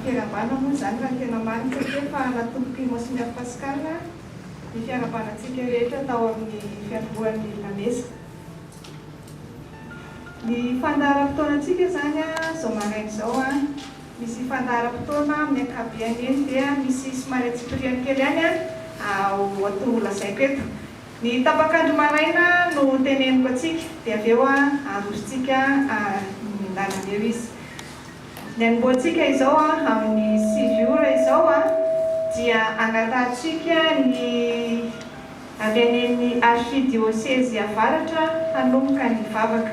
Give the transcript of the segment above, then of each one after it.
Fiarahabana moa izany raha ny tena marina satria efa natombok'i Monseigneur Pascal ny fiarahabana antsika rehetra tao amin'ny fiatombohan'ny lamesa. Ny fandaharam-potoanantsika izany izao maraina izao, misy fandaharam-potoana amin'ny ankabeany eny dia misy somary antsipiriany kely ihany ho atao holazaiko eto. Ny tapak'andro maraina no teneniko antsika dia avy eo arosontsika ny lalana eo izy. Ny anombohantsika izao amin'ny 9 ora izao dia angatahantsika ny avy any amin'ny Archidiosezy Avaratra hanomboka ny vavaka.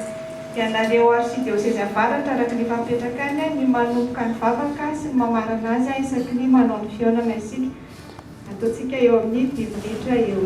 Ianareo Archidiosezy Avaratra araka ny efa mipetraka any ny manomboka ny vavaka sy ny mamarana azy isaky ny manao ny fihaonana isika. Ataontsika eo amin'ny dimy minitra eo.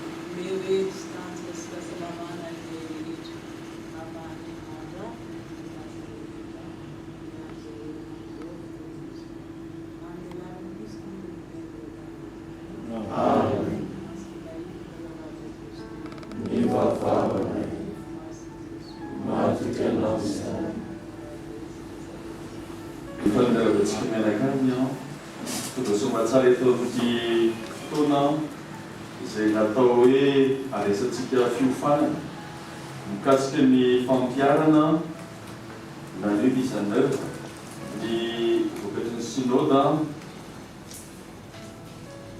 Omeo hery sy tanjaka sy fahasalamana izay rehetra ahafahanay maharafitra ny tetikasa rehetra amin'ny andro izao herinandro izao ry Jesosy. Amin'ny alalan'i Kristy Tomponay no Amen. Masindahy Mivavaha Jesosy. Mivavaha anay. Matoky anao izahay. Faly miarahaba antsika mianakavy an. Tonga soamatsara eto amin'ity fotoana izay natao hoe handraisantsika fiofanana mikasika ny fampiharana na ny hoe mise en oeuvre ny vokatry ny Synoda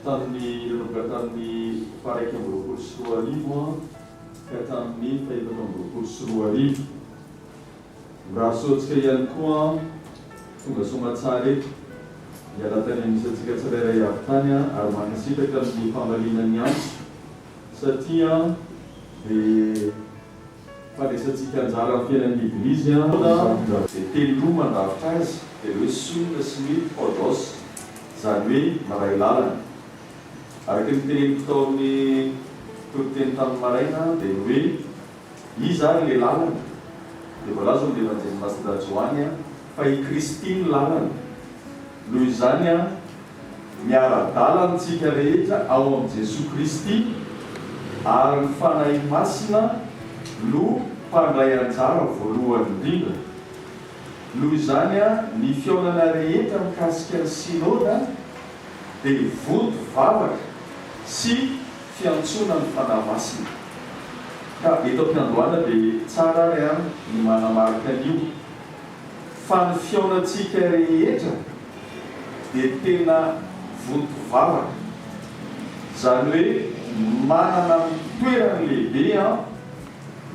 tamin'ny nanomboka tamin'ny faha 2021 ka hatramin'ny faha 2024. Mirary soa antsika ihany koa tonga soamatsara eto. Miala tany amin'ny isantsika tsirairay avy tany ary mankasitraka amin'ny famaliana ny antso satria dia fandraisantsika anjara amin'ny fiainan'ny Eglizy. Dia teny roa mandrafitra azy dia ny hoe sun sy ny hodos, izany hoe miray lalana. Araka ny noteneniko tao amin'ny toriteny tamin'ny maraina dia ny hoe Iza ary ilay lalana? Dia voalaza ao amin'ny Evanjelin'i Masindahy Joany fa i Kristy no lalana. Noho izany, miara-dalana isika rehetra ao amin'i Jesoa Kristy ary ny Fanahy Masina no mpandray anjara voalohany indrindra. Noho izany, ny fihaonana rehetra mikasika ny Synoda dia vonto vavaka sy fiantsoana ny Fanahy Masina. Ka eto am-piandohana dia tsara ary an ny manamarika an'io fa ny fihaonantsika rehetra dia tena vonto vavaka. Izany hoe manana ny toerany lehibe an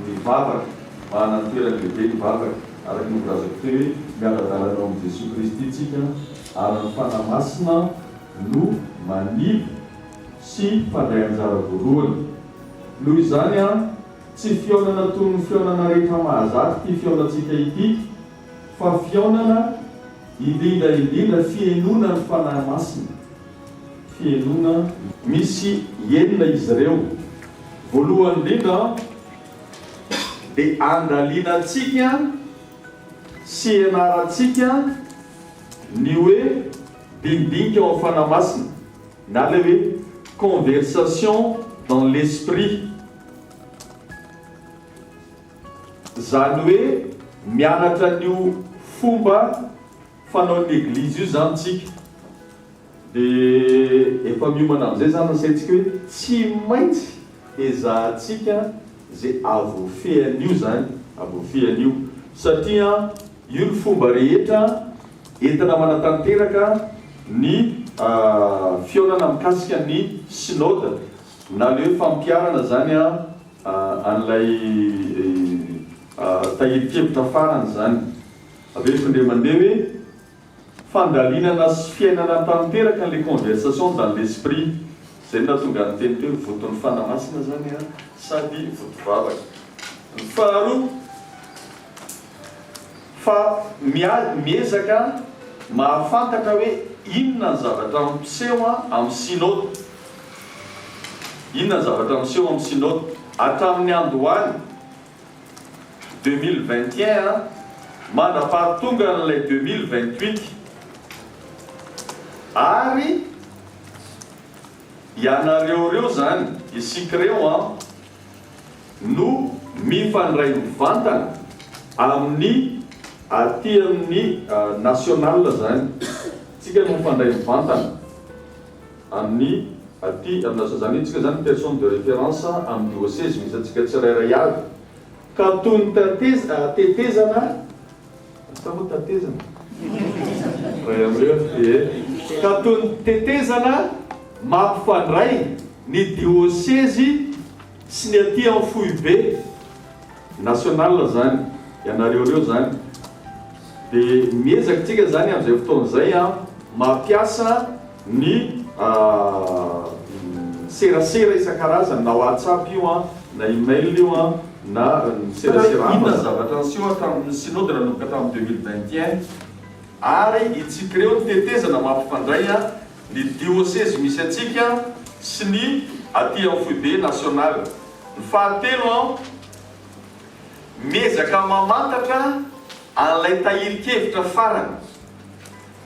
ny vavaka. Manana ny toerany lehibe ny vavaka. Araka ny voalazako teo hoe miara-dalana ao amin'i Jesoa Kristy tsika ary ny Fanahy Masina no manilo sy mpandray anjara voalohany. Noho izany, tsy fihaonana toy ny fihaonana rehetra mahazatra ity fihaonantsika ity. Fa fihaonana, indrindra indrindra fihenoana ny Fanahy Masina. Fihenoana. Misy enina izy ireo. Voalohany indrindra dia andalinantsika sy ianarantsika ny hoe dinidinika ao amin'ny Fanahy Masina na ilay hoe conversation dans l'esprit. Izany hoe mianatra an'io fomba fanaon'ny Eglizy io izany tsika. Dia efa miomana amin'izay izany ny saintsika hoe tsy maintsy ezahantsika izay hahavoafehy an'io izany, hahavoafehy an'io. Satria io ny fomba rehetra entina manatanteraka ny fihaonana mikasika ny Synoda na ilay hoe fampiharana izany an'ilay tahirin-kevitra farany izany. Averiko indray mandeha hoe fandalinana sy fiainana tanteraka an'ilay conversation dans l'esprit. Izay no nahatonga ny teny teo hoe voton'ny Fanahy Masina izany sady votovavaka. Ny faharoa, fa miezaka mahafantatra hoe inona ny zavatra miseho amin'ny Synode. Inona ny zavatra miseho amin'ny Synode? Hatramin'ny androany 2021 mandra-pahatongan'ilay 2028. Ary ianareo ireo izany, isika ireo an, no mifandray mivantana amin'ny aty amin'ny national izany. Isika no mifandray mivantana. Amin'ny aty amin'ny asa izany hoe tsika izany personne de référence amin'ny diocèse misy antsika tsirairay avy ka toy ny tateza tetezana sa moa tatezana ray amin'ireo ee ka toy ny tetezana mampifandray ny diosezy sy ny aty amin'ny foibe national izany ianareo ireo izany dia miezaka tsika izany amin'izay fotoana izay an mampiasa ny serasera isan-karazany na whatsapp io an, na email io an, na ny serasera hafa. Inona ny zavatra niseho hatramin'ny synode nanomboka tamin'ny 2021 ary itsikireo ny tetezana mampifandray ny diosezy misy antsika sy ny aty amin'ny foibe nasionaly. Ny fahatelo an, miezaka mamantatra an'ilay tahirin-kevitra farany.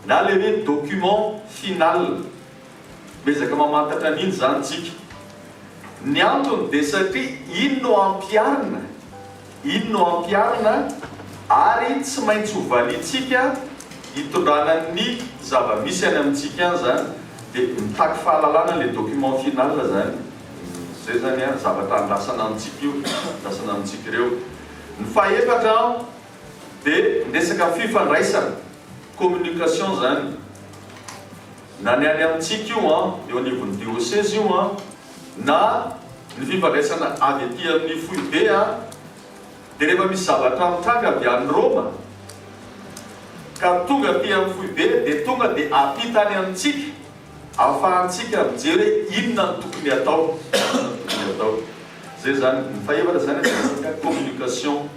Na le hoe document final. Miezaka mamantatra an'iny izany tsika. Ny antony dia satria iny no ampiharina, iny no ampiharina ary tsy maintsy ho valiantsika hitondrana ny zava-misy any amintsika any izany. Dia mitaky fahalalana le document final izany. Izay izany an, zavatra andrasana amintsika io, andrasana amintsika ireo. Ny fahefatra dia ny resaka fifandraisana. Communication zany, na ny any amintsika io an, eo anivon'ny diocese io an, na ny fifandraisana avy aty amin'ny foibe an, dia rehefa misy zavatra mitranga avy any Roma ka tonga aty amin'ny foibe dia tonga dia ampita any amintsika ahafahantsika mijery hoe inona no tokony atao, inona no tokony atao. Zay zany, ny fahefatra zany dia resaka communication.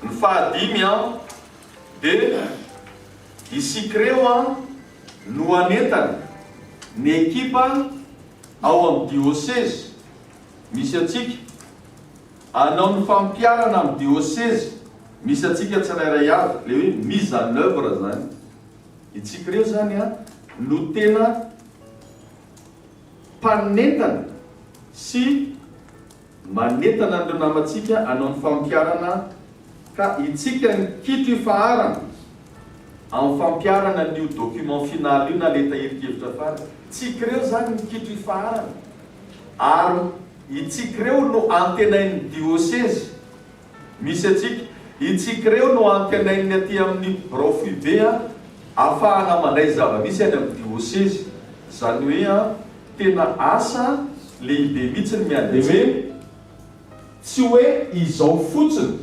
Ny fahadimy an, dia isika ireo an no hanentana ny ekipa ao amin'ny diosezy misy antsika hanao ny fampiharana amin'ny diosezy misy antsika tsirairay avy, ilay hoe mise en oeuvre izany. Itsika ireo izany an no tena mpanentana sy Manentana an'ireo namantsika hanao ny fampiharana ka itsika ny kitro ifaharana amin'ny fampiharana an'io document final io na ilay tahirin-kevitra farany. Tsika ireo izany ny kitro ifaharana ary itsika ireo no antenain'ny diosezy misy antsika, itsika ireo no antenain'ny aty amin'ny birao foibe ahafahana mandray zava-misy any amin'ny diosezy. Izany hoe Tena asa lehibe mihitsy ny miady Dia hoe tsy hoe izao fotsiny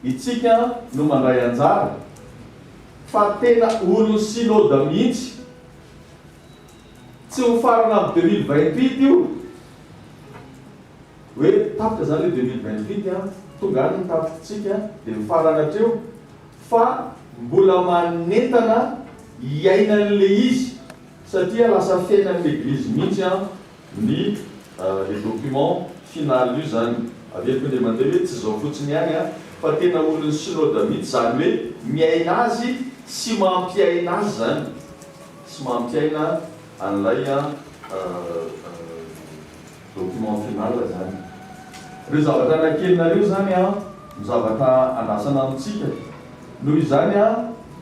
itsika no mandray anjara fa tena olon'ny synoda mihitsy. Tsy ho farana amin'ny 2028 io. Hoe tapitra izany ilay 2028 an. tonga any ny tatitsika dia mifarana hatreo fa mbola manentana hiaina an'ilay izy satria lasa fiainan'ny Eglizy mihitsy ny le document final io zany. Averiko indray mandeha hoe tsy izao fotsiny ihany fa tena olon'ny Synode mihitsy izany hoe miaina azy sy mampiaina azy izany sy mampiaina an'ilay Document final izany. Ireo zavatra nakelinareo izany an, no zavatra andrasana amintsika. Noho izany an,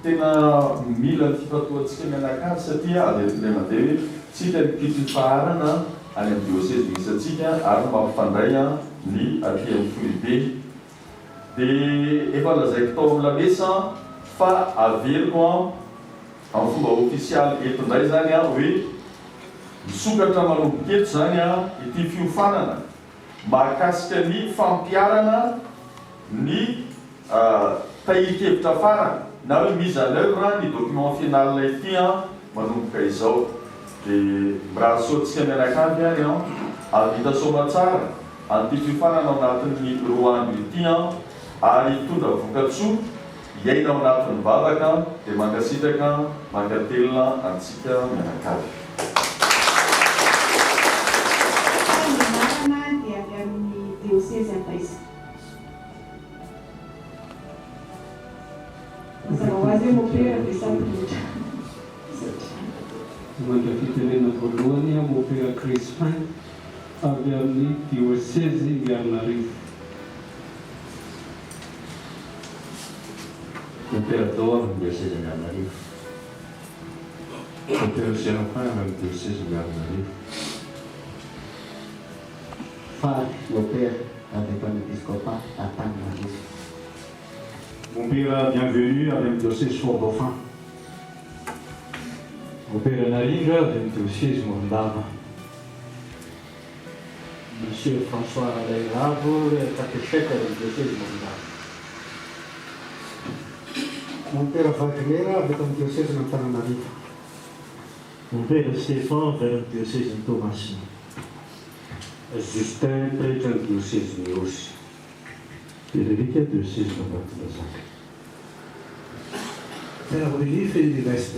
tena mila ny fifantohantsika mianakavy satria averiko indray mandeha hoe tsika ny kitro ifaharana any amin'ny diosezy misy antsika ary mampifandray ny aty amin'ny foibe. Dia efa lazaiko tao amin'ny lamesa fa averiko an, Amin'ny fomba ofisialy eto indray izany hoe misokatra manomboka eto izany ity fiofanana mahakasika ny fampiharana ny tahirin-kevitra farany na hoe mise en oeuvre ny document final ity manomboka izao. Dia mirary soa antsika mianakavy ary hahavita soamatsara an'ity fiofanana ao anatin'ny 2 andro ity ary hitondra vokatsoa Hiaina ao anatin'ny vavaka dia mankasitraka mankatelina antsika mianakavy. Fa ny anarana dia avy amin'ny diosezy Antaisa. Mazava ho azy hoe mopera dia samy rehetra. Misaotra. Mandray fitenena voalohany aho Mopera Crispin avy amin'ny diosezy Miarinarivo. Mompera Dao avy amin'ny diosezy Miarinarivo. Mompera Séraphin avy amin'ny diosezy Miarinarivo. Fary Mompera avy eto amin'ny Episkopa Antananarivo. Mompera Bienvenu avy amin'ny diosezy Fort Dauphin. Mompera Narindra avy amin'ny diosezy Morondava. Monsieur François Ralairavo, catéchète avy amin'ny diosezy Morondava. Mompera Wagner avy eto amin'ny diosezin'Antananarivo. Mompera Stéphan avy any amin'ny diosezin'i Toamasina. Justin, pretran'ny diosezin'i Ihosy. Frédéric, diosezin'Ambatondrazaka. Père Willy, Fénérive-Est.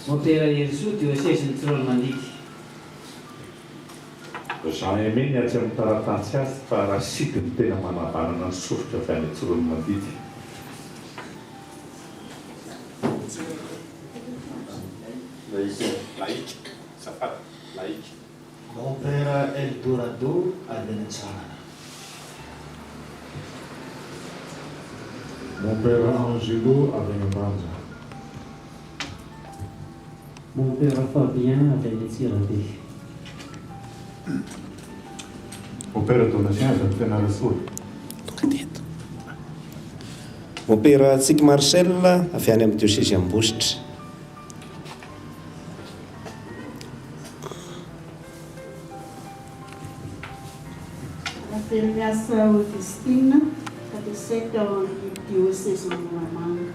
Mompera Herisoa, diosezin'i Tsiroanomandidy. Jean Aimé ny atsy amin'ny taratasy azy fa Rachid no tena manavanana ny sofiko avy any Tsiroanomandidy. Laïque, azafady, laïque. Mompera Eldorado avy any Antsiranana. Mompera Angelo avy any Ambanja. Mompera Fabien avy any Antsirabe. Mompera Donatien avy any Fianarantsoa. Mompera Tsiky Marcel avy any amin'ny diosezy Ambositra. Ravelomiasa Augustine, katesety ao amin'ny diosezin'i Moramanga.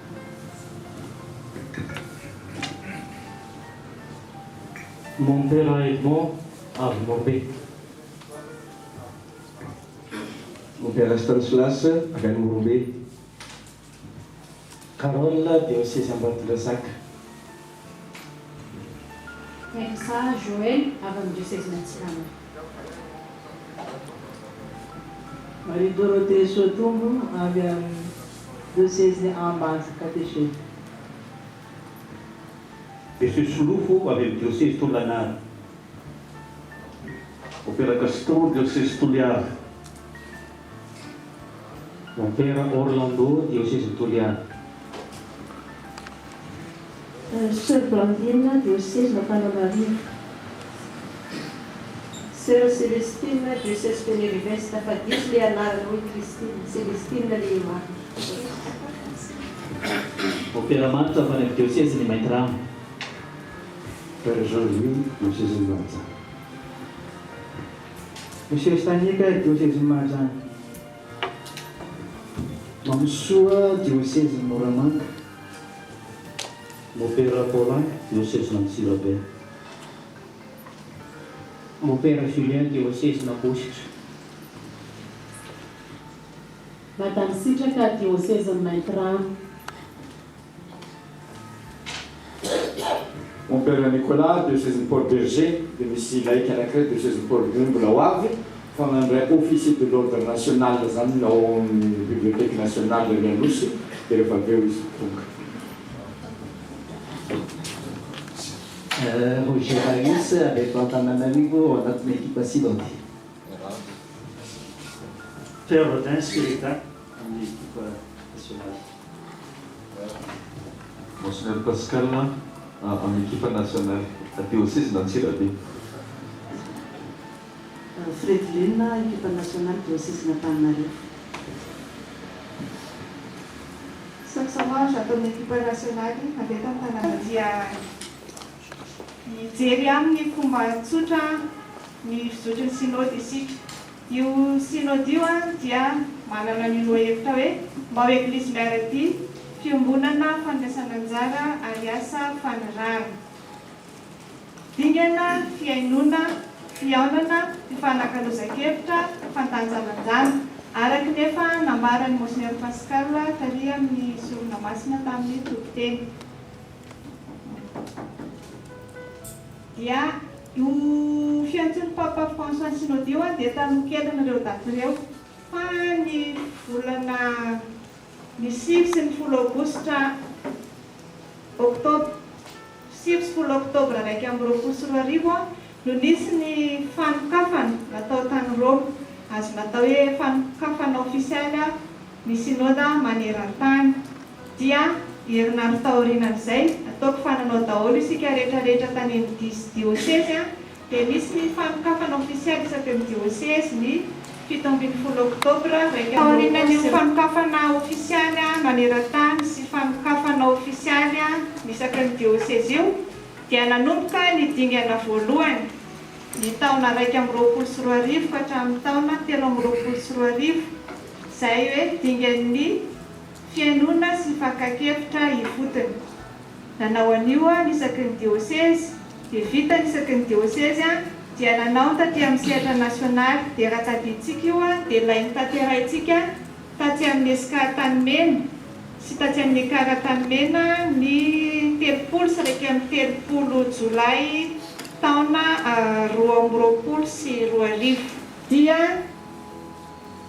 Mompera Edmond avy Morombe. Mompera Stanislas avy any Morombe. Carole, Dioseza Ambatondrazaka. Hersa Joël, avy amin'ny diosezin'Antsiranana. Marie Dorothée Soatombo, avy amin'ny diosezin'i Ambanja Catéchèse. Monsieur Solofo, avy amin'ny diosezy Tolagnaro. Opéra Gaston, diosezy Toliara. Mompera Orlando, diosezin'i Toliara. Soeur Blandine, diosezin'Antananarivo. Soeur Celestine, diocèse Fénérive-Est, fa diso le anarana hoe Christine, Celestine le marina. Mompera Manitra avy any amin'ny diosezin'i Maintirano. Père Jean Louis, diosezin'i Mahajanga. Monsieur Stanika, diosezin'i Mahajanga. Mamisoa, diosezin'i Moramanga. Mopera Paulin, diosezin'Antsirabe. Mopera Julien, diosezin'Ambositra. Madame Sitraka, diosezin'i Maintirano. Mompera Nicolas, diosezin'i Port Bergé, dia misy laïc anankiray diosezin'i Port Bergé mbola ho avy fa nandray officier de l'ordre national izany ao amin'ny bibliothèque nationale ery Anosy dia rehefa avy eo izy tonga. Roger Marius avy eto Antananarivo ao anatin'ny ekipa Synody. Père Rodin Spiritain amin'ny ekipa nasionaly. Monseigneur Pascal amin'ny ekipa nasionaly diosezin'Antsirabe. Fredeline, ekipa nasionaly diosezin'Antananarivo. Samson Ange ato amin'ny ekipa nasionaly avy eto Antananarivo. Dia hijery amin'ny fomba tsotra ny fizotry ny Synode isika. Io Synode io dia manana ny lohahevitra hoe Mba ho Eglizy miara-dia, fiombonana, fandraisana anjara ary asa fanirahana. Dingana, fihainoana, fihaonana, fifanakalozan-kevitra, fandanjalanjana, araka ny efa nambaran'i Monseigneur Pascal tary amin'ny Sorona Masina tamin'ny toriteny. Dia io fiantsoan'ny Papa François ny Synode io dia taloha kelin'ireo daty ireo fa ny volana ny 9 sy ny folo aogositra, oktobra, 9 sy 10 oktobra 2021 no nisy ny fanokafana natao tany Roma, azo natao hoe fanokafana ofisialy ny Synoda maneran-tany. Dia herinandro taorianan'izay, ataoko fa nanao daholo isika rehetra rehetra tany amin'ny diosezy, dia nisy ny fanokafana ofisialy isaky ny diosezy ny 17 oktobra 2021. Taorianan'io fanokafana ofisialy maneran-tany sy fanokafana ofisialy isaky ny diosezy io, dia nanomboka ny dingana voalohany, ny taona 2021 ka hatramin'ny taona 2023, izay hoe dingan'ny Fihainoana sy fakan-kevitra ifotony. Nanao an'io ny isaky ny diosezy, dia vita ny isaky ny diosezy dia nanao ny taty amin'ny sehatra nasionaly, dia raha tadidintsika io dia ilay notanterahintsika tatsy amin'ny Esca Antanimena sy tatsy amin'ny Ekar Antanimena ny 30 sy 31 jolay taona 2022. Dia.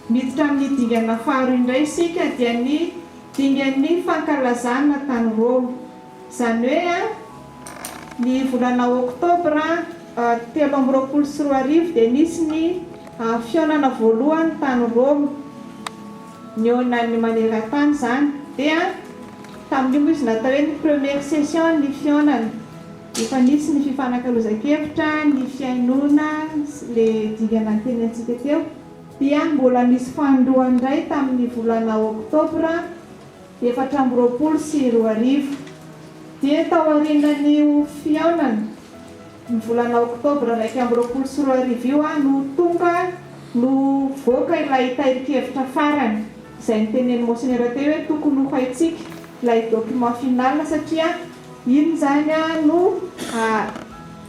Miditra amin'ny dingana faharoa indray isika dia ny dingan'ny fankalazana tany Roma. Izany hoe ny volana oktobra 2023 dia nisy ny fihaonana voalohany tany Roma. Nihaonan'ny maneran-tany izany. Dia tamin'io moa izy natao hoe ny première session ny fihaonana. Efa nisy ny fifanakalozan-kevitra, ny fihainoana ilay dingana nitenentsika teo. Dia mbola nisy fanindroany indray tamin'ny volana oktobra 2024. Dia taorianan'io fihaonana ny volana oktobra 2021 io no tonga no voaka ilay tahirin-kevitra farany izay notenenin'i Monseigneur teo hoe tokony ho haintsika ilay document final satria iny izany no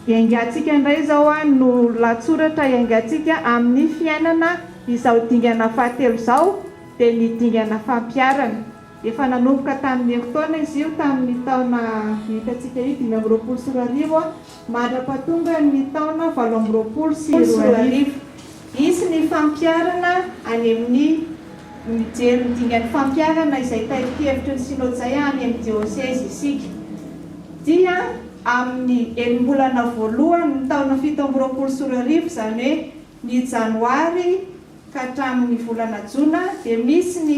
Iaingantsika indray izao no lahatsoratra iaingantsika amin'ny fiainana izao dingana fahatelo izao dia ny dingana fampiharana. Efa nanomboka tamin'ny herintaona izy io tamin'ny taona hitantsika io 2025 mandra-pahatonga ny taona 2028. Hisy ny fampiharana any amin'ny mijery ny dingan'ny fampiharana izay tahirin-kevitry ny Synode izay any amin'ny diosezy isika. Dia amin'ny enim-bolana voalohany ny taona 2027, izany hoe ny janoary ka hatramin'ny volana jona dia misy ny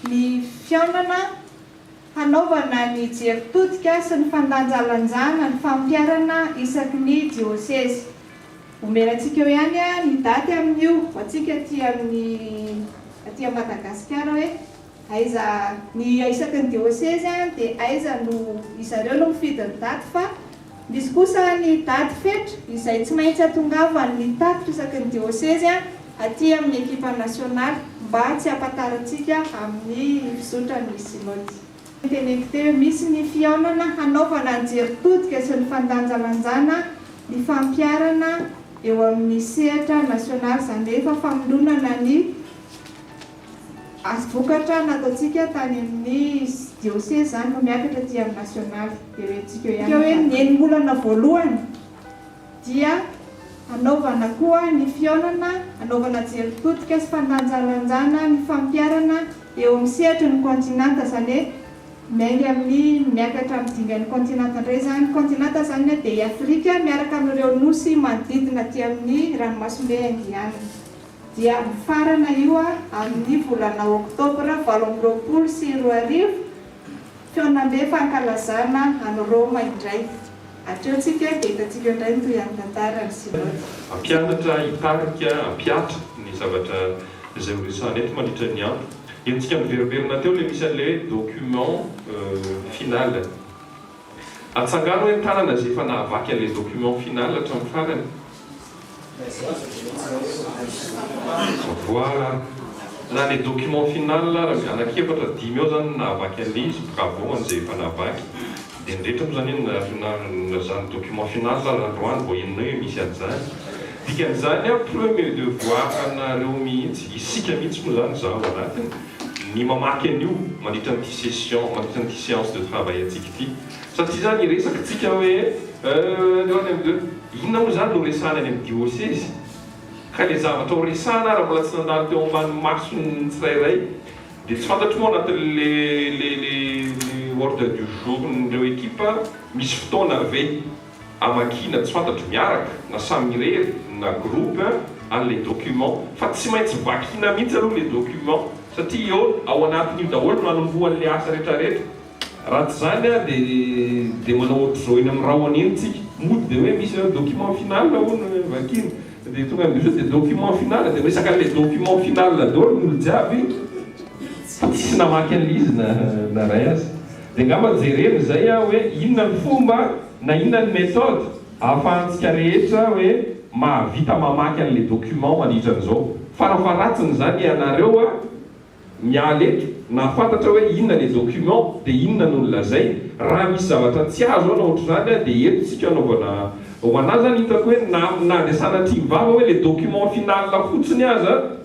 ny fihaonana hanaovana ny jery todika sy ny fandanjalanjana ny fampiharana isaky ny diosezy. Omena antsika eo ihany ny daty amin'io ho antsika aty amin'ny aty Madagasikara hoe Aiza ny isaky ny diosezy dia aiza no izareo no mifidy ny daty fa misy kosa ny daty fetra izay tsy maintsy atongavan'ny tatitra isaky ny diosezy aty amin'ny ekipa nasionaly mba tsy hampatara antsika amin'ny fizotran'ny synody. Teneniko teo hoe misy ny fihaonana hanaovana ny jery todika sy ny fandanjalanjana ny fampiharana. eo amin'ny sehatra nasionaly, izany hoe efa famelonana ny vokatra nataontsika tany amin'ny diosezy izany no miakatra aty amin'ny nasionaly. Dia hoentintsika eo ihany hoe ny enim-bolana voalohany dia hanaovana koa ny fihaonana, hanaovana jery todika sy fandanjalanjana ny fampiharana eo amin'ny sehatry ny kaontinanta, izany hoe miainga amin'ny miakatra amin'ny dingan'ny kaontinanta indray izany. Kaontinanta izany dia i Afrika miaraka amin'ireo nosy manodidina aty amin'ny ranomasimbe Indiana. Dia mifarana io amin'ny volana oktobra 2028. Fihaonambe fankalazana any Roma indray. Hatreo tsika dia hitantsika eo indray ny tohian'ny tantara ny Synode. Hampianatra, hitarika, hampihatra ny zavatra izay ho resahana eto mandritra ny andro. Henontsika miverimberina teo ilay misy an'ilay hoe document final. Atsangano hoe ny tanana izay efa nahavaky an'ilay document final hatramin'ny farany. Voilà. Na le document final ara anaky efatra dimy eo zany nahavaky an'le izy, bravo ho an'izay efa nahavaky. Dia ny rehetra moa zany hoe na zany document final ara androany vao henonay hoe misy an'izany. Dikan'izany an, premier devoir anareo mihitsy, isika mihitsy moa zany, izaho ao anatiny, ny mamaky an'io mandritra an'ity session, mandritra an'ity séance de travail antsika ity. Satria zany hiresaka tsika hoe euh any amin'ny inona moa zany no resahana any amin'ny diosezy? Ka le zavatra ho resahana ara mbola tsy nandalo teo ambany mason'ny tsirairay dia tsy fantatro moa anatin'le le le le ordre du jour-n'ireo ekipa misy fotoana ve amakiana tsy fantatro miaraka na samy irery na groupe an'le document fa tsy maintsy vakiana mihitsy aloha le document satria eo ao anatin'io daholo no anombohan'le asa retraretra. Raha tsy izany dia dia manao ohatr'izao eny amin'ny rahona eny tsika. Mody dia hoe misy document final hono vakiana. Dia tonga amin'izao dia document final dia miresaka an'ilay document final daholo ny olo jiaby fa tsisy namaky an'ilay izy na na iray aza. Dia angamba jerena izay hoe inona ny fomba na inona ny méthode ahafahantsika rehetra hoe mahavita mamaky an'ilay document mandritra an'izao. Farafaharatsiny izany ianareo miala eto, nahafantatra hoe inona le document dia inona no nolazainy, raha misy zavatra tsy azo na ohatr'izany dia eto tsika anaovana, ho anah zany hitako hoe na na dia sanatria vava hoe le document final fotsiny aza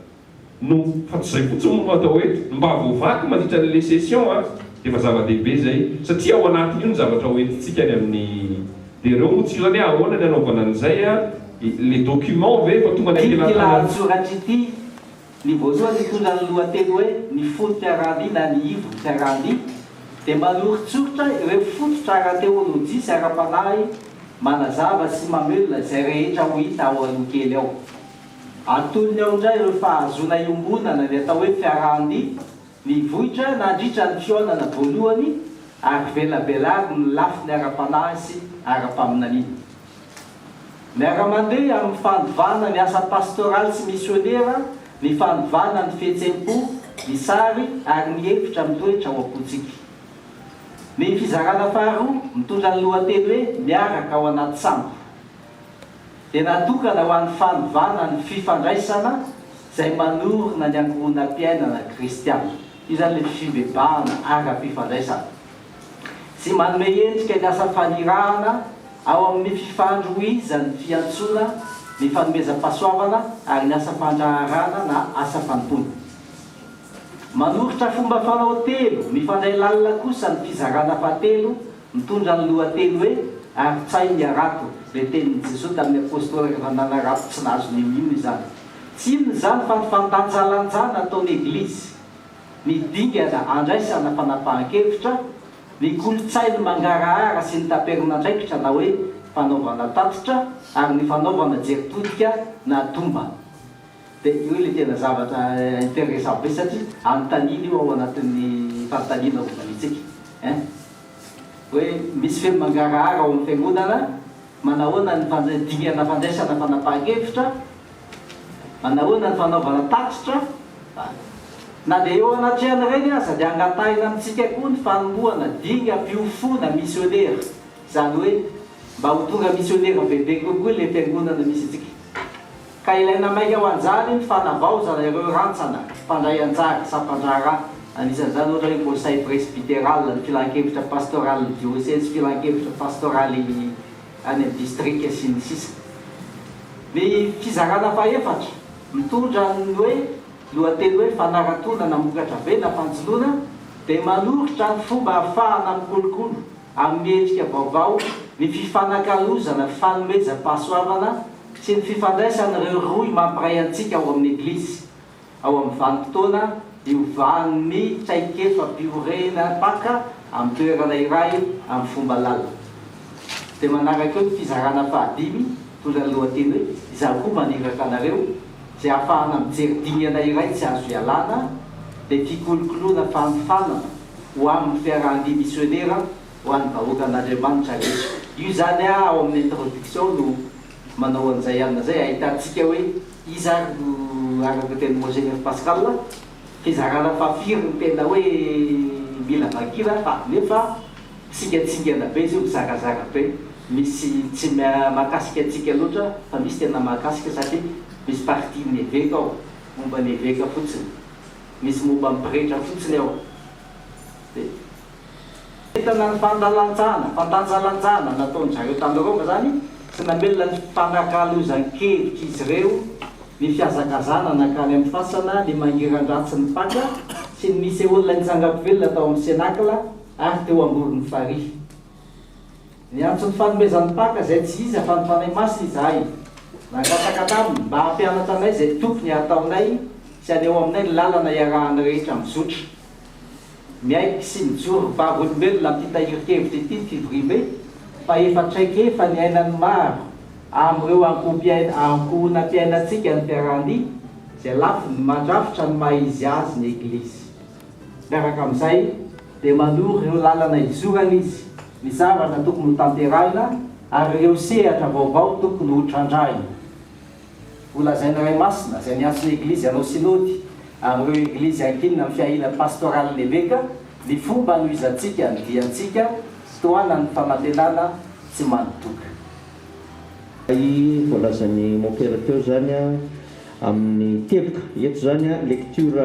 no, fa tsy zay fotsiny moa no atao eto, mba voavaky mandritra an'le session a, dia efa zava-dehibe zay, satria ao anatin'io ny zavatra ho entintsika any amin'ny, dia ireo moa tsy io zany hoe ahoana ny anaovana an'izay a, le document ve efa tonga any Ity am-pelatanana. lahatsoratra ity Ny voalohany nitondra ny lohateny hoe Ny fon'ny fiarahandia na Ny ivon'ny fiarahandia dia manoritsoritra ireo fototra ara-teolojia sy ara-panahy manazava sy mamelona izay rehetra ho hita ao aloha kely ao. Atolony ao indray ireo fahazoana iombonana ny atao hoe fiarahandia nivoitra nandritra ny fihaonana voalohany ary velabelariny ny lafiny ara-panahy sy ara-paminaniana. Miara-mandeha amin'ny fanovana ny asa pastoraly sy misionera ny fanovana ny fihetsem-po, ny sary ary ny hevitra mitoetra ao am-pontsika. Ny fizarana faharoa, mitondra ny lohateny hoe Miaraka ao anaty sambo, dia natokana ho an'ny fanovana ny fifandraisana izay manorina ny ankohonam-piainana kristiana. Io izany ilay fibebahana ara-pifandraisana. Sy manome endrika ny asa fanirahana ao amin'ny fifandrohizan'ny fiantsoana, ny fanomezam-pahasoavana ary ny asa fandraharahana na asa fanompoana. Manoritra fomba fanao telo mifandray lalina kosa ny fizarana fahatelo mitondra ny lohateny hoe Arotsahy ny harato, ilay tenin'i Jesoa tamin'ny Apostoly rehefa nanarato tsy nahazo n'inon'inona izany. Tsy inona izany fa ny fandanjalanjana ataon'ny Eglizy. ny dingana andraisana fanapahan-kevitra, ny kolontsain'ny mangarahara sy ny taperin'andraikitra na hoe fanaovana tatitra ary ny fanaovana jery todika na tombana. Dia io ilay tena zavatra intéressant be satria anontaniana io ao anatin'ny fanontaniana hovaliantsika hein. Hoe misy ve ny mangarahara ao amin'ny fiangonana, manahoana ny dingana fandraisana fanapahan-kevitra, Manahoana ny fanaovana tatitra? Na dia eo anatrehan'ireny aza dia angatahina amintsika koa ny fanombohana dingam-piofoana misionera, izany hoe mba ho tonga misionera bebe kokoa ilay fiangonana misy antsika. Ka ilaina maika ho an'izany ny fanavaozana ireo rantsana mpandray anjara, sampan-draharaha, anisan'izany ohatra hoe Conseil presbytéral, ny filan-kevitra pastoralin'ny diosezy, filan-kevitra pastoraly any amin'ny distrika, sy ny sisa. Ny fizarana fahefatra, mitondra ny hoe lohateny hoe Fanaratoana namokatra be na fanjonoana, dia manoritra ny fomba ahafahana mikolokolo amin'ny endrika vaovao ny fifanakalozana fanomezam-pahasoavana sy ny fifandraisan'ireo rohy mampiray antsika ao amin'ny Eglizy ao amin'ny vanim-potoana iovan'ny traikefam-piorenam-paka amin'ny toerana iray amin'ny fomba lalina. Dia manaraka eo ny fizarana fahadimy mitondra ny lohateny hoe Izaho koa maniraka anareo, izay ahafahana mijery dingana iray tsy azo ialana, dia fikolokoloana fanofanana ho amin'ny fiarahan-dia misionera ho an'ny vahoakan'Andriamanitra rehetra. Io izany ao amin'ny introduction no manao an'izay alina izay, ahitantsika hoe iza ary no, araka ny tenin'i Monseigneur Pascal, fizarana fahafiry no tena hoe mila vakina fa nefa tsingatsingana be izy io, mizarazara be, misy tsy mahakasika antsika loatra fa misy tena mahakasika satria misy partie ny eveka ao, momba ny eveka fotsiny, misy momba ny pretra fotsiny ao, dia. Nentana ny fandalanjana, fandanjalanjana nataon-dry zareo tany Roma izany sy namelona ny fifanakalozan-kevitr'izy ireo ny fihazakazahana nankany amin'ny fasana, ny mangiran-dratsin'ny Paka sy ny nisehoan'ilay nitsangan-kovelona tao amin'ny Senakla ary teo amoron'ny farihy. Niantso ny fanomezan'ny Paka izay tsy iza fa ny Fanahy Masina izahay. Nangataka taminy mba hampianatra anay izay tokony hataonay sy haneho aminay ny lalana iarahan'ny rehetra mizotra. Miaiky sy mijoro vavolombelona amin'ity tahirin-kevitra ity ny fivoriambe fa efa traikefa niainan'ny maro amin'ireo ankohonam-piainantsika ny fiarahan-dia izay lafiny mandrafitra ny maha izy azy ny Eglizy. Miaraka amin'izay dia manoro ireo lalana hizorana izy, ny zavatra tokony hotanterahina ary ireo sehatra vaovao tokony hotrandrahina. Holazain'ny Ray Masina, izay niantso ny Eglizy hanao Sinody amin'ireo Eglizy ankinina amin'ny fiahiana pastoralin'ny Eveka, ny fomba hanohizantsika ny diantsika tohanan'ny fanantenana tsy manodoka. Ilay voalazan'i Mompera teo izany amin'ny teboka eto izany lecture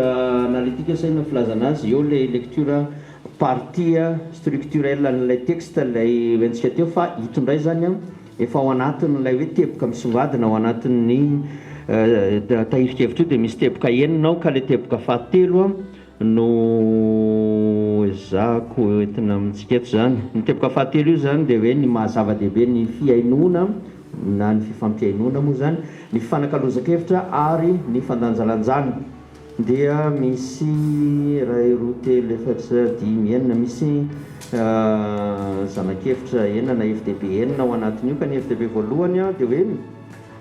analytique sa inona filazana azy, eo ilay lecture partie structurelle an'ilay texte ilay hoentsika teo fa ito indray izany Efa ao anatin'ilay hoe teboka misongadina ao anatin'ny tahirin-kevitra io dia misy teboka enina ao ka ilay teboka fahatelo no ezahako entina amintsika eto izany. Ny teboka fahatelo io izany dia hoe ny maha zava-dehibe ny fihainoana na ny fifampihainoana moa izany, ny fifanakalozan-kevitra ary ny fandanjalanjana. Dia misy iray, roa, telo, efatra, dimy, enina, misy zana-kevitra enina na hevi-dehibe enina ao anatin'io ka ny hevi-dehibe voalohany dia hoe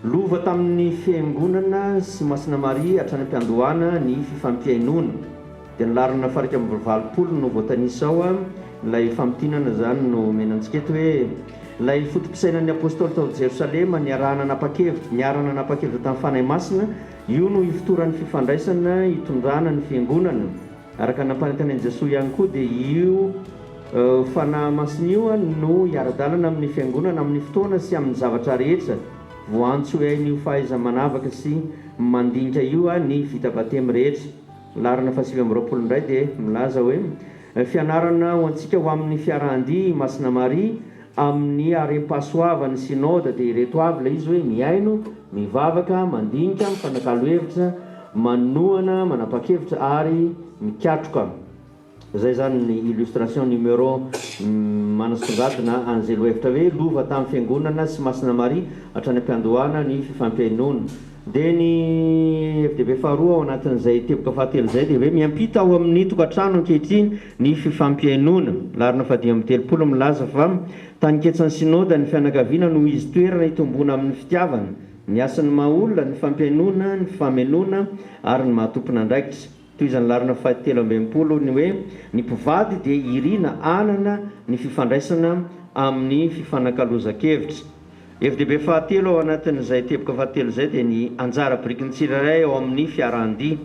lova tamin'ny Fiangonana sy Masina Maria hatrany am-piandohana ny fifampihainoana. Dia ny laharana faha-81 no voatanisa ao, ilay famintinana izany no omena antsika eto hoe ilay foto-pisainan'ny Apostoly tao Jerosalema niaraha-nanapa-kevitra, niara-nanapa-kevitra tamin'ny Fanahy Masina, Io no ifotoran'ny fifandraisana hitondrana ny Fiangonana. Araka ny nampanantenain'i Jesoa ihany koa dia io Fanahy Masina io no hiara-dalana amin'ny Fiangonana amin'ny fotoana sy amin'ny zavatra rehetra. Voaantso hiaina io fahaiza-manavaka sy mandinika io ny vita batemy rehetra. Laharana faha-29 indray dia milaza hoe, Fianarana ho antsika ho amin'ny fiarahan-dia i Masina Maria, Amin'ny harem-pahasoavan'ny Synoda dia ireto avy ilay izy hoe mihaino, mivavaka, mandinika, mifanakalo hevitra, manohana, manapa-kevitra ary mikatroka. Izay izany ny illustration numéro manasongadina an'izay lohahevitra hoe lova tamin'ny Fiangonana sy Masina Maria hatrany am-piandohana ny fifampihainoana. Dia ny hevi-dehibe faharoa ao anatin'izay teboka fahatelo izay dia hoe miampita ao amin'ny tokantrano ankehitriny ny fifampihainoana. Laharana fahadimy amby telopolo milaza fa taninketsan'ny Synoda ny fianakaviana noho izy toerana hitomboana amin'ny fitiavana, ny hasin'ny maha olona, ny fampihainoana, ny famenoana ary ny maha tompon'andraikitra. Tohizan'ny laharana fahatelo amby enimpolo ny hoe ny mpivady dia irina hanana ny fifandraisana amin'ny fifanakalozan-kevitra. Hevi-dehibe fahatelo ao anatin'izay teboka fahatelo izay dia ny anjara birikin'ny tsirairay ao amin'ny fiarahan-dia.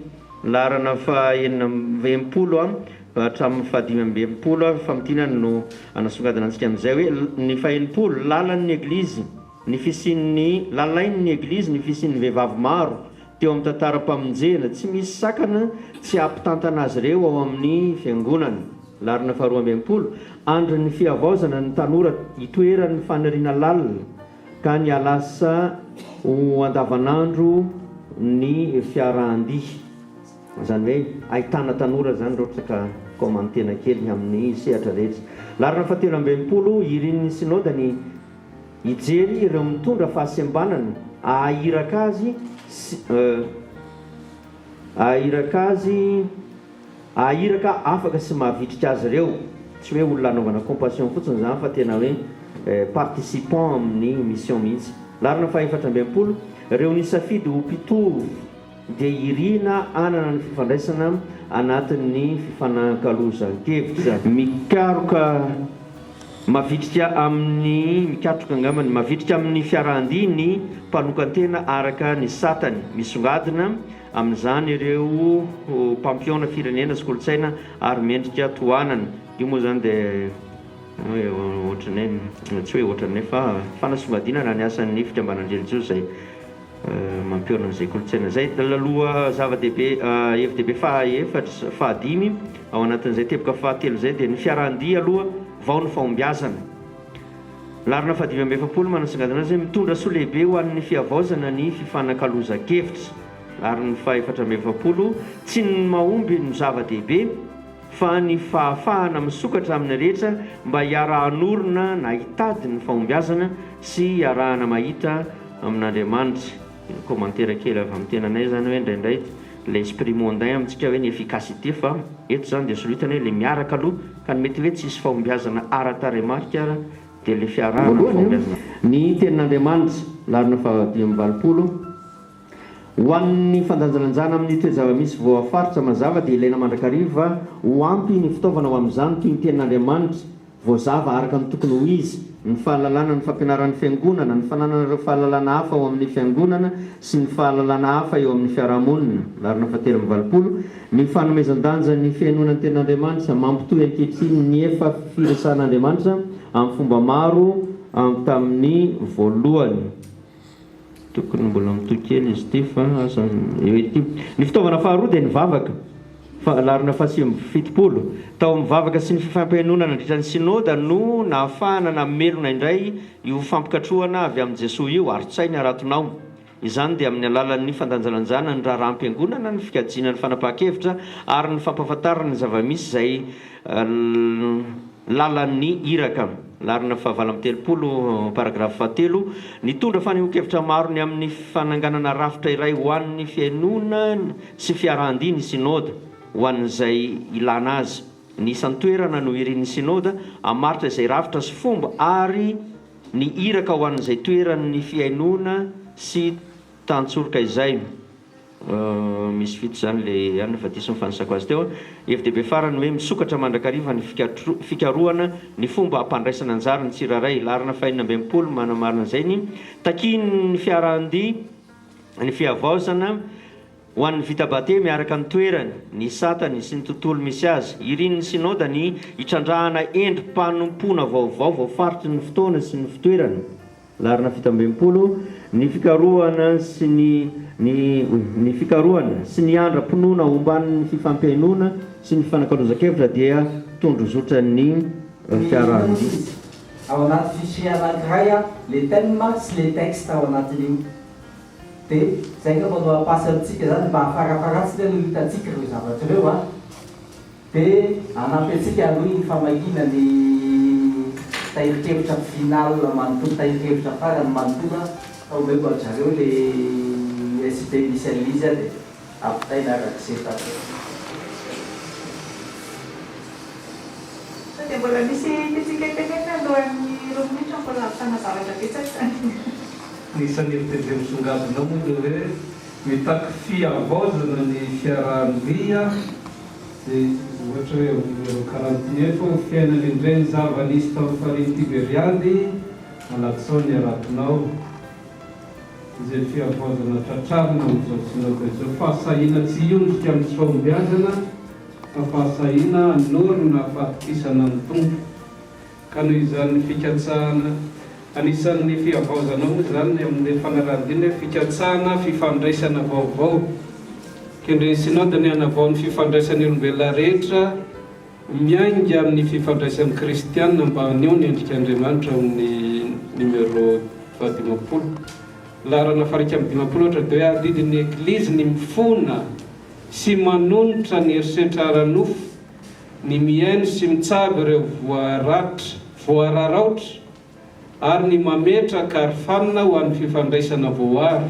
Laharana faha-66 hatramin'ny faha-65 famintinana no anasongadina antsika amin'izay hoe ny faha-60, lalan'ny Eglizy ny fisian'ny lalain'ny Eglizy ny fisian'ny vehivavy maro teo amin'ny tantaram-pamonjena, tsy misy sakana tsy hampitantana azy ireo ao amin'ny Fiangonana. Laharana faharoa amby enimpolo, Andron'ny fihavaozana ny tanora itoeran'ny faniriana lalina. ka nihalasa ho andavanandro ny fiarahan-dia. Izany hoe ahitana tanora izany raha ohatra ka commenter-na kely amin'ny sehatra rehetra. Laharana fahatelo ambin'ny folo, irin'ny Synoda ny hijery ireo mitondra fahasembanana hahiraka azy sy hahiraka azy hahiraka afaka sy mahavitrika azy ireo. Tsy hoe olona hanaovana compassion fotsiny izany fa tena hoe participant amin'ny mission mihitsy. Laharana faha-64, ireo nisafidy ho mpitovo dia irina hanana ny fifandraisana anatin'ny fifanakalozan-kevitra. Mikaroka mavitrika amin'ny mikatroka angambany mavitrika amin'ny fiarahan-dia ny mpanokan-tena araka ny satany. Misongadina amin'izany ireo mpampihaona firenena sy kolontsaina ary mendrika tohanana. Io moa izany dia ohatran'ny hoe tsy hoe ohatran'ny hoe fa fanasongadinana ny asan'ny fikambanan-drelijiozy izay Mampihaona an'izay kolontsaina izay. Laloha zava-dehibe, hevi-dehibe fahaefatra, fahadimy ao anatin'izay teboka fahatelo izay dia ny fiarahan-dia aloha vao ny fahombiazana. Laharana fahadimy amby efapolo manasongadina azy hoe mitondra soa lehibe ho an'ny fihavaozana ny fifanakalozan-kevitra. Laharana faha-44, tsy ny mahomby no zava-dehibe fa ny fahafahana misokatra amin'ny rehetra mba hiara-hanorina na hitady ny fahombiazana sy hiarahana mahita amin'Andriamanitra. Commentaire kely avy amin'ny tenanay izany hoe indraindray ilay esprit mondain amintsika hoe ny efficacité fa eto izany dia soritana hoe ilay miaraka aloha ka ny mety hoe tsy hisy fahombiazana ara-tarehimarika ara dia ilay fiarahana no fahombiazana. Ny tenin'Andriamanitra, laharana faha-85. Ho an'ny fandanjalanjana amin'ny toe-java-misy voafaritra mazava dia ilaina mandrakariva ho ampy ny fitaovana ho amin'izany toy ny Tenin'Andriamanitra voazava araka ny tokony ho izy, ny fahalalana ny fampianaran'ny Fiangonana, ny fananana ireo fahalalana hafa ao amin'ny Fiangonana sy ny fahalalana hafa eo amin'ny fiarahamonina. Laharana fahatelo amby valopolo, Ny fanomezan-danja ny fihainoana ny Tenin'Andriamanitra mampitohy ankehitriny ny efa firesahan'Andriamanitra amin'ny fomba maro tamin'ny voalohany. Tokony mbola mitohy kely izy ity fa asa eo ity. Ny fitaovana faharoa dia ny vavaka, fa laharana faha-79. Tao amin'ny vavaka sy ny fifampihainoana nandritra ny Synoda no nahafahana namelona indray io fampikatrohana avy amin'i Jesoa io, ary tsay ny haratonao. Izany dia amin'ny alalan'ny fandanjalanjana ny raharaham-piangonana, ny fikajiana ny fanapahan-kevitra ary ny fampahafantarana ny zava-misy izay Lalan'ny iraka. Laharana fahavalo amby telopolo, paragrafy fahatelo, Nitondra fanehoan-kevitra maro ny amin'ny fananganana rafitra iray ho an'ny fihainoana sy fiarahan-dia ny Synoda, ho an'izay ilàna azy. Ny isan-toerana no irin'ny Synoda hamaritra izay rafitra sy fomba ary ny iraka ho an'izay toeran'ny fihainoana sy tantsoroka izay. Misy fito izany ilay anona fa diso ny fanisako azy teo. Hevi-dehibe farany hoe misokatra mandrakariva ny fikarohana ny fomba hampandraisana anjara ny tsirairay. Laharana fahenina amby enimpolo manamarina izay ny takian'ny fiarahan-dia ny fihavaozana ho an'ny vita batemy araka ny toerany, ny satany sy ny tontolo misy azy. Irin'ny Synoda ny hitrandrahana endri-panompoana vaovao voafaritry ny fotoana sy ny fitoerana. Laharana 67, Ny fikarohana sy ny ny ny fikarohana sy ny andram-pinoana omban'ny fifampihainoana sy ny fifanakalozan-kevitra dia tondrozotran'ny fiarahan-dia. Ao anaty fichier anankiray a, le thème sy le texte ao anatin'io. De zay angamba no hampasy amintsika zany mba farafaharatsiny aloha hitantsika ireo zavatra ireo a. Dia hanampy antsika hanohy ny famakiana ny tahirin-kevitra final manontolo, tahirin-kevitra farany manontolo aho, fa omeko an-dry zareo ilay SIP misy an'ilay izy dia ampitaina araka izay tafita. Sao dia mbola misy tiantsika tenenina alohan'ny roa minitra mbola ahavitana zavatra betsaka izany. Ny isan'ny hevi-dehibe misongadina ao moa dia hoe mitaky fihavaozana ny fiarahan-dia, Dia ohatra hoe ao amin'ny numéro 49 ao, Fiainana indray ny zava-nisy tao amin'ny farihin'i Tiberiady, alatsao ny haratonao. Izay fihavaozana tratrarina amin'izao synoda izao, fahasahiana tsy hiondrika amin'ny tsy fahombiazana, fa fahasahiana hanorina fahatokisana ny Tompo. Ka noho izany fikatsahana, anisan'ny fihavaozana moa izany ny amin'ny fanarahan-dia ny hoe fikatsahana fifandraisana vaovao. Kendren'ny Synoda ny hanavao ny fifandraisan'ny olombelona rehetra miainga amin'ny fifandraisan'ny kristiana mba haneho ny endrik'Andriamanitra ao amin'ny numéro. Fahadimampolo. Laharana faha-51 ohatra dia hoe adidin'ny Eglizy ny mifona sy manonitra ny herisetra ara-nofo, ny mihaino sy mitsabo ireo voaratra, voararaotra ary ny mametraka arofanina ho an'ny fifandraisana voaaro.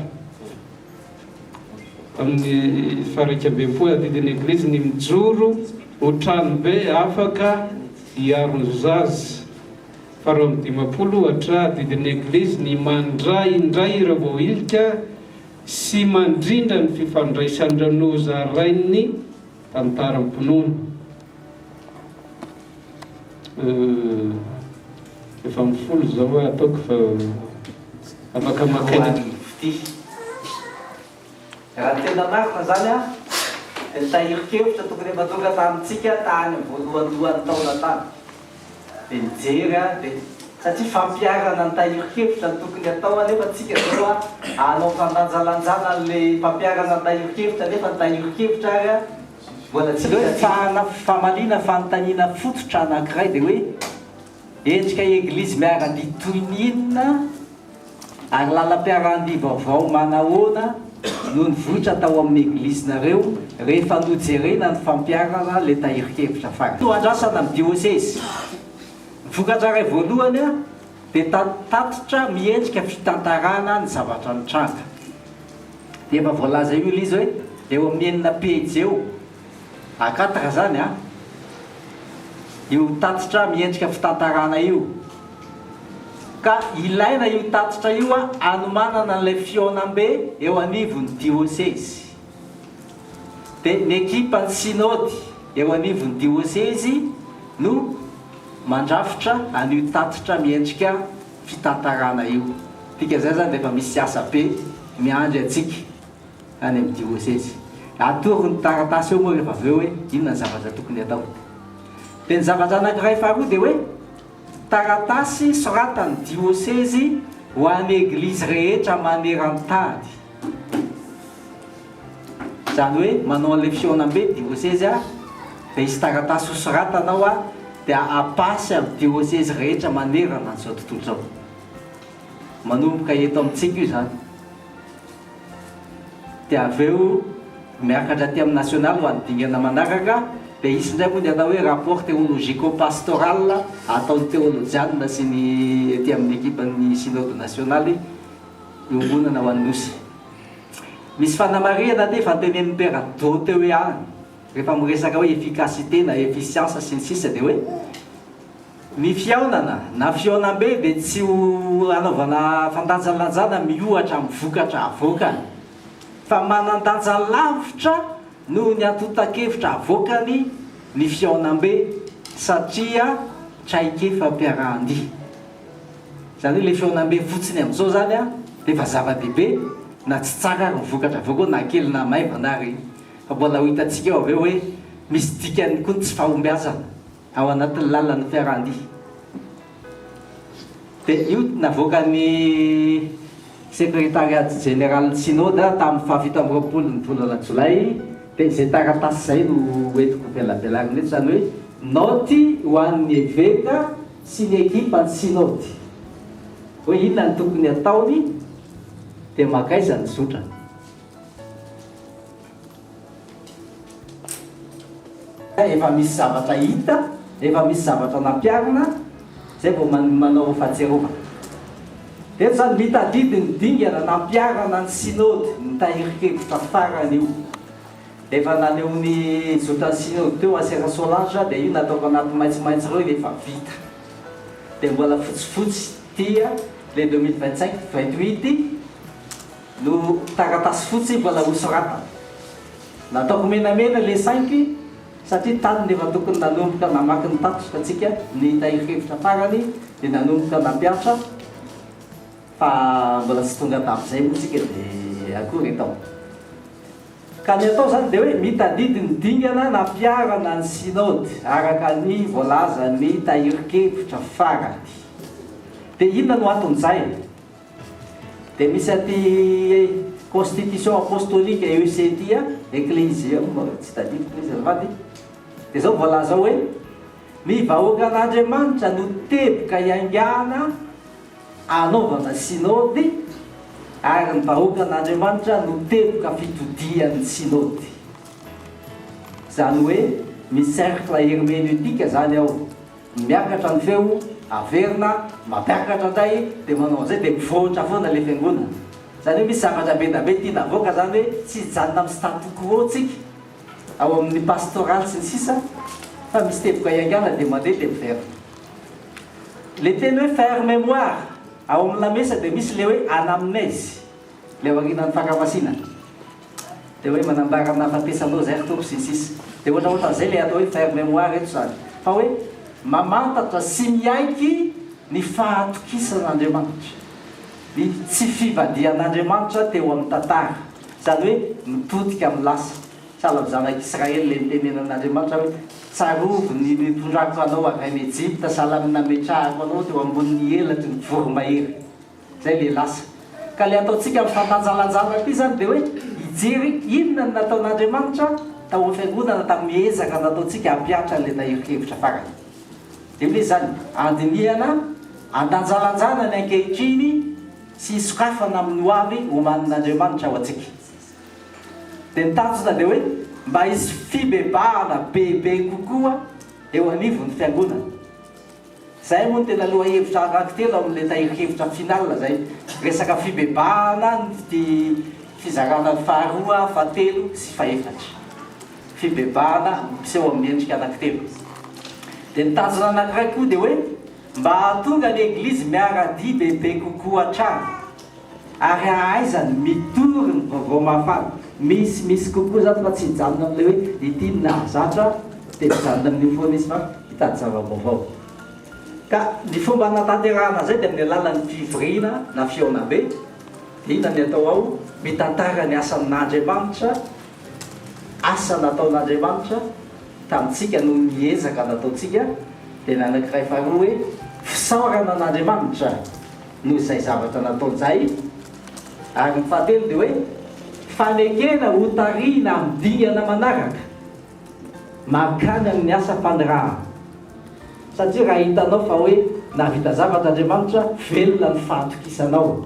Amin'ny faha-61, adidin'ny Eglizy ny mijoro ho tranobe afaka hiaro ny zaza. Faharoa-amby-dimampolo, ohatra, adidin'ny Eglizy ny mandray indray ireo voahilika sy mandrindra ny fifandraisan'ireo nozarain'ny tantaram-pinoana. Efa amin'ny folo izao aho, ataoko fa afaka maka aina. Fitia. Raha ny tena marina izany an, dia ny tahirin-kevitra tokony efa tonga tamintsika tany amin'ny voalohandohan'ny taona tany. Dia nijery aho dia, satria fampiharana ny tahirin-kevitra no tokony atao anefa tsika izao an, hanao fandanjalanjana an'ilay fampiharana ny tahirin-kevitra nefa ny tahirin-kevitra ary an, mbola tsy hoe fahana famaliana fanontaniana fototra anankiray dia hoe endrika eglizy miara-dia toy ny inona Ary lalam-piarahandia vaovao manahoana no nivoitra tao amin'ny eglizinareo rehefa nojerena ny fampiharana ilay tahirin-kevitra farany? No andrasana amin'ny diosezy. Ny vokatra iray voalohany dia tatitra miendrika fitantarana ny zavatra nitranga. Dia efa voalaza io ilay izy hoe eo amin'ny enina pejy eo. A quatre zany an! Io tatitra miendrika fitantarana io. Ka ilaina io tatitra io hanomanana an'ilay fihaonambe eo anivon'ny diosezy. Dia ny ekipan'ny synody eo anivon'ny diosezy no mandrafitra an'io tatitra miendrika fitantarana io. Dikan'izay zany dia efa misy asa be miandry antsika. any amin'ny diosezy. Atoro ny taratasy eo moa rehefa avy eo hoe inona ny zavatra tokony atao. Dia ny zavatra anankiray faharoa dia hoe taratasy soratan'ny diosezy ho an'ny eglizy rehetra maneran-tany. Izany hoe manao an'ilay fihaonambe diosezy dia hisy taratasy hosoratana ao dia apasy amin'ny diosezy rehetra manerana an'izao tontolo izao. Manomboka eto amintsika io izany. Dia avy eo miakatra aty amin'ny nasionaly ho an'ny dingana manaraka, dia hisy indray moa ny atao hoe rapport théologico-pastoral ataon'ny teolojianina sy ny ety amin'ny ekipan'ny synode nasionaly iombonana ho an'ny Nosy. Misy fanamarihana anefa notenenin'i Père Ado teo ihany, rehefa miresaka hoe efficacité na efficience sy ny sisa dia hoe, Ny fihaonana na fihaonambe dia tsy ho hanaovana fandanjalanjana miohatra amin'ny vokatra avoakany, fa manan-danja lavitra noho ny antontan-kevitra avoakany ny fihaonambe satria traikefam-piarahan-dia. Izany hoe ilay fihaonambe fotsiny amin'izao izany dia efa zava-dehibe na tsy tsara ary ny vokatra avoaka eo na kely na maivana ary fa mbola ho hitantsika eo avy eo hoe misy dikany koa ny tsy fahombiazana. ao anatin'ny lalan'ny fiarahandia. Dia io navoakan'ny Sekretariat Jeneralin'ny Synoda tamin'ny fahafito amby roapolo ny volana jolay, dia izay taratasy izay no hoentiko velabelarina eto, izany hoe naoty ho an'ny eveka sy ny ekipan'ny Synoda hoe inona no tokony hataony dia mankaiza ny zotrany. Efa misy zavatra hita, efa misy zavatra nampiharina, zay vao manao fahatsiarovana. Eto zany mitadidy ny dingana nampiharana ny synode, ny tahirin-kevitra farany io. Efa naneho ny zotran'ny synode teo Asera Solange dia io nataoko anaty maitsomaitso ireo efa vita. Dia mbola fotsifotsy tia le 2025, 28. No taratasy fotsy mbola hosoratana. Nataoko menamena le saingy satria tany no efa tokony nanomboka namaky ny tatitra tsika ny tahirin-kevitra farany dia nanomboka nampiatra fa mbola tsy tonga tamin'izay moa tsika dia akory atao. Ka ny atao izany dia hoe mitadidy ny dingana nampiharana ny Synode araka ny voalazan'ny tahirin-kevitra farany. Dia inona no anton'izay? Dia misy aty constitution apostolique EC ity a, Ecclesiam, tsy tadidiko ilay izy azafady, dia izao voalaza ao hoe, ny vahoakan'Andriamanitra no teboka iaingàna anaovana Synode ary ny vahoakan'Andriamanitra no teboka fitodihan'ny Synode. Izany hoe misy cercle hermeneutique izany ao, miakatra ny feo, averina, mampiakatra indray, dia manao an'izay dia mivoatra foana ilay fiangonana. Izany hoe misy zavatra be da be tiana avoaka izany hoe tsy hijanona amin'ny statu quo tsika ao amin'ny pastoraly sy ny sisa fa misy teboka hiaingàna dia mandeha dia miverina. Ilay teny hoe faire mémoire ao amin'ny lamesa dia misy ilay hoe anamnèse, ilay aorianan'ny fanamasinana. Dia hoe manambara ny nahafatesanao izay ry Tompo sy ny sisa. Dia ohatraohatran'izay ilay atao hoe faire mémoire eto izany. Fa hoe mamantatra sy miaiky ny fahatokisan'Andriamanitra, ny tsy fivadihan'Andriamanitra teo amin'ny tantara. Izany hoe mitodika amin'ny lasa. Sahala amin'ny zanak'Israely ilay nitenenan'Andriamanitra hoe, Tsarovy ny nitondrako anao avy any Ejipta, sahala amin'ny nametrahako anao teo ambonin'ny elatry ny voromahery. Izay ilay lasa. Ka ilay ataontsika amin'ny fandanjalanjana ity izany dia hoe hijery inona no nataon'Andriamanitra tao amin'ny Fiangonana tamin'ny ezaka nataontsika hampihatra an'ilay tahirin-kevitra farany. Dia ilay izy izany, handinihana, handanjalanjana ny ankehitriny sy hisokafana amin'ny ho avy omanin'Andriamanitra ho antsika. Dia ny tanjona dia hoe mba hisy fibebahana bebe kokoa eo anivon'ny Fiangonana. Zay moa no tena lohahevitra anankitelo amin'ilay tahirin-kevitra final zay. Resaka fibebahana ny fizarana faharoa, fahatelo sy fahefatra. Fibebahana miseho amin'ny endrika anankitelo. Dia ny tanjona anankiray koa dia hoe mba hahatonga ny Eglizy miara-dia bebe kokoa hatrany ary hahaizany mitory ny vaovao mahafaly. Misimisy kokoa izany fa tsy hijanona amin'ilay hoe ity no nahazatra dia mijanona amin'io foana izy fa hitady zava-baovao. Ka ny fomba hanatanterahana izay dia amin'ny alalan'ny fivoriana na fihaonambe. Dia inona ny atao ao? Mitantara ny asan'Andriamanitra, asa nataon'Andriamanitra tamintsika noho ny ezaka nataontsika. Dia ny anankiray faharoa hoe fisaorana an'Andriamanitra noho izay zavatra nataony izay. Ary ny fahatelo dia hoe fanekena ho tarihina amin'ny dingana manaraka mankany amin'ny asa fanirahana. Satria raha hitanao fa hoe nahavita zavatra Andriamanitra, velona ny fahatokisanao.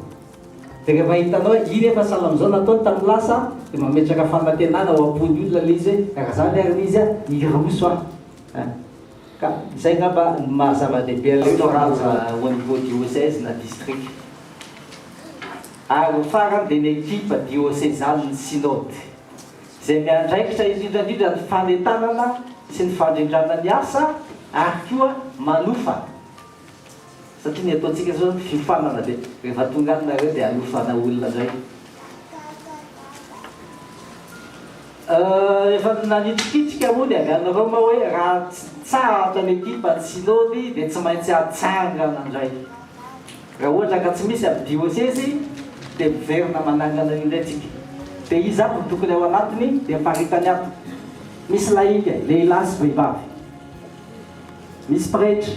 Dia rehefa hitanao hoe iny efa sahala amin'izao nataony tamin'ny lasa, dia mametraka fanantenana ao am-pon'ny olona ilay izy hoe raha izany ary ilay izy, hiroso aho. Ka izay angamba no maha zava-dehibe an'ilay pastoral au niveau diocèse na district. Ary ny farany dia ny ekipa diosezanin'ny Synode, izay miandraikitra indrindra indrindra ny fanentanana sy ny fandrindrana ny asa ary koa manofana. Satria ny ataontsika izao zany fiofanana dia rehefa tonga any nareo dia hanofana olona indray. Efa nanitrikitrika moa ny avy any Roma hoe raha tsy nitsahatra ny ekipa ny Synody dia tsy maintsy hatsangana indray. Raha ohatra ka tsy misy amin'ny diosezy dia miverina manangana io indray tsika. Dia iza avy no tokony ao anatiny dia ny faritany ato. Misy lahika, lehilahy sy vehivavy. Misy pretra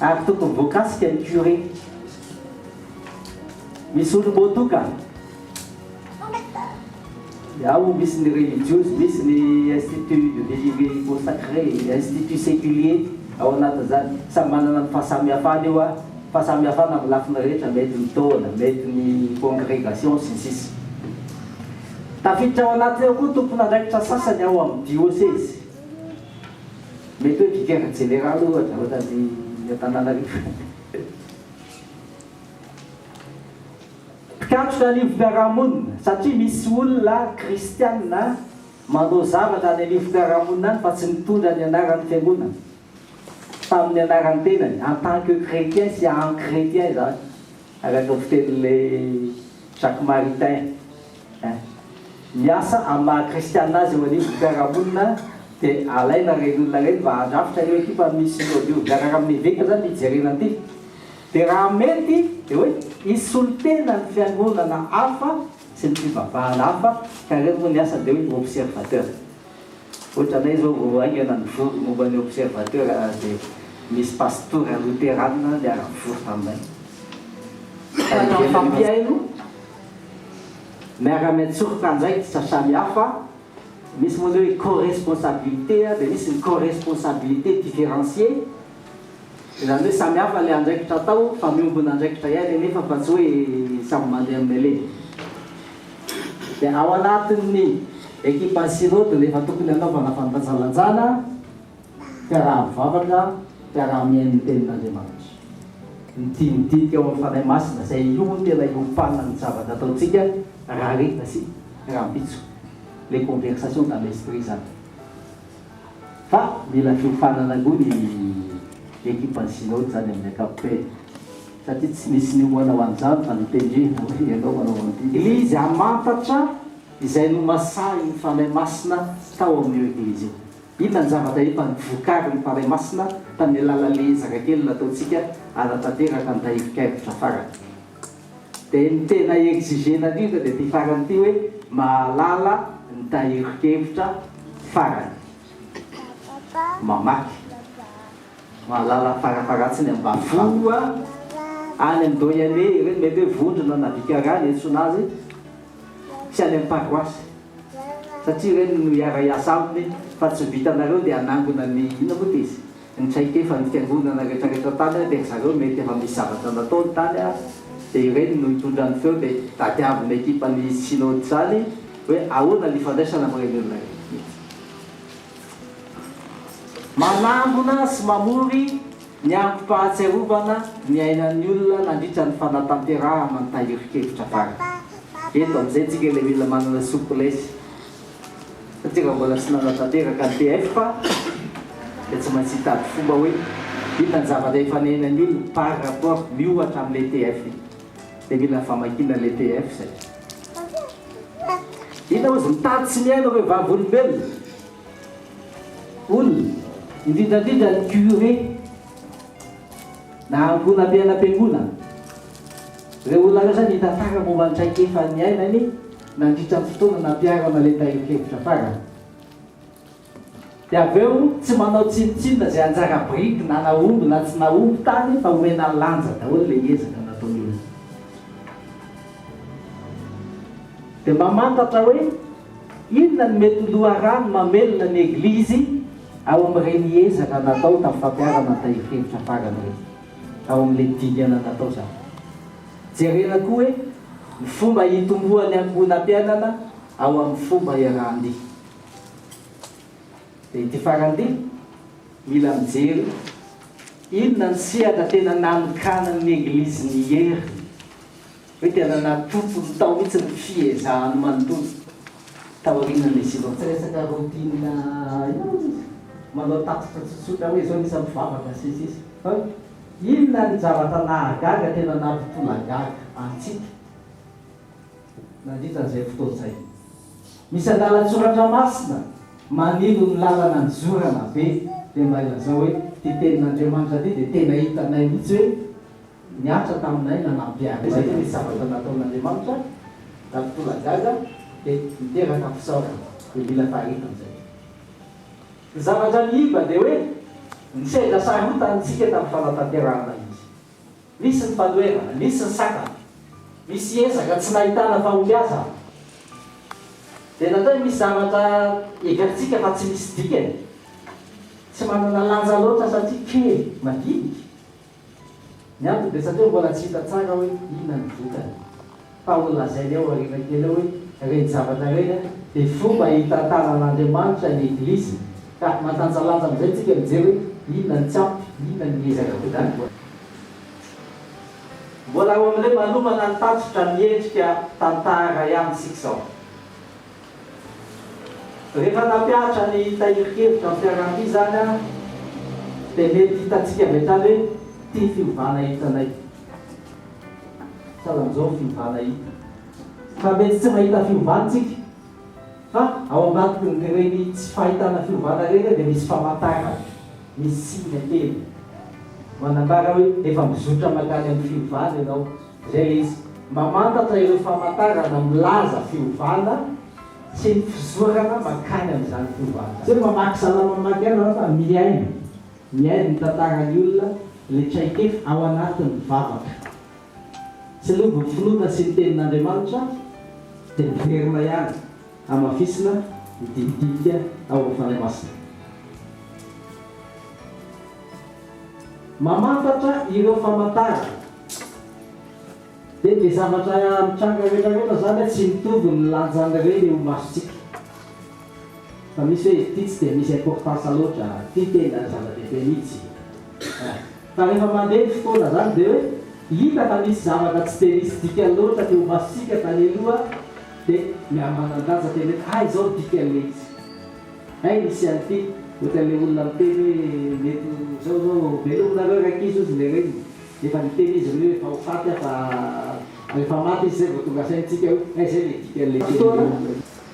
ary tokony voakasika ny curé. Misy olom-boatokana. Ao misy ny relijiozy, misy ny institut de vie consacré, institut séculier ao anatin'izany. Samy manana ny fahasamihafany io an, fahasamihafana amin'ny lafiny rehetra, mety ny taona, mety ny congrégation sy ny sisa. Tafiditra ao anatiny ao koa tompon'andraikitra sasany ao amin'ny diosezy. Mety hoe vicaire jeneraly ohatra, ohatran'ny Antananarivo. Mpikatroka anivom-piarahamonina, satria misy olona kristiana manao zavatra any anivom-piarahamonina any fa tsy mitondra ny anaran'ny fiangonana, fa amin'ny anaran'ny tenany, en tant que chrétien sy en chrétien izany, araka ny fitenin'ilay Jacques Maritain. Miasa amin'ny maha kristiana azy eo anivon'ny fiarahamonina dia alaina ireny olona ireny mba handrafitra io ekipa misy synode io. Miaraka amin'ny eveka izany ny hijerena an'ity. Dia raha mety dia hoe hisolo tena ny fiangonana hafa sy ny fivavahana hafa ka ireny moa ny asany dia hoe observateur. Ohatra anay izao vao haingana nivory momba ny observateur dia misy pastora loterana niara-nivory taminay. Mifampihaino, miara-miantsoroka andraikitra samy hafa, misy moa ny hoe co-responsabilité dia misy ny co-responsabilité différenciée. Izany hoe samy hafa ilay andraikitra atao fa miombona andraikitra ihany anefa fa tsy hoe samy mandeha amin'ny alehany. Dia ao anatin'ny ekipan'ny Synode no efa tokony hanaovana fandanjalanjana, fiaraha-mivavaka, fiaraha-mihaino ny tenin'Andriamanitra. Ny dinidinika ao amin'ny Fanahy Masina, izay io no tena iompanan'ny zavatra ataontsika rahariva sy rahampitso. Les conversations dans l'esprit izany. Fa mila fiofanana koa ny ekipan'ny Synode izany amin'ny ankapobeny. Satria tsy nisy niomana ho an'izany fa notendrena hoe ianao manao an'ity. Eglizy hamantatra izay nomasahin'ny Fanahy Masina tao amin'io Eglizy io. Inona ny zavatra efa novokarin'ny Fanahy Masina tamin'ny alalan'ilay ezaka kely nataontsika hanatanteraka ny tahirin-kevitra farany? Dia ny tena exigena indrindra dia ity farany ity hoe mahalala ny tahirin-kevitra farany. Mamaky. Mahalala farafaharatsiny ambany voa any amin'ny doyenné ireny mety hoe vondrona na vicarat ny antsoina azy sy any amin'ny paroasy satria ireny no hiara-hiasa aminy fa tsy vitanareo dia hanangona ny inona moa ity izy ny traikefa ny fiangonana retraretra tany dia ry zareo mety efa misy zavatra nataony tany dia ireny no hitondra ny feo dia tadiavin'ny ekipan'ny synode izany hoe ahoana ny ifandraisana amin'ireny olona ireny. Manangona sy mamory ny angom-pahatsiarovana niainan'ny olona nandritra ny fanatanterahana ny tahirin-kevitra farany. Eto amin'izay tsika ilay mila manana souplesse satria raha mbola tsy nanatanteraka ny TF dia tsy maintsy hitady fomba hoe inona ny zavatra efa niainan'ny olona par rapport miohatra amin'ilay TF iny. Dia mila famakiana ilay TF izay. Inona hozy mitady sy mihaino ireo vavolombelona? Olona, indrindra indrindra ny curé na ankohonam-piainam-piangonana. Ireo olona ireo izany hitantara momba ny traikefa niainany nandritra ny fotoana nampiharana ilay tahirin-kevitra farany. Dia avy eo tsy manao tsinontsinona izay anjara biriky na nahomby na tsy nahomby tany fa omena lanja daholo ilay ezaka nataon'ny olona. Dia mamantatra hoe inona no mety ho loharano mamelona ny Eglizy ao amin'ireny ezaka natao tamin'ny fampiharana ny tahirin-kevitra farany ireny, ao amin'ilay dingana natao izany. Jerena koa hoe ny fomba hitomboan'ny ankohonam-piainana ao amin'ny fomba iarahan-dia. Dia ity farany ity, mila mijery inona ny sehatra tena nanokanan'ny Eglizy ny heriny, hoe tena natopony tao mihitsy ny fiezahany manontolo taorianan'ilay Synode. Tsy resaka routine ihany izy, manao tatitra tsotsotra hoe izao ny isan'ny mpivavaka sy ny sisa Fa hoe inona ny zavatra nahagaga tena nampitolagaga antsika nandritra an'izay fotoana izay. Misy andalan-tsoratra masina manilo ny lalana nizorana be dia mba ilazao hoe ity tenin'Andriamanitra ity dia tena hitanay mihitsy hoe nihatra taminay nanampy ahy. Satria misy zavatra nataon'Andriamanitra nampitolagaga dia niteraka fisaorana dia mila faritana izay. Ny zavatra niiba dia hoe nisedra sarotany isika tamin'ny fanatanterahana izy. Nisy ny fanoherana, nisy ny sakana, nisy ezaka tsy nahitana fahombiazana. Dia indraindray misy zavatra heverintsika fa tsy misy dikany, tsy manana lanja loatra satria kely, madinika. Ny antony dia satria mbola tsy hita tsara hoe inona ny vokany. Fa ho lazainy ao aoriana kely ao hoe ireny zavatra ireny dia fomba hitantanan'Andriamanitra ny Eglizy ka mandanjalanja amin'izay tsika mijery hoe inona ny tsy ampy, inona ny ezaka tokony ho. Mbola ao amin'ilay manomana ny tatitra miendrika tantara ihany isika izao. Rehefa nampihatra ny tahirin-kevitra amin'ny fiaraha-miasa izany dia mety hitantsika avy hatrany hoe ity fiovana hitanay. Sahala amin'izao ny fiovana hita. Fa mety tsy mahita fiovana isika fa ao ambadikin'ireny tsy fahitana fiovana ireny dia misy famantarana, misy signe kely manambara hoe efa mizotra mankany amin'ny fiovana ianao. Izay ilay izy. Mamantatra ireo famantarana milaza fiovana sy ny fizorana mankany amin'izany fiovana izany. Tsy hoe mamaky salamo mamaky ihany ianao fa mihaino, mihaino ny tantaran'ny olona, ilay traikefa ao anatin'ny vavaka. Tsilovy ny finoana sy ny tenin'Andriamanitra dia miverina ihany hamafisina ny dinidinika ao amin'ny Fanahy Masina. Mamantatra ireo famantarana. Dia ilay zavatra mitranga rehetra rehetra izany tsy mitovy ny lanjan'ireny eo imasontsika. Fa misy hoe ity tsy dia misy importance loatra, ity tena zava-dehibe mihitsy. Fa rehefa mandeha ny fotoana izany dia hoe hita fa nisy zavatra tsy dia nisy dikany loatra teo imasontsika tany aloha dia miha-manan-danja tena hoe hay izao ny dikan'ilay izy. Hay nisy an'ity, ohatran'ilay olona miteny hoe mety ho izao izao, velominareo rankizy hozy ilay reniny. Efa niteny izy ireo efa ho faty aho fa rehefa maty izy zay vao tonga saina tsika hoe hay zay le dikan'le teny Fotoana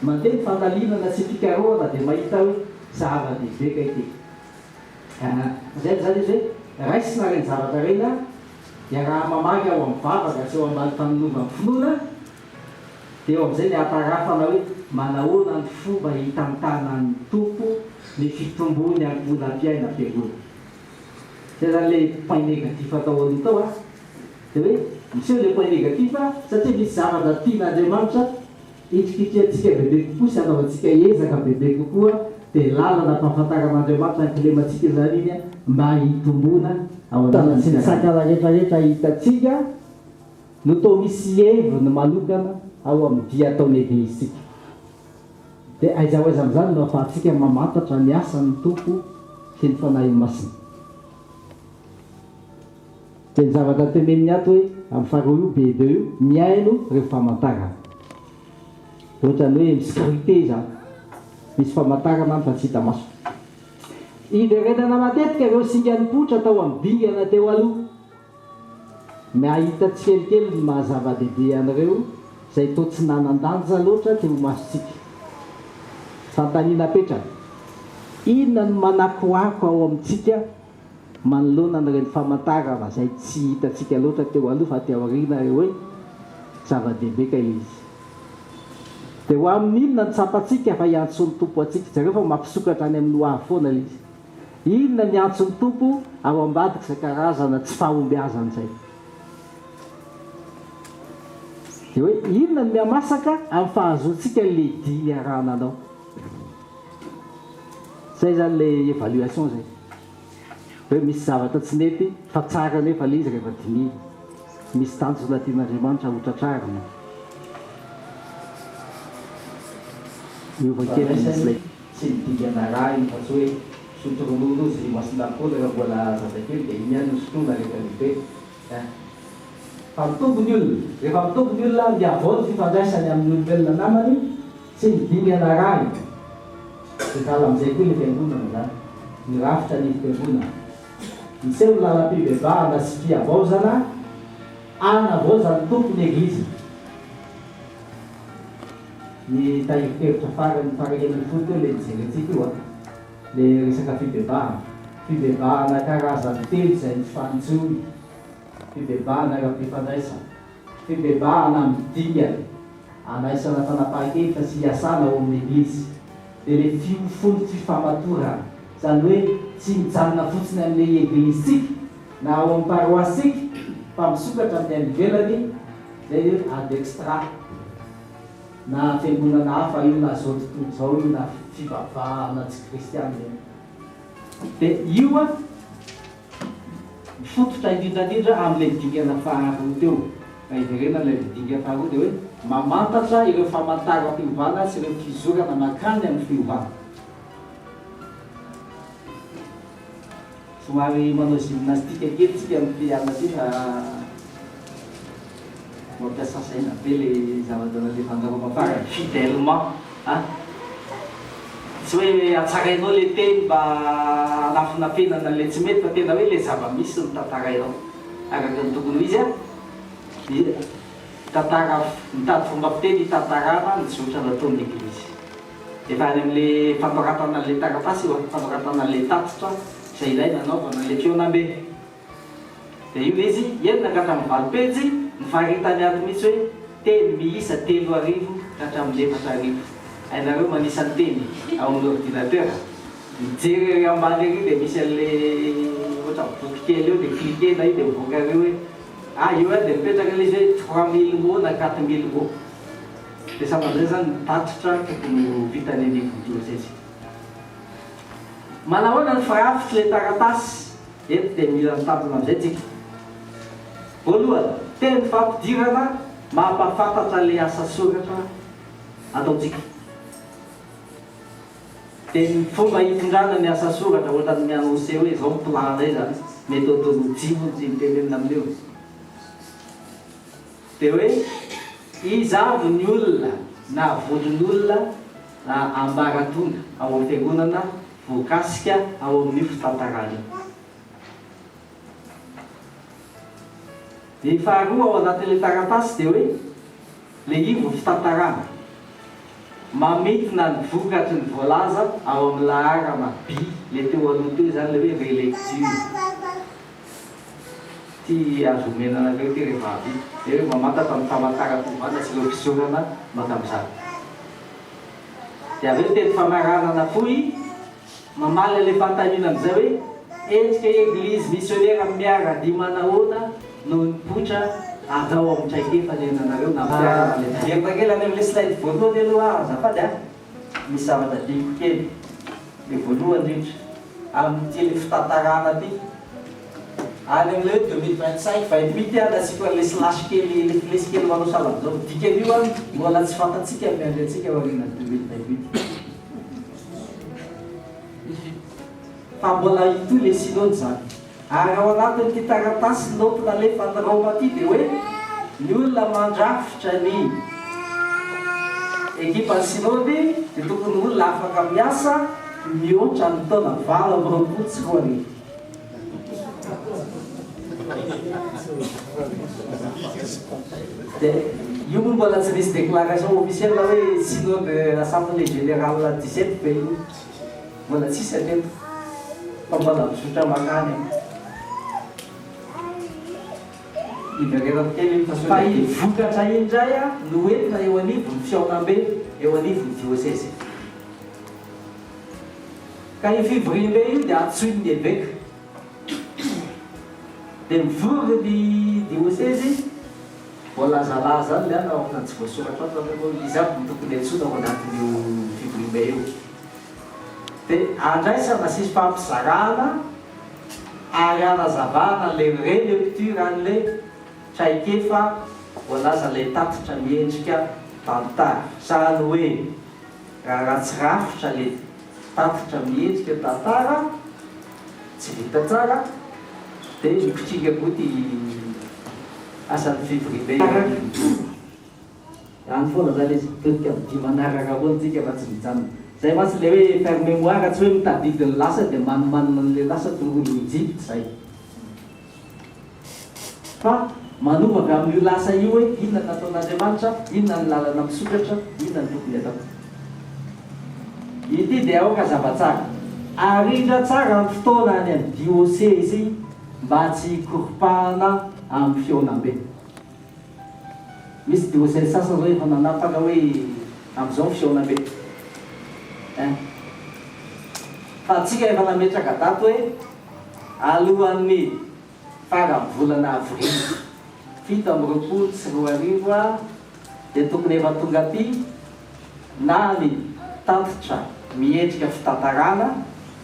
mandeha ny fandalinana sy fikarohana dia mahita hoe zava-dehibe kay ity. Aa zay zany izy hoe raisina ireny zavatra ireny a, dia raha mamaky ao amin'ny vavaka sy ao ambany fanonovan'ny finoana dia eo amin'izay ny hahatarafana hoe manahoana ny fomba hitantanan'ny Tompo ny fitombon'ny ankohonam-piainam-piangonana. Zay zany le point négatif atao aloha tao a! De hoe miseho le point négatif satria misy zavatra tian'Andriamanitra hitrikitrihantsika bebe kokoa sy hanaovantsika ezaka bebe kokoa de lalana ampahafantaran'Andriamanitra ny kilemantsika zany iny mba hitomboana ao anatin'ny Sy ny sakana rehetrarehetra hitantsika no toa misy heviny manokana ao amin'ny dia ataon'ny Eglizintsika. Dia aiza ho aiza amin'izany no ahafahantsika mamantatra ny asan'ny Tompo sy ny Fanahiny Masina? Dia ny zavatra teneniny ato hoe amin'ny faharoa io B2 io, mihaino ireo famantarana. Ohatran'ny hoe mi-scruter izany. Misy famantarana any fa tsy hita maso. Iverenana matetika ireo singa nipoitra tao amin'ny dingana teo aloha. Mahita tsikelikely ny maha zava-dehibe an'ireo izay toa tsy nanan-danja loatra teo imasontsika. Fanontaniana apetraka, Inona no manakoako ao amintsika manoloana an'ireny famantarana izay tsy hitantsika loatra teo aloha fa aty aoriana ireo hoe zava-dehibe kay ilay izy? Dia ho amin'ny inona no tsapantsika fa iantsoan'ny Tompo antsika? Jereo fa mampisokatra any amin'ny ho avy foana ilay izy. Inona ny antson'ny Tompo ao ambadik'izay karazana tsy fahombiazana izay? Dia hoe inona no mihamasaka amin'ny fahazoantsika an'ilay dihy niaraha-nanao? Izay izany ilay évaluation izay. Hoe misy zavatra tsy nety fa tsara anefa ilay izy rehefa dinihina. Misy tanjona tian'Andriamanitra hotratrarina. Miova kely ny slide. Tsy ny dingana arahiny fa tsy hoe misotro ronono ozy ry Masina Paoly raha mbola zazakely dia iny ihany no sotroina rehefa lehibe eh. Fa mitombo ny olona. Rehefa mitombo ny olona mihavao ny fifandraisany amin'ny olombelona namany sy ny dingana arahiny. Dia sahala amin'izay koa ilay fiangonana izany. Ny rafitra anivon-piangonana. Miseho ny lalam-pibebahana sy fihavaozana anavaozan'ny Tompo ny Egliziny. Ny tahirin-kevitra farany faha-11 teo ilay nijerentsika io an, ilay resaka fibebahana. Fibebahana karazany telo izay mifanjohy, fibebahana ara-pifandraisana, fibebahana amin'ny dingana andraisana fanapahan-kevitra sy iasana ao amin'ny Eglizy, dia ilay fiofon'ny fifamatorana, izany hoe tsy mijanona fotsiny amin'ilay Eglizintsika na ao amin'ny paroasintsika fa misokatra amin'ny any ivelany, izay ny hoe ad extra. Na fiangonana hafa io na zao tontolo izao io na fivavahana tsy kristianina io. Dia io an, mifototra indrindra indrindra amin'ilay dingana faharoa teo. Raha hiverenana ilay dingana faharoa dia hoe mamantatra ireo famantaram-piovana sy ireo fizorana mankany amin'ny fiovana. Somary manao gymnastique kely tsika amin'ity alina ity fa mampiasa saina be le zavatra nalefan'i farany. Fidèlement an! Tsy hoe hatsarainao le teny mba hanafinafenana an'ilay tsy mety fa tena hoe le zava-misy no tantarainao araka ny tokony ho izy an! Mitantara, mitady fomba fiteny hitantarana ny zotra nataon'ny Eglizy. Efa any amin'ilay fanoratana an'ilay taratasy io an, fanoratana an'ilay tatitra izay ilaina hanaovana an'ilay fihaonambe. Dia io ilay izy, enina ka hatramin'ny valo pejy, ny faritany ato mihitsy hoe teny miisa 3000 ka hatramin'ny 4000. Hainareo manisa ny teny ao amin'ny ordinateur? Mijery ery ambany ery dia misy an'ilay ohatran'ny boky kely eo dia cliquer-na io dia mivoaka ery hoe, ah eo ihany dia mipetraka ilay izy hoe 3000 mots na 4000 mots. Dia samy amin'izay izany ny tatitra tokony ho vitan'ny anivon'ny diôsezy. Manahoana ny firafitr'ilay taratasy? Eto dia mila mitandrina amin'izay tsika. Voalohany, teny fampidirana mampahafantatra ilay asa soratra ataontsika. Dia ny fomba hitondrana ny asa soratra, ohatran'ny mi-annoncer hoe izao ny plan-nay izany, méthodologie moa no tiany tenenina amin'io. Dia hoe iza avy ny olona na vondron'olona na ambaratonga ao amin'ny fiangonana voakasika ao amin'io fitantarana io. Ny faharoa ao anatin'ilay taratasy dia hoe ilay ivo fitantarana. Mamintina ny vokatry ny voalaza ao amin'ny laharana by ilay teo aloha teo izany ilay hoe relecture. Ity azo omena anareo ity rehefa avy dia hoe mamantatra ny famantaram-piovana sy ireo fisorana mankamin'izany. Dia avy eo teny famaranana fohy mamaly an'ilay fanontaniana amin'izay hoe endrika Eglizy misionera miara-dia manahoana no nipoitra avy ao amin'ny traikefa niainanareo nampiharana ilay Miverina kely any amin'ilay slide voalohany aloha aho azafady a! Misy zavatra adinoko kely. Ilay voalohany indrindra amin'ity ilay fitantarana ity. Any amin'ilay hoe 2025, 28 aho nasiako an'ilay slash kely, ilay flesy kely manao sahala amin'izao. Ny dikan'io an, mbola tsy fantatsika ny miandry antsika aorianan'ny 2028. Fa mbola hitohy ilay synode izany. Ary ao anatin'ity taratasy naoty nalefa any Raoma ity dia hoe ny olona mandrafitra ny ekipan'ny Synody dia tokony ho olona afaka miasa mihoatra ny taona 2028. Dia io moa mbola tsy nisy déclaration officielle hoe Synode Assemblée Générale 17 ve io. Mbola tsisy hatreto fa mbola mizotra makany an. Iverenako kely iny fa sao Fa iny vokatra iny indray no entina eo anivon'ny fihaonambe eo anivon'ny diosezy. Ka io fivoriambe io dia antsoin'ny eveka. Dia mivory ny diosezy, voalazalaza any ilay anarana fa tsy voasoratra ato zany hoe iza avy no tokony antsoina ao anatin'io fivoriambe io. Dia andraisana sy ifampizarana ary anazavana ilay relecture an'ilay traikefa voalazan'ilay tatitra miendrika tantara. Sahala hoe raha ratsy rafitra ilay tatitra miendrika tantara, tsy vita tsara, dia mipitrika koa ity asan'ny fivoriambe ity. Any foana zany izy, mitodika amin'ny dihy manaraka foana tsika fa tsy mijanona. Zay mantsy ilay hoe faire mémoire tsy hoe mitadidy ny lasa dia manimanina an'ilay lasa tongolo Egypte zay. Fa manova avy amin'io lasa io hoe inona ny nataon'Andriamanitra, inona ny lalana misokatra, inona ny tokony atao. Ity dia aoka hazava tsara. Arindra tsara ny fotoana any amin'ny diosezy mba tsy hikoropahana amin'ny fihaonambe. Misy diocèse sasany zao efa nanapaka hoe amizao ny fihaonambe ein. Fa antsika efa nametraka daty hoe alohan'ny faran'ny volana avril 2027 dia tokony efa tonga aty na ny tatitra miendrika fitantarana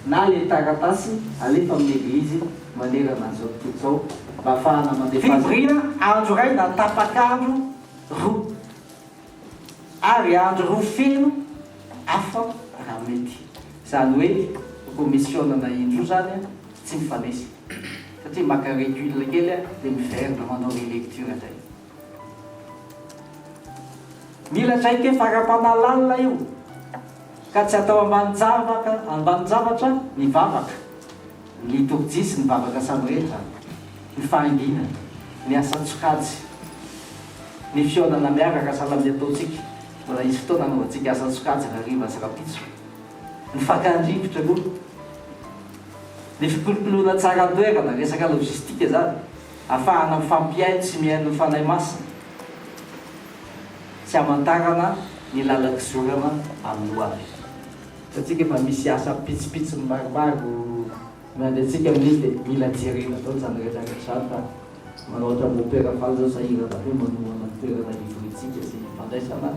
na ilay taratasy alefa amin'ny Eglizy manerana an'izao tontolo izao mba hahafahana mandefa azy. Fivoriana andro iray na tapak'andro roa ary andro roa feno hafa raha mety. Izany hoe tokony misy fihaonana indroa izany tsy mifanesy satria maka recul kely dia miverina manao relecture indray. Mila traikefa ara-panahy lalina io, ka tsy atao ambanin-javaka ambanin-javatra ny vavaka, ny litorjia sy ny vavaka samirery izany, ny fahanginana, ny asan-tsokajy, ny fihaonana miaraka sahala amin'ny ataontsika, mbola hisy fotoana hanaovantsika asan-tsokajy rahariva sy rahampitso, ny fakan-drivotra koa, ny fikolokoloana tsara ny toerana, resaka logistique izany. Afahana mifampihaino sy mihaino ny Fanahy Masina sy hamantarana ny lalan-kizorana amin'ny ho avy. Hitantsika fa misy asa pitsopitsony maromaro miandry antsika amin'izy dia mila jerena daholo izany rehetra rehetra izany fa manao ohatran'ny mopera faly izao sahirana be manohana ny toerana hivoriantsika sy hifandraisana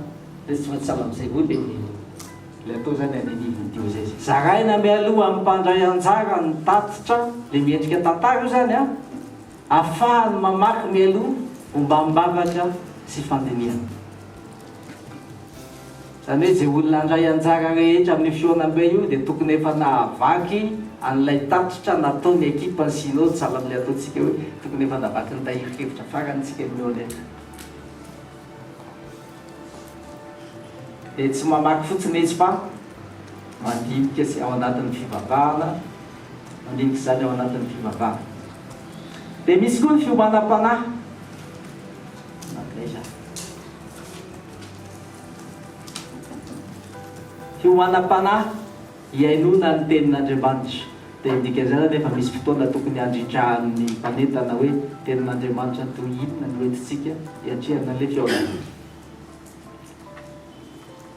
dia tsy maintsy sahala amin'izay koa dia. Ilay atao izany any anivon'ny diosezy. Zaraina mialoha amin'ny mpandray anjara ny tatitra, ilay miendrika tantara io izany an, ahafahany mamaky mialoha ombam-bavaka sy fandinihana. Izany hoe izay olona handray anjara rehetra amin'io fihaonambe io dia tokony efa nahavaky an'ilay tatitra nataon'ny ekipan'ny Synode sahala amin'ilay ataontsika hoe tokony efa navaky ny tahirin-kevitra farany isika mihaona eto. Dia tsy mamaky fotsiny izy fa mandinika sy ao anatin'ny fivavahana, mandinika izany ao anatin'ny fivavahana. Dia misy koa ny fiomanam-panahy. Anankiray izany. Fiomanam-panahy hihainoana ny tenin'Andriamanitra. Dia ny dikan'izany anefa misy fotoana tokony handrindrahan'ny mpanentana hoe tenin'Andriamanitra toy inona no entintsika hiatrehana an'ilay fihaonana.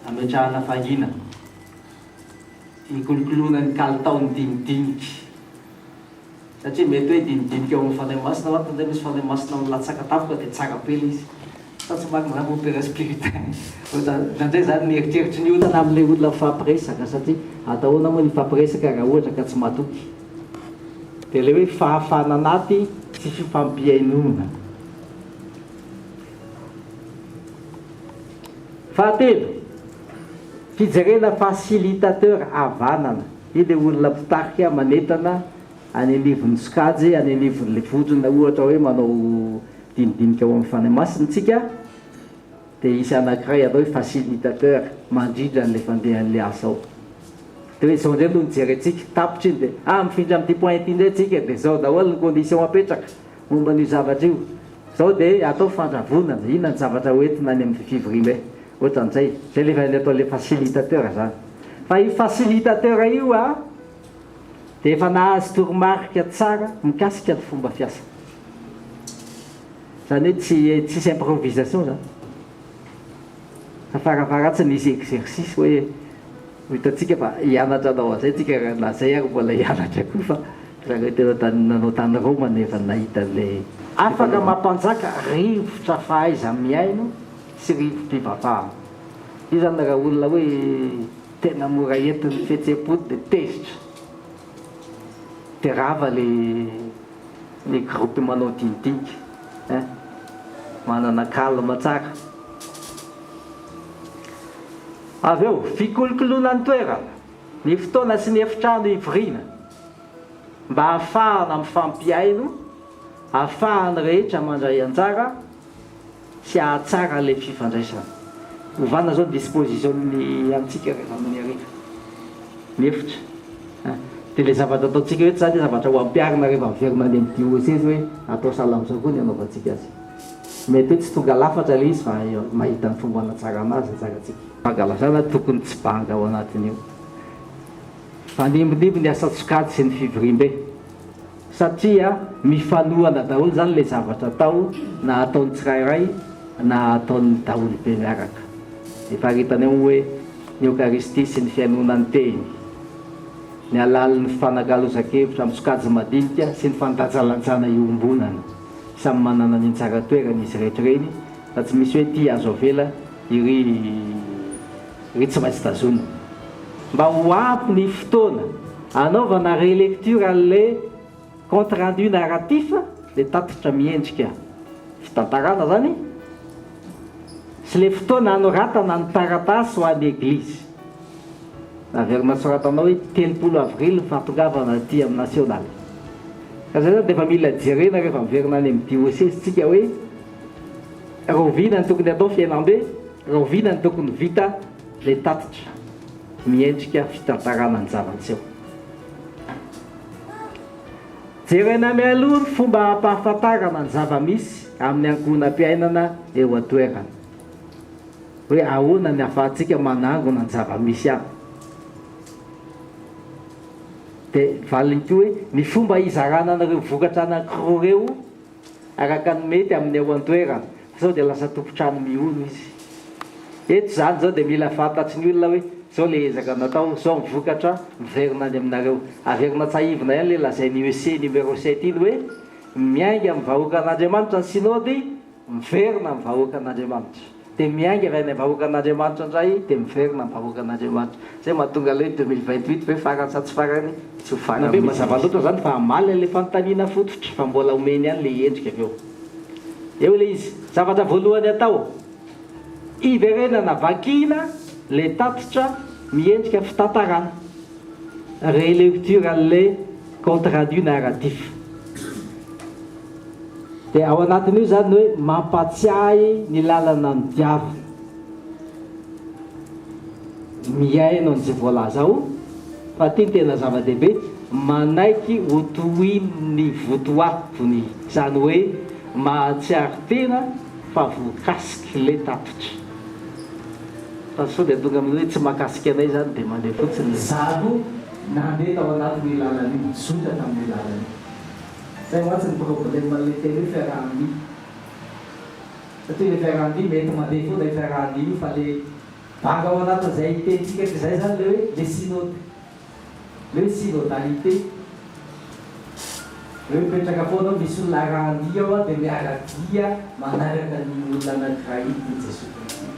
Hametrahana fahanginana. Hikolokoloana ny kalitaon'ny dinidinika. Satria mety hoe dinidinika ao amin'ny Fanahy Masina manko indraindray misy Fanahy Masina milatsaka tampoka dia tsara be ilay izy. Sa tsy marina izany Mompera Spiritain? Indraindray izany ny eritreritry ny olona amin'ilay olona mifampiresaka satria atao ahoana moa ny hifampiresaka raha ohatra ka tsy matoky? Dia ilay hoe fahafahana anaty sy fifampihainoana. Fahatelo, fijerena facilitateur havanana. Io ilay olona mpitarika manentana any anivon'ny sokajy, any anivon'ilay vondrona ohatra hoe manao dinidinika ao amin'ny Fanahy Masina isika dia hisy anankiray atao hoe facilitateur mandrindra an'ilay fandehan'ilay asa ao. Dia hoe izao indray aloha no jerentsika, tapitra iny dia ah mifindra amin'ity point ity indray isika dia izao daholo ny condition apetraka momba an'io zavatra io. Izao dia atao fandravonana, inona ny zavatra hoentina any amin'ny fivoriambe. Ohatran'izay. Izay ilay ilay atao ilay facilitateur izany. Fa io facilitateur io a, dia efa nahazo toromarika tsara mikasika ny fomba fiasa. Izany hoe tsy tsisy improvisation izany. Fa farafaharatsiny hisy exercice hoe ho hitantsika fa hianatra hanao an'izay tsika raha na izay ary mbola hianatra koa fa zareo tena tany nanao tany Roma no efa nahita an'ilay Afaka mampanjaka rivotra fahaiza-mihaino sy rivo-pivavahana. Io zany raha olona hoe tena mora entin'ny fihetseham-pony dia tezitra. Dia rava le le groupe manao dinidinika hein. Manana calme tsara. Avy eo, fikolokoloana ny toerana, ny fotoana sy ny efitrano hivoriana mba hahafahana mifampihaino, hahafahan'ny rehetra mandray anjara, sy hahatsara ilay fifandraisana. Ovana zao ny disposition ny antsika rehefa amin'ny hariva. Ny efitra. An. Dia ilay zavatra ataontsika eto zany zavatra ho ampiharina rehefa miverina any amin'ny diosezy hoe atao sahala amin'izao koa ny anaovantsika azy. Mety hoe tsy tonga lafatra ilay izy fa mahita ny fomba hanatsarana azy anjarantsika. Fankalazana tokony tsy banga ao anatin'io. Fanimbinimby ny asan-tsokajy sy ny fivoriambe. Satria mifanohana daholo izany ilay zavatra atao na ataon'ny tsirairay na ataon'ny daholobe miaraka. Ny faritany ao hoe ny Eokaristia sy ny fihainoana ny Teny, ny halalin'ny fifanakalozan-kevitra amin'ny sokajy madinika sy ny fandanjalanjana iombonana. Samy manana ny anjara toerany izy rehetra ireny fa tsy misy hoe ity azo avela, iry iry tsy maintsy tazonina. Mba ho ampy ny fotoana anaovana relecture an'le compte rendu narratif, le tatitra miendrika fitantarana zany, sy le fotoana anoratana ny taratasy ho an'ny Eglizy. Naverina soratanao hoe 30 avril ny fahatongavana aty amin'ny nasionaly. Ka zay zany dia efa mila jerena rehefa miverina any amin'ny diosezy tsika hoe rahoviana ny tokony atao fihenam-be, rahoviana ny tokony vita le tatitra. Miendrika fitantarana ny zava-niseho. Jerena mialoha ny fomba hampahafantarana ny zava-misy amin'ny ankohonam-piainana eo an-toerana. Hoe ahoana ny ahafahantsika manangona ny zava-misy any. Dia valiny koa hoe ny fomba hizarana an'ireo vokatra anankiroa ireo araka ny mety amin'ny ao an-toerana, fa sao dia lasa tompon-trano mihono izy. Eto izany izao dia mila fantatry ny olona hoe izao ilay ezaka natao, izao ny vokatra, miverina any aminareo. Averina tsahivina ihany ilay lazain'ny EC numéro 7 iny hoe miainga amin'ny vahoakan'Andriamanitra ny Synody, miverina amin'ny vahoakan'Andriamanitra. Dia miainga avy any vahoakan'Andriamanitra indray dia miverina amin'ny vahoakan'Andriamanitra. Izay mahatonga ilay hoe 2028 ve farany sa tsy farany? Tsy ho farany mihitsy. Mazava loatra izany fa hamaly an'ilay fanontaniana fototra fa mbola omeny ihany ilay endrika avy eo. Eo ilay izy. Zavatra voalohany atao, iverenana vakiana ilay tatitra miendrika fitantarana, relecture an'ilay compte rendu narratif. Dia ao anatin'io izany ny hoe mampatsiahy ny lalana nodiavina. Mihaino an'izay voalaza ao, fa ity no tena zava-dehibe, manaiky ho tohin'ny votoatiny, izany hoe mahatsiaro tena fa voakasik'ilay tatitra. Fa sao dia tonga amin'ny hoe tsy mahakasika anay izany dia mandeha fotsiny. Izaho koa nandeha tao anatin'io lalana io, nizotra tamin'io lalana io. Zay mantsy ny problème an'ilay teny hoe fiarahan-dia. Satria ilay fiarahan-dia mety mandeha foana io fiarahan-dia io fa le banga ao anatin'izay tenintsika eto izay zany le hoe le synode, le hoe synodalité. Le hoe mipetraka foana ao misy olona arahan-dia ao dia miara-dia manaraka an'iny olona anankiray iny dia Jesoa Kristy.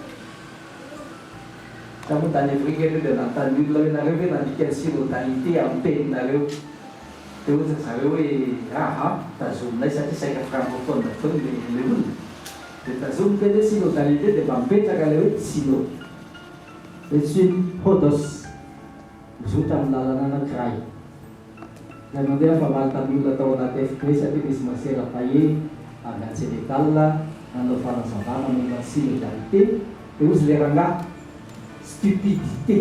Za moa tany Afrika ireo dia nanontany olona hoe nareo ve nandika ny synodalité amin'ny teninareo? Dia hoy ry zareo hoe aha, tazominay satria saika francophone daholo ilay olona. Dia tazomiko ilay hoe synodalité dia mba mipetraka ilay hoe synode. Hoe syn hodos, mizotra amin'ny lalana anankiray. Ilay mandeha nifamaly tamin'ny olona tao anaty FB satria nisy masera Paye avy any Sénégal nanao fanazavana momba ny synodalité dia hozy ilay rangahy, stupidité.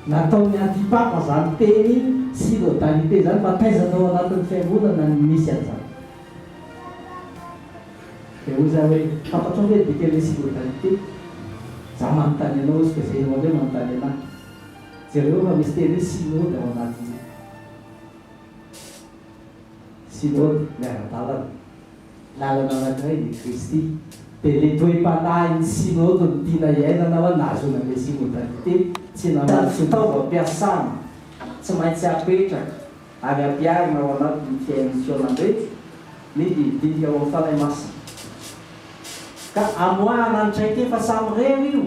Nataon'ny anti-papa zany teny synodalité zany fa taiza tao anatin'ny fiangonana no nisy an'izany? Dia hoy za hoe, fantatrao ve ny dikan'ilay synodalité? Za manontany anao hozy ka zay ianao indray manontany anahy. Jereo fa misy teny hoe synode ao anatin'io. Synode, miara-dalana. Lalana anankiray dia Kristy. Dia le toe-panahin'ny Synode no tiana hiainana hoa nahazoana an'ilay synodalité. Tsy namaly fitaovam-piasana tsy maintsy apetraka ary ampiharina ao anatin'ny fiainan'ny fihaonambe ny dinidinika ao amin'ny Fanahy Masina. Ka amoahana ny traikefa samirery io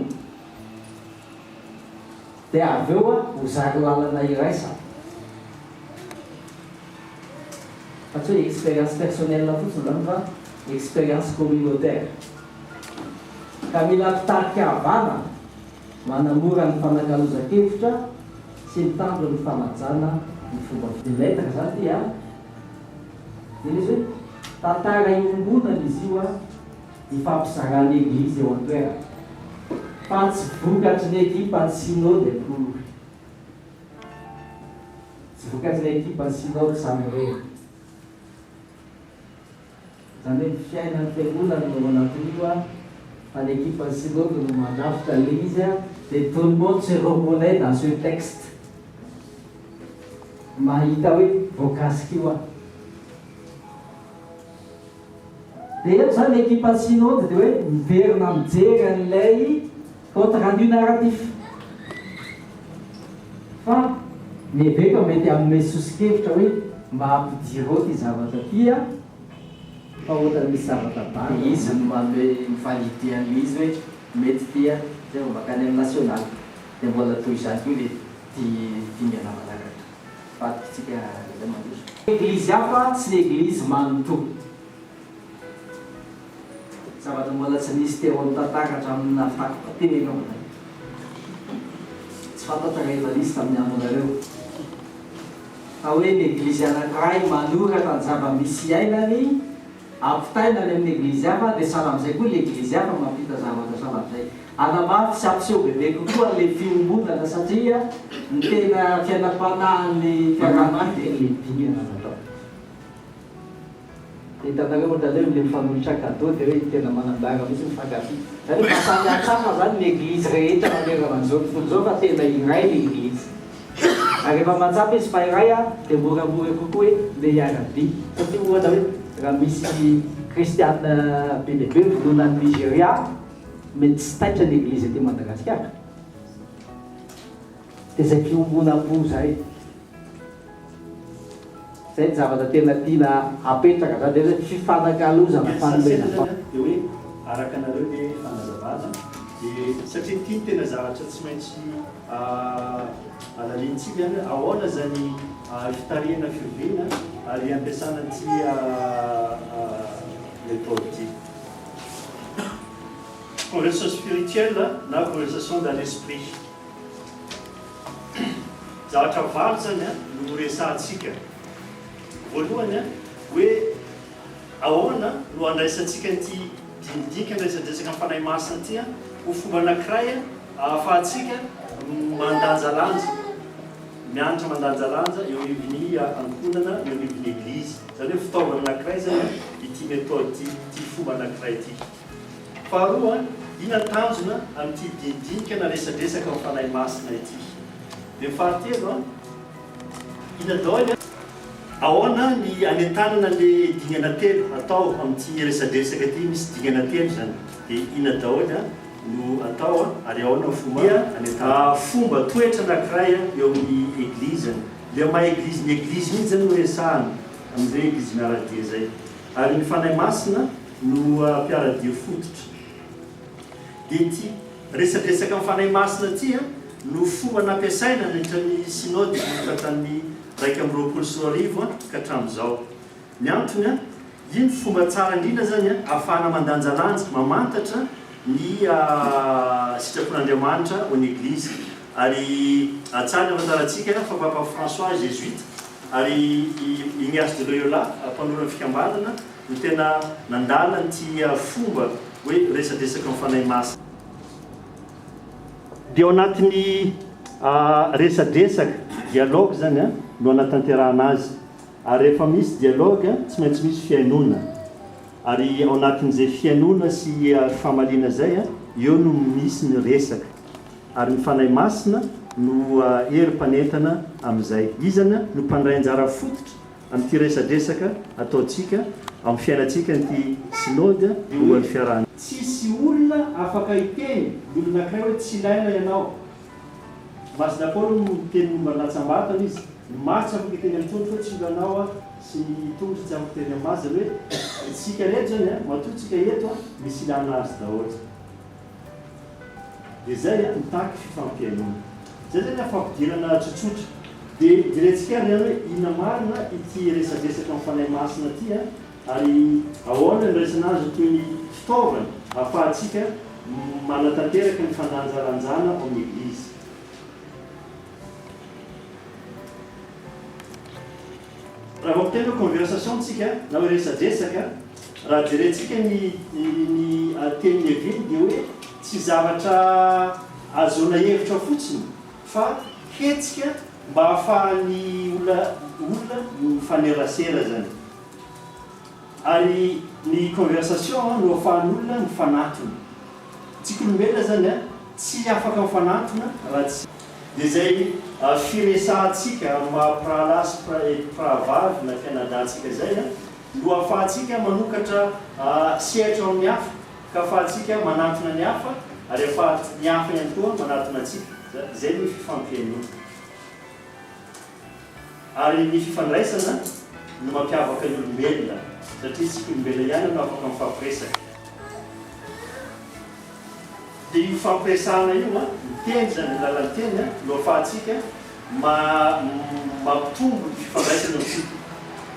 dia avy eo ho zary lalana iraisana. Fa tsy hoe expérience personnelle fotsiny izany fa expérience communautaire. Ka mila mpitarika havana manamora ny fanakalozan-kevitra sy mitandro ny fanajana ny fomba fi. Lettre izany ity an! Dia ilay izy hoe tantara iombonana izy io an, ifampizaran'ny Eglizy eo an-toerana. Fa tsy vokatry ny ekipan'ny Synode akory. Tsy vokatry ny ekipan'ny Synode samirery. Izany hoe ny fiainan'ny fiangonana no ao anatin'io an, fa ny ekipan'ny Synode no mandrafitra ilay izy an, dia tout le monde se reconnaît dans ce texte. Mahita hoe voakasik'io aho. Dia eto izany ny ekipan'ny Synode dia hoe miverina mijery an'ilay compte rendu narratif. Fa ny eveka mety hanome soso-kevitra hoe mba ampidiro ao ity zavatra ity an, fa ohatran'ny misy zavatra banga. Dia izy no manome mi-valider an'ilay izy hoe mety ity an, zay vao mankany amin'ny national. Dia mbola toy izany koa ilay dingana manaraka. Vadintsika indray mandroso. Eglizy hafa sy ny eglizy manontolo. Zavatra mbola tsy nisy teo amin'ny tantara hatramin'ny nahavitako batemy angamba izany. Tsy fantatra raha efa nisy tamin'ny andronareo. Fa hoe ny eglizy anankiray manoratra ny zava-misy iainany, ampitaina any amin'ny eglizy hafa, dia sahala amin'izay koa ilay eglizy hafa mampita zavatra sahala amin'izay. Hanamafy sy hampiseho bebe kokoa an'ilay fiombonana satria ny tena fiainam-panahin'ny fiarahamonina dia ilay dingana natao. Dia hitanareo ohatran'ny hoe ilay mifanolotra cadeau dia hoe tena manambara mihitsy ny mifankatia. Izany hoe mba samy hahatsapa izany ny eglizy rehetra manerana an'izao tontolo izao fa tena iray ny eglizy. Ary rehefa mahatsapa izy fa iray dia moramora kokoa hoe ndeha hiara-dia. Satria ohatra hoe raha misy kristiana be dia be vonoina any Nigeria, mety tsy taitra ny eglizy aty Madagasikara. Dia izay fiombonam-po izay. Izay ny zavatra tena tiana hapetraka izany dia hoe fifanakalozana fanomezana. Dia hoe Araka anareo le fanazavana de satria ity no tena zavatra tsy maintsy alalinintsika zany hoe ahoana zany fitarihana fivoriana ary ampiasana an'ity méthode ity. Conversation spirituelle na conversation dans l'esprit. Zavatra valo zany no horesahantsika. Voalohany hoe Ahoana no handraisantsika an'ity dinidinika resadresaka amin'ny Fanahy Masina ity ho fomba anankiray ahafahantsika mandanjalanja, mianatra mandanjalanja eo anivon'ny ankohonana, eo anivon'ny Eglizy. Izany hoe fitaovana anankiray izany ity méthode ity, ity fomba anankiray ity. Faharoa, inona ny tanjona amin'ity dinidinika na resadresaka amin'ny Fanahy Masina ity? Dia ny fahatelo, inona daholo? Ahoana ny anentanana le dingana telo atao amin'ity resadresaka ity, misy dingana telo izany dia inona daholo no atao ary ahoana ny fomba anentanana? Fomba toetra anakiray eo amin'ny eglizy zany, le maha eglizy ny eglizy mihitsy zany no resahana amin'izay eglizy miara-dia zay ary ny Fanahy Masina no mpiara-dia fototra dia ity resadresaka amin'ny Fanahy Masina ity no fomba nampiasaina nandritra ny synode nanomboka tamin'ny 2021 ka hatramin'izao. Ny antony, io no fomba tsara indrindra izany ahafahana mandanjalanja, mamantatra ny sitrapon'Andriamanitra ho an'ny Eglizy. Ary tsara ny ahafantarantsika fa Papa François, Jésuite, ary i Ignace de Loyola, mpanorina ny fikambanana, no tena nandala an'ity fomba hoe resadresaka amin'ny Fanahy Masina. Dia ao anatin'ny resadresaka, dialogue, izany no anatanterahana azy. Ary rehefa misy dialogue, tsy maintsy misy fihainoana. Ary ao anatin'izay fihainoana sy fifamaliana izay, eo no misy ny resaka. Ary ny Fanahy Masina no hery mpanentana amin'izay. Iza no mpandray anjara fototra Amin'ity resadresaka ataontsika amin'ny fiainantsika an'ity Synode momba ny fiarahana. Tsisy olona afaka hiteny ny olona anankiray hoe tsy ilaina ianao. Masina Paoly moa miteny momba ny latsam-batana izy, ny maso tsy afaka hiteny amin'ny tongotra hoe tsy ilanao aho sy ny tongotra tsy afaka hiteny amin'ny maso, izany hoe isika rehetra izany an, matoa tsika eto an, misy ilana azy daholo. Dia izay an, mitaky fifampihainoana. Izay izany an fampidirana tsotsotra. Dia jerentsika ary ihany hoe inona marina ity resadresaka amin'ny Fanahy Masina ity an, ary ahoana no andraisana azy ho toy ny fitaovana ahafahantsika manatanteraka ny fandanjalanjana ao amin'ny Eglizy. Raha vao miteny hoe conversation tsika na hoe resadresaka, raha jerentsika ny ny tenin'i Neville dia hoe tsy zavatra ahazoana hevitra fotsiny fa hetsika mba ahafahan'ny olona olona mifanerasera zany. Ary ny conversation no ahafahan'ny olona mifanatona. Tsika olombelona zany a, tsy afaka mifanantona raha tsy. Dia izay firesahantsika amin'ny maha mpirahalahy sy mpirahavavy na mpianadahintsika izay no ahafahantsika manokatra sehatra ao amin'ny hafa, ka ahafahantsika manantona ny hafa ary ahafahan'ny hafa ihany koa manatona antsika. Izay ny fifampihainoana. Ary ny fifandraisana no mampiavaka ny olombelona, satria isika olombelona ihany no afaka mifampiresaka. Dia io fifampiresahana io, ny teny izany, ny alalan'ny teny no ahafahantsika mampitombo ny fifandraisana eo amintsika,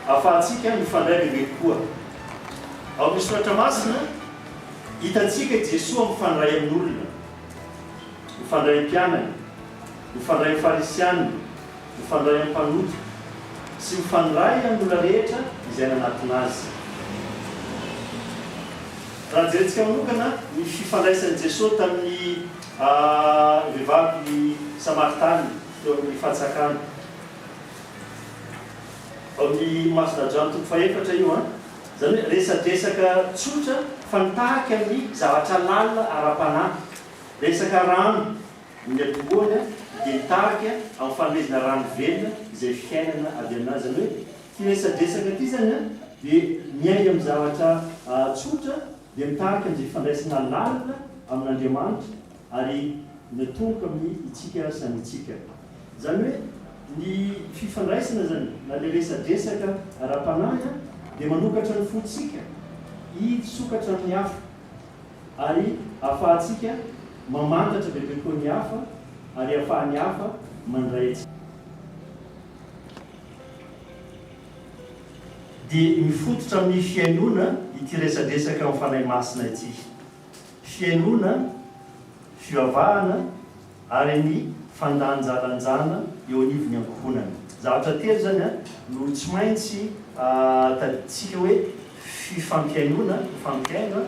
ahafahantsika mifandray bebe kokoa. Ao amin'ny Soratra Masina, hitantsika i Jesoa mifandray amin'olona, mifandray amin'ny mpianany, mifandray amin'ny Farisianina, mifandray amin'ny mpanota, sy mifandray amin'ny olona rehetra izay nanatona azy. Raha jerentsika manokana ny fifandraisan'i Jesoa tamin'ny vehivavy Samaritana teo amin'ny fatsakana, ao amin'ny Masina Joany toko fahefatra io an, izany hoe resadresaka tsotra fa nitarika amin'ny zavatra lalina ara-panahy, resaka rano, Ny niatombohany dia nitarika amin'ny fanomezana rano velona izay fiainana avy aminazy. Izany hoe ity resadresaka ity izany dia miainga amin'ny zavatra tsotra dia mitarika amin'izay fifandraisana lalina amin'Andriamanitra ary miatomboka amin'ny itsika samy itsika. Izany hoe ny fifandraisana izany na ilay resadresaka ara-panahy dia manokatra ny fontsika hisokatra amin'ny hafa. ary ahafahantsika mamantatra bebe koa ny hafa ary ahafahan'ny hafa mandray antsika. Dia mifototra amin'ny fihainoana ity resadresaka amin'ny Fanahy Masina ity. Fihainoana, fivavahana ary ny fandanjalanjana eo anivon'ny ankohonana. Zavatra telo izany no tsy maintsy tadidintsika hoe fifampihainoana, mifampihaino,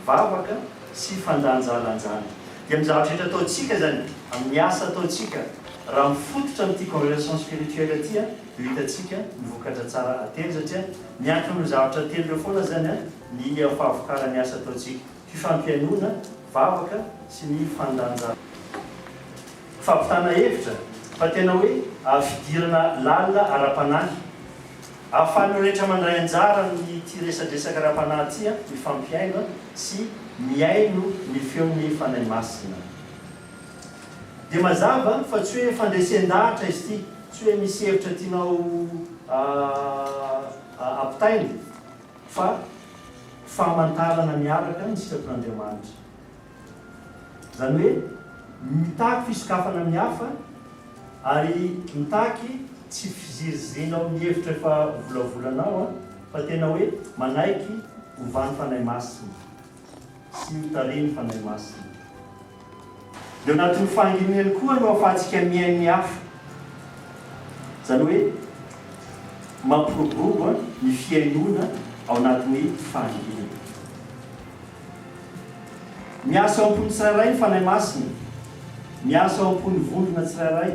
vavaka sy fandanjalanjana. Dia amin'ny zavatra rehetra ataontsika izany, amin'ny asa ataontsika, raha mifototra amin'ity conversation spirituelle ity dia ho hitantsika ny vokatra tsara atero satria miankina amin'ireo zavatra telo ireo foana izany ny fahavokaran'ny asa ataontsika, fifampihainoana, vavaka sy ny fandanjalana. Fampitana hevitra fa tena hoe fidirana lalina ara-panahy. Ahafahan'ny rehetra mandray anjara amin'ity resadresaka ara-panahy ity, mifampihaino sy mihaino ny feon'ny Fanahy Masina. Dia mazava fa tsy hoe fandresen-dahatra izy ity, tsy hoe misy hevitra tianao ampitaina fa famantarana miaraka ny sitrapon'Andriamanitra. Izany hoe mitaky fisokafana amin'ny hafa ary mitaky tsy fiziriziriana ao amin'ny hevitra efa volavolanao fa tena hoe manaiky hovan'ny Fanahy Masina sy hotarihin'ny Fanahy Masina. Dia ao anatin'ny fahanginana koa no ahafahantsika mihaino ny hafa. Izany hoe mampiroborobo ny fihainoana ao anatin'ny fahanginana. Miasa ao am-pon'ny tsirairay ny Fanahy Masina, miasa ao am-pon'ny vondrona tsirairay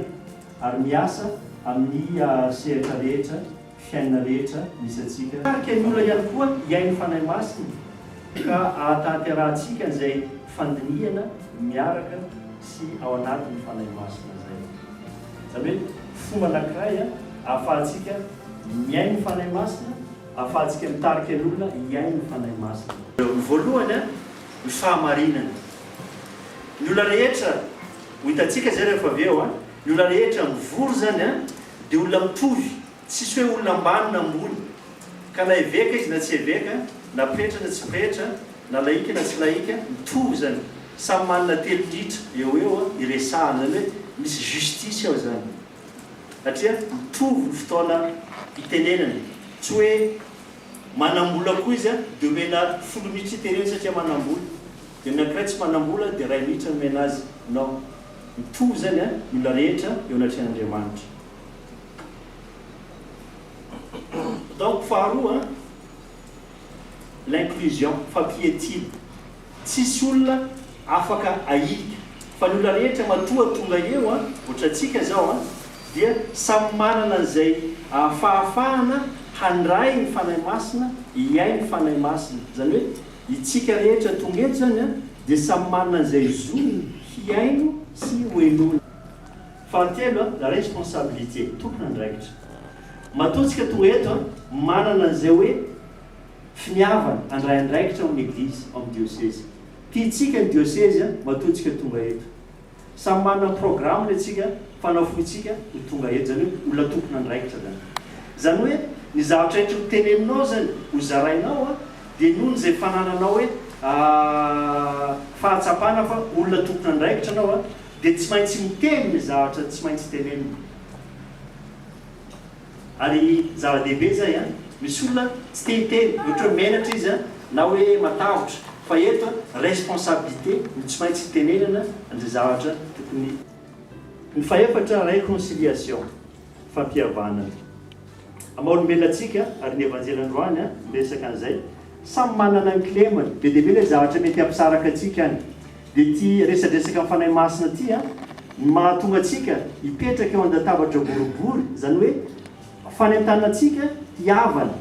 ary miasa amin'ny sehatra rehetra, fiainana rehetra misy antsika. Mitarika ny olona ihany koa hihaino ny Fanahy Masina ka ahatanterahantsika an'izay fandinihana miaraka sy ao anatin'ny Fanahy Masina izay. Izany hoe fomba anankiray ahafahantsika mihaino ny Fanahy Masina, Ahafahantsika mitarika ny olona hihaino ny Fanahy Masina. Ny voalohany, ny fahamarinana. Ny olona rehetra, ho hitantsika izay rehefa avy eo, ny olona rehetra mivory izany dia olona mitovy, tsisy hoe olona ambany na ambony. Ka na eveka izy na tsy eveka, na pretra na tsy pretra, na lahika na tsy lahika, mitovy izany. Samy manana telo minitra eo ho eo hiresahana, izany hoe misy justice ao izany. Satria mitovy ny fotoana itenenana. Tsy hoe manambola koa izy dia omena folo minitra itenenana satria manambola. Dia ny anankiray tsy manambola dia iray minitra no omena azy. Non. Mitovy izany ny olona rehetra eo anatrehan'Andriamanitra. Donc faharoa, l'inclusion, fampietiana. Tsisy olona afaka ahilika fa ny olona rehetra matoa tonga eo an, ohatrantsika zao an, dia samy manana an'izay fahafahana handray ny Fanahy Masina, hihaino ny Fanahy Masina. Izany hoe itsika rehetra tonga eto zany an, dia samy manana an'izay zony hihaino sy ho henoina. Fahatelo an, la responsabilité, tompon'andraikitra. Matoa tsika tonga eto an, manana an'izay hoe Finiavana handray andraikitra ao amin'ny Eglizy, ao amin'ny diosezy. Tiantsika ny diosezy matoa tsika tonga eto. Samy manana ny programme-ny antsika fa nafointsika ho tonga eto. Izany hoe olona tompon'andraikitra izany. Izany hoe ny zavatra rehetra ho teneninao izany, ho zarainao dia noho izay fanananao hoe fahatsapana fa olona tompon'andraikitra anao dia tsy maintsy miteny ny zavatra tsy maintsy tenenina. Ary zava-dehibe izay an! Misy olona tsy te hiteny, ohatra hoe menatra izy an, na hoe matahotra, fa eto an, responsabilité no tsy maintsy hitenenana an'izay zavatra tokony. Ny fahefatra, réconciliation, fampihavanana. Maha olombelona antsika, ary ny Evanjely androany an, miresaka an'izay, samy manana ny kilemany, be dia be ilay zavatra mety hampisaraka antsika any. Dia ity resadresaka amin'ny Fanahy Masina ity an, ny mahatonga antsika hipetraka eo an-databatra boribory, izany hoe fanentanana antsika hihavana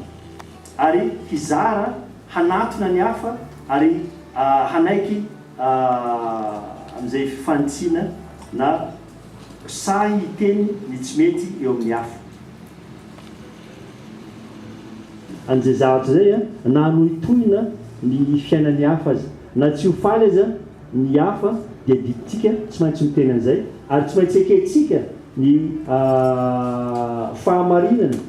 ary hizara, hanatona ny hafa ary hanaiky amin'izay fifanitsiana na sahy hiteny ny tsy mety eo amin'ny hafa. An'izay zavatra izay na hanohitohina ny fiainan'ny hafa aza, na tsy ho faly aza ny hafa dia adidintsika tsy maintsy miteny an'izay ary tsy maintsy ekentsika ny fahamarinana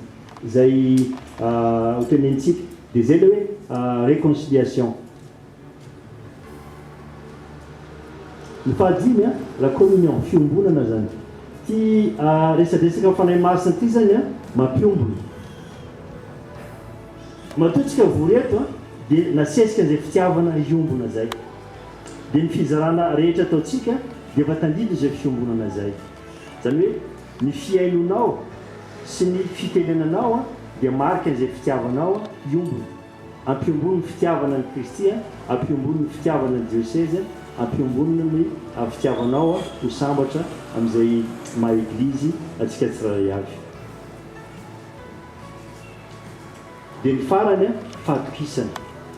izay ho tenenintsika. Dia izay ilay hoe réconciliation. Ny fahadimy a, la communion, fiombonana zany. Ity resadresaka amin'ny Fanahy Masina ity zany a, mampiombona. Matoa tsika vory eto a, dia nasesika an'izay fitiavana hiombona zay. Dia ny fizarana rehetra ataontsika dia efa tandindon' izay fiombonana izay. Izany hoe ny fihainonao sy ny fitenenanao dia marika an'izay fitiavanao hiombona. Ampiombony ny fitiavana an'i Kristy, ampiombony ny fitiavana ny diosezy, ampiombonina ny fitiavanao ho sambatra amin'izay maha Eglizy antsika tsirairay avy. Dia ny farany, fahatokisana.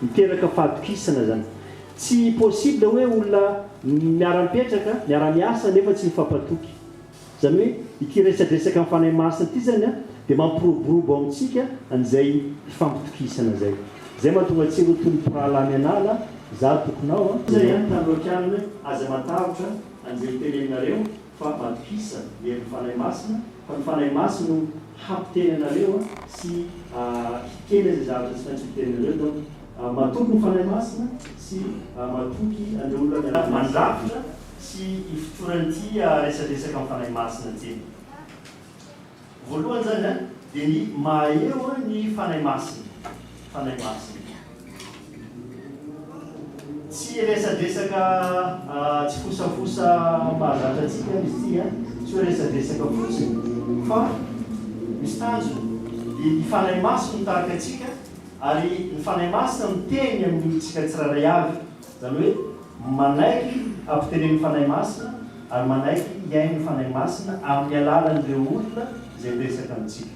Miteraka fahatokisana izany. Tsy possible hoe olona miara-mipetraka, miara-miasa nefa tsy mifampatoky. Izany hoe ity resadresaka amin'ny Fanahy Masina ity izany dia mampiroborobo amintsika an'izay fifampitokisana izay. Izay mahatonga antsika ho toy ny mpirahalahy mianala, izaho tokinao an. Izay ihany tandroak'alina hoe aza matahotra an'izay ho teneninareo fa matokisa ny herin'ny Fanahy Masina fa ny Fanahy Masina no hampiteny anareo sy hiteny izay zavatra tsy maintsy ho teninareo donc matoky ny Fanahy Masina sy matoky an'ireo olona miara-miasa. Mandrafitra sy ifotoran'ity resadresaka amin'ny Fanahy Masina ity. Voalohany izany dia ny maha-eo ny Fanahy Masina. Fanahy Masina. Tsy resadresaka tsifosafosa mahazatra antsika izy ity, tsy hoe resadresaka fotsiny fa misy tanjona. Dia ny Fanahy Masina mitarika antsika ary ny Fanahy Masina miteny amin'ny tsika tsirairay avy. Izany hoe manaiky hampitenenin'ny Fanahy Masina ary manaiky hihaino ny Fanahy Masina amin'ny alalan'ireo olona izay miresaka amintsika.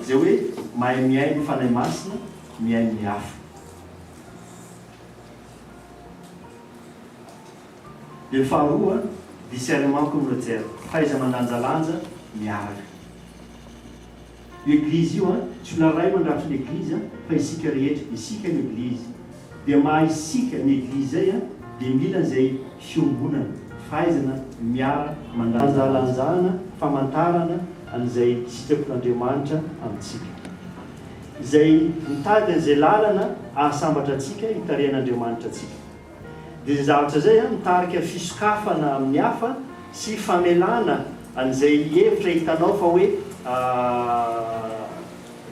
Izay hoe mahay mihaino ny Fanahy Masina, mihaino ny hafa. Dia ny faharoa, discernement communautaire, fahaiza-mandanjalanja miaraka. Io Eglizy io an, tsy olona iray mandrafitra ny Eglizy an, fa isika rehetra, isika no Eglizy. Dia maha isika ny Eglizy izay an, dia mila an'izay fiombonana, fahaizana miara mandanjalanjana, famantarana an'izay sitrapon'Andriamanitra amintsika. Izay mitady an'izay lalana ahasambatra antsika, hitarihan'Andriamanitra antsika. Dia izay zavatra izay mitarika fisokafana amin'ny hafa sy famelana an'izay hevitra hitanao fa hoe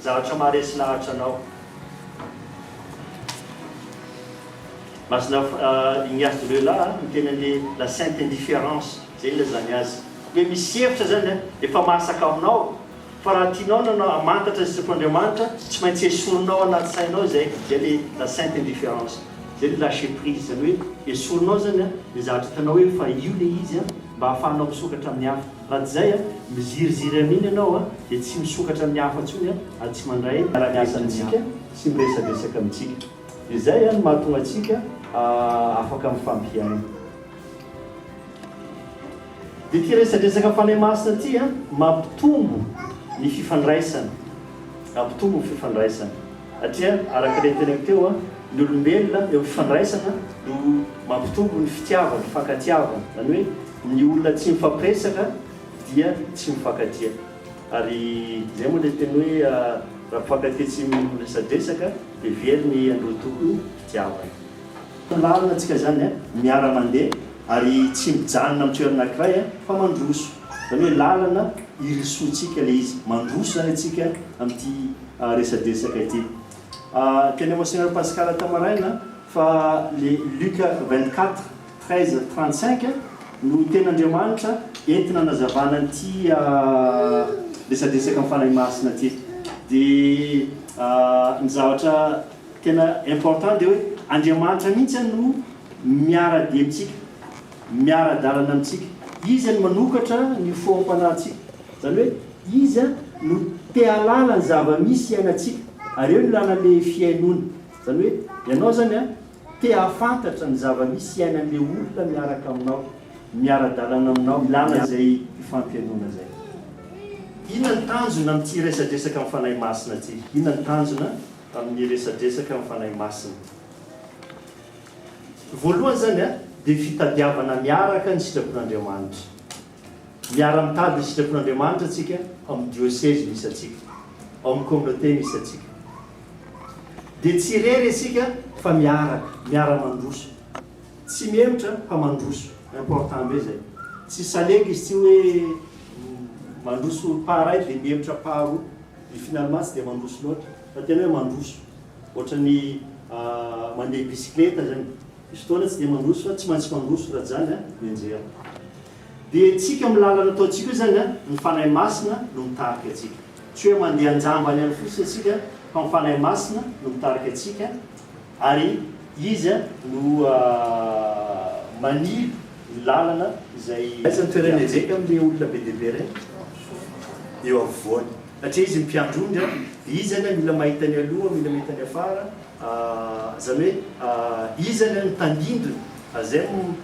zavatra maharesy lahatra anao. Masina Ignace de Loyola miteny an'ilay la sainte indifférence, izay nilazany azy. Hoe misy hevitra izany efa masaka aminao Fa raha tianao ny hanao hamantatra ny sitrapon'Andriamanitra, tsy maintsy esorinao anaty sainao izay, izay le la sainte indifférence, izay le lâcher prise, izany hoe esorinao izany an, le zavatra hitanao hoe fa io le izy an, mba ahafahanao misokatra amin'ny hafa. Raha tsy izay an, miziriziry amin'iny ianao an, dia tsy misokatra amin'ny hafa intsony an, ary tsy mandray miara-miasa amintsika sy miresadresaka amintsika. Dia izay an no mahatonga antsika afaka mifampihaino. Dia ity resadresaka Fanahy Masina ity an, mampitombo ny fifandraisana, mampitombo ny fifandraisana. Satria araka ilay teneniko teo an, ny olombelona eo amin'ny fifandraisana no mampitombo ny fitiavana, ny fifankatiavana. Izany hoe ny olona tsy mifampiresaka dia tsy mifankatia. Ary izay moa ilay teny hoe raha mpifankatia tsy miresadresaka dia very ny androatoko fitiavana. Lalina tsika zany a, miara mandeha ary tsy mijanona amin'ny toerana anankiray fa mandroso. Zany hoe lalana irosoantsika ilay izy. Mandroso zany antsika amin'ity resadresaka ity. Teny Monseigneur Pascal tamaraina fa le Luc 24, 13, 35 no tenin'Andriamanitra entina anazavana an'ity resadresaka amin'ny Fanahy Masina ity. Dia ny zavatra Tena important dia hoe Andriamanitra mihitsy no miara-dia amintsika, miara-dalana amintsika. Izy no manokatra ny foham-panahintsika. Izany hoe Izy no te hahalala ny zava-misy iainantsika. Ary eo no ilana ilay fihainoana. Izany hoe ianao izany te hahafantatra ny zava-misy iainan'ilay olona miaraka aminao, miara-dalana aminao. Ilana izay fifampihainoana izay. Inona ny tanjona amin'ity resadresaka amin'ny Fanahy Masina ity? Inona ny tanjona? amin'ny resadresaka amin'ny Fanahy Masina. Voalohany izany dia fitadiavana miaraka ny sitrapon'Andriamanitra. Miara-mitady ny sitrapon'Andriamanitra isika ao amin'ny diosezy misy antsika, ao amin'ny communauté misy antsika. Dia tsy irery isika fa miaraka, miara-mandroso. Tsy mihemotra fa mandroso. Important be zay. Tsy salegy izy ity hoe mandroso pas ray dia mihemotra pas roa. Dia finalement tsy dia mandroso loatra. Fa tena hoe mandroso. Ohatran'ny mandeha bisikileta zany. Misy fotoana tsy dia mandroso fa tsy maintsy mandroso raha tsy zany mianjera. Dia tsika amin'ny lalana ataontsika io zany ny Fanahy Masina no mitarika antsika. Tsy hoe mandeha an-jambany any fotsiny isika fa ny Fanahy Masina no mitarika antsika ary Izy no manilo ny lalana izay. Aiza ny toeran'ny eveka amin'ilay olona be dia be ireny? Eo afovoany. Satria izy mpiandry ondry dia izy zany mila mahita ny aloha, mila mahita ny afara, izany hoe izy zany no tandindona. Ary izay no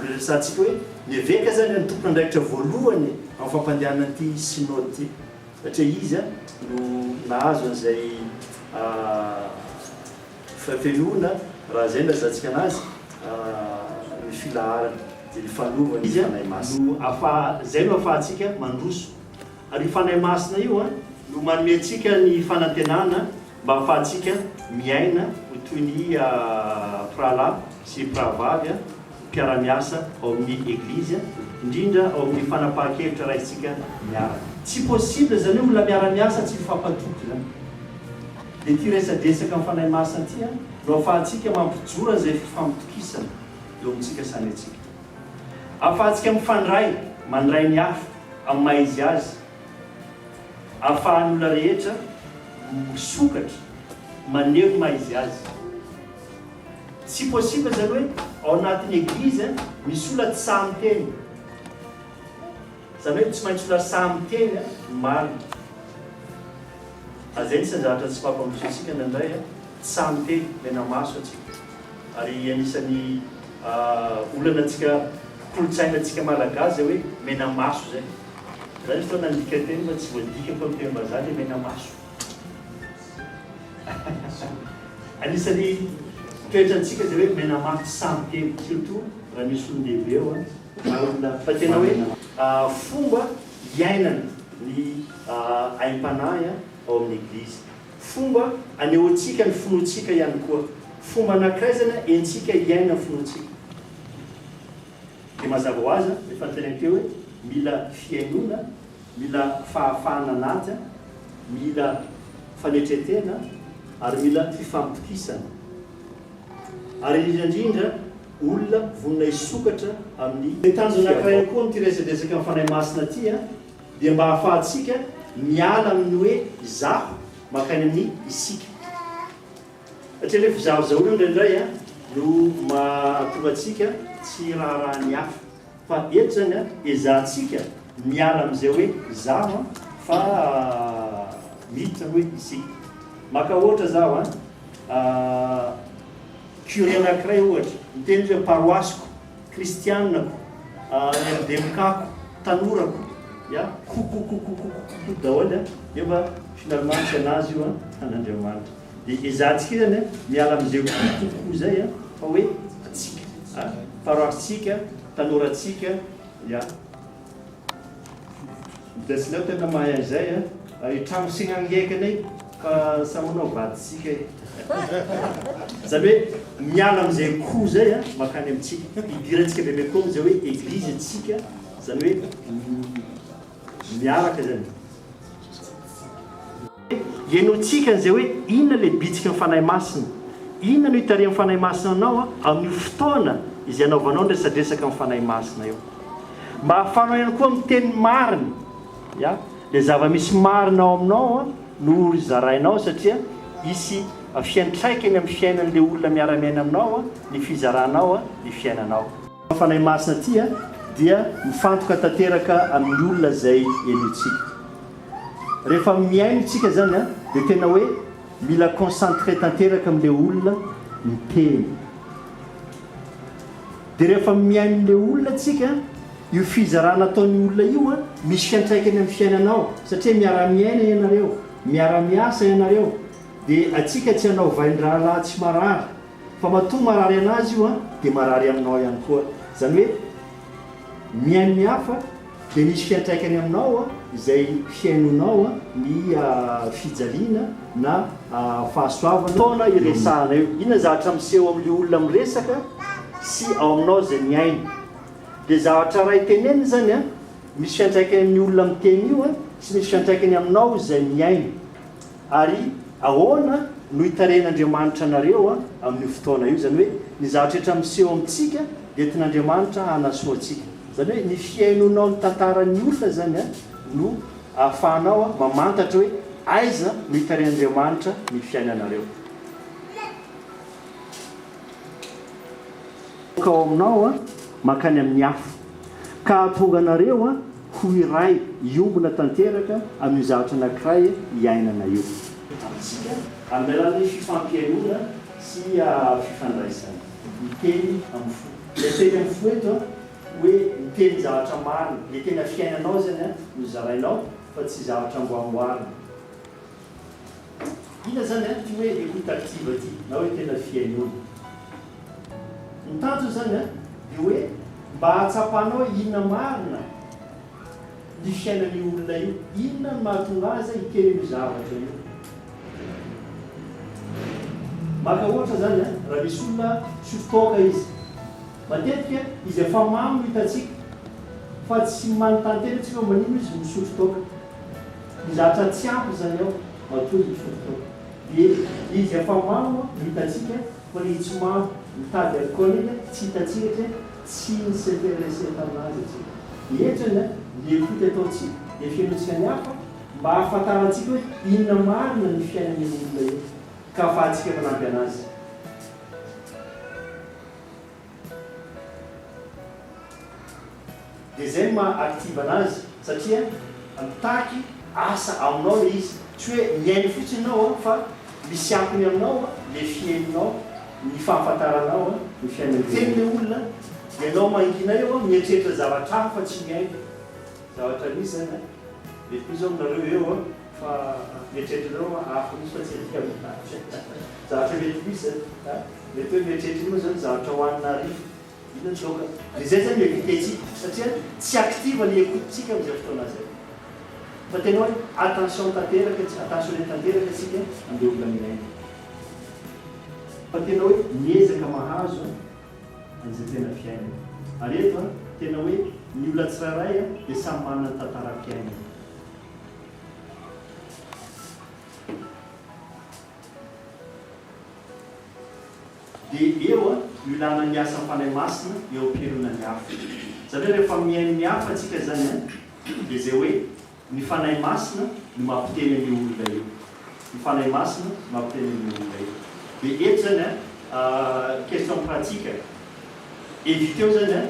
resahantsika hoe ny eveka zany no tompon'andraikitra voalohany amin'ny fampandehanana an'ity synode ity. Satria izy no nahazo an'izay Fahafenoana, raha izay no ilazantsika anazy, ny filaharana, dia ny fanovana ny Fanahy Masina. No ahafaha, izay no ahafahantsika mandroso. Ary io Fanahy Masina io no manome antsika ny fanantenana mba ahafahantsika miaina ho toy ny mpirahalahy sy mpirahavavy, mpiara-miasa ao amin'ny Eglizy, indrindra ao amin'ny fanapahan-kevitra raisintsika miaraka. Tsy possible izany hoe olona miara-miasa tsy hifampatoky izany. Dia ity resadresaka amin'ny Fanahy Masina ity no ahafahantsika mampijoro an'izay fifampitokisana eo amintsika samy antsika. Ahafahantsika mifandray, mandray ny hafa amin'ny maha izy azy. Ahafahan'ny olona rehetra misokatra, maneho ny maha izy azy. Tsy possible izany hoe ao anatin'ny Eglizy misy olona tsy sahy miteny. Izany hoe tsy maintsy olona sahy miteny ny marina. Ary izay anisan'ny zavatra tsy mampandroso antsika indraindray, tsy sahy miteny, mena maso antsika. Ary anisan'ny olana antsika, kolontsaina antsika malagasy izay hoe mena maso izay. Izay misy fotoana nandika teny fa tsy voadikako amin'ny teny vazaha ilay mena maso. Anisan'ny toetrantsika izay hoe mena maso, tsy sahy miteny, surtout raha misy olon-dehibe eo an, na olona, fa tena hoe fomba iainana ny aim-panahy ao amin'ny Eglizy. Fomba anehoantsika ny finoantsika ihany koa. Fomba anankiray izany entsika hiaina ny finoantsika. Dia mazava ho azy, efa noteneniko teo hoe mila fihainoana, mila fahafahana anaty, mila fanetren-tena ary mila fifampitokisana. Ary indrindra indrindra olona vonona hisokatra amin'ny. Ny tanjona anankiray ihany koa amin'ity resadresaka amin'ny Fanahy Masina ity dia mba hahafahantsika miala amin'ny hoe izaho mankany amin'ny isika. Satria ilay fizahozahoana indraindray no mahatonga antsika tsy hiraharaha ny hafa. Fa eto izany ezahantsika miala amin'izay hoe izaho fa miditra ny hoe isika. Maka ohatra zaho an, curé anankiray ohatra, miteny izy hoe paroasiko, kristianako, MDMK-ko, tanorako, ya, ko-ko-ko-ko-ko-ko daholo an, nefa finalement tsy anazy io an, an'Andriamanitra. Dia ezahantsika izany an, miala amin'izay ko-ko-ko izay an, fa hoe antsika, paroasintsika, tanorantsika, ya. Dia tsy leo tena mahay an'izay a. Ay tragno signangeky anay fa samy manao vaditsika e. Zany hoe miala amin'izay ko zay a makany amintsika. Idirantsika bebe koa amin'izay hoe eglizy tsika, zany hoe miaraka zany. Henointsika an'izay hoe inona ilay bitsiky ny Fanahy Masina. Inona no itarihan'ny Fanahy Masina anao amin'io fotoana izay anaovanao ny resadresaka amin'ny Fanahy Masina io. Mba hahafahanao ihany koa miteny ny marina. Ya, ilay zava-misy marina ao aminao no zarainao satria hisy fiantraikany amin'ny fiainan'ilay olona miara-miaina aminao ny fizaranao ny fiainanao. Fanahy Masina ity dia mifantoka tanteraka amin'ny olona izay henointsika. Rehefa mihaino isika izany dia tena hoe mila concentré tanteraka amin'ilay olona miteny. Dia rehefa mihaino ilay olona tsika, io fizarana ataon'ny olona io misy fiantraikany amin'ny fiainanao satria miara-miaina ianareo, miara-miasa ianareo, dia atsika tsy hanao vain-drahalahy tsy marary fa matoa marary anazy io dia marary aminao ihany koa. Izany hoe mihaino ny hafa Dia misy fiantraikany aminao izay fihainonao ny fijaliana na fahasoavana. Fotoana iresahana io. Inona zavatra miseho amin'ilay olona miresaka sy ao aminao izay mihaino. Dia zavatra iray tenenina izany an, misy fiantraikany amin'ny olona miteny io an, sy misy fiantraikany aminao izay mihaino. Ary ahoana no hitarihan'Andriamanitra anareo an, amin'io fotoana io? Izany hoe ny zavatra rehetra miseho amintsika dia entin'Andriamanitra hanasoa antsika. Izany hoe ny fihainoanao ny tantaran'ny olona izany an, no ahafahanao mamantatra hoe aiza no hitarihan'Andriamanitra ny fiainanareo. Ka ao aminao mankany amin'ny hafa, ka hahatonga anareo ho iray hiombona tanteraka amin'io zavatra anankiray iainana io. Amintsika, amin'ny alalan'ny fifampihainoana sy fifandraisana. Miteny amin'ny fo. Ilay teny amin'ny fo eto hoe miteny zavatra marina, ilay tena fiainanao izany no zarainao fa tsy zavatra amboamboarina. Inona izany an ity hoe écoute active ity na hoe tena fihainoana? Ny tanjona izany an dia hoe mba hahatsapanao hoe inona marina ny fiainan'io olona io, inona no mahatonga azy hiteny an'io zavatra io. Maka ohatra izany an, raha misy olona misotro toaka izy, matetika izy efa mamo no hitantsika fa tsy manontany tena isika hoe maninona izy misotro toaka. Ny zavatra tsy ampy izany ao matoa izy misotro toaka. Dia izy efa mamo no hitantsika fa ilay tsy mamo mitady alcool iny tsy hitantsika satria tsy ni-s'interesser tamin'azy antsika. Dia eto izany ny écoute ataontsika dia fenointsika ny hafa mba hahafantarantsika hoe inona marina ny fiainan'io olona io ka ahafahantsika manampy an'azy. Dia izay no maha active anazy satria mitaky asa aminao ilay izy, tsy hoe mihaino fotsiny ianao an fa misy akony aminao ilay fihainonao, ny fahafantaranao ny fiainan'ilay olona. Miteny ilay olona dia ianao mangina eo an, mieritreritra zavatra hafa fa tsy mihaino. Zavatra misy izany an, mety koa izao aminareo eo an, fa mieritreritrareo hafa mihitsy fa tsy adika amin'izany. Zavatra mety misy izany an, mety hoe mieritreritra io moa izany zavatra hohanina hariva. Inona ny toaka? Dia izay zany no éviter-tsika satria tsy active ny écoute-tsika amin'izay fotoana izay. Fa tena hoe attention tanteraka, attentionner tanteraka isika amin'ilay olona mihaino. Fa tena hoe miezaka mahazo an'izay tena fiainana. Ary eto tena hoe ny olona tsirairay dia samy manana ny tantaram-piainany. Dia eo no ilana ny asan'ny Fanahy Masina eo am-pihainoana ny hafa. Izany hoe rehefa mihaino ny hafa isika izany an, dia izay hoe ny Fanahy Masina no mampiteny an'io olona io. Ny Fanahy Masina no mampiteny an'io olona io. Dia eto izany an, question pratique, éviteo izany an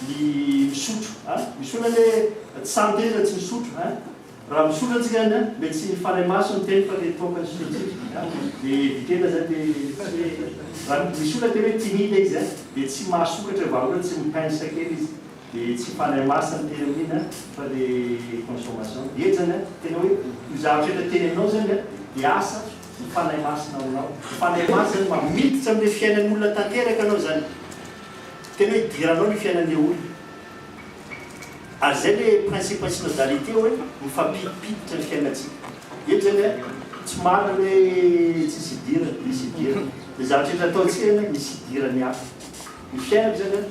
ny misotro an, misy olona anie tsy sahy miteny izy raha tsy misotro an. Raha misotro antsika zany an, mety tsy ny fanahy masina no miteny fa le toaka sotrointsika an, de eviter-na zany le tsy hoe, raha misy olona tena hoe timide izy an, de tsy mahasokatra vahaolana, tsy mi-pince kely izy, de tsy fanahy masina miteny amin'iny an, fa le consommation. De eto zany an, tena hoe io zavatra rehetra teneninao zany an, de asa ny fanahy masina ao aminao. Ny fanahy masina zany mamiditra amle fiainan'olona tanteraka anao zany, tena hoe idiranao ny fiainan'le olona. Ary zay le principe synodalité hoe mifampidipiditra ny fiainantsika. Eto zany an, tsy marina hoe tsisy idirana, misy idirana. Ny zavatra rehetra ataontsika zany an, misy idiran'ny hafa. Ny fiainako zany an,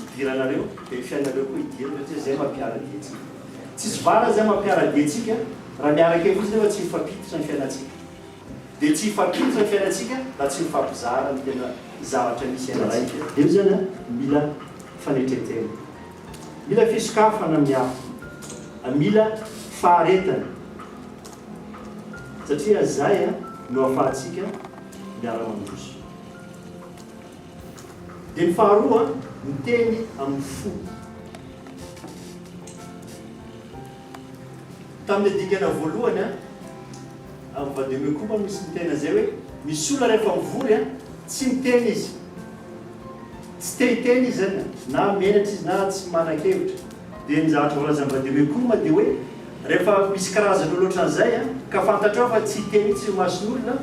idiranareo, dia ny fiainanareo koa idirako satria zay mampiara-dia antsika. Tsisy valany zany mampiara-dia antsika raha miaraka eo fotsiny nefa tsy mifampiditra ny fiainantsika. Dia tsy hifampiditra ny fiainantsika raha tsy mifampizara ny tena zavatra misy iainantsika. Eo izany an, mila fanetren-tena. Mila fisokafana amin'ny hafa. Mila faharetana. Satria izay no ahafahantsika miara-mandroso. Dia ny faharoa, miteny amin'ny fo. Tamin'ny dingana voalohany an, amin'ny vademecum no misy miteny an'izay hoe misy olona rehefa mivory an, tsy miteny izy. Tsy te hiteny izy zany an, na menatra izy na tsy manan-kevitra. Dia ny zavatra voalazan'ny vademecum dia hoe rehefa misy karazan'olona ohatran'izay an, ka fantatrao fa tsy hiteny mihitsy eo imason'olona,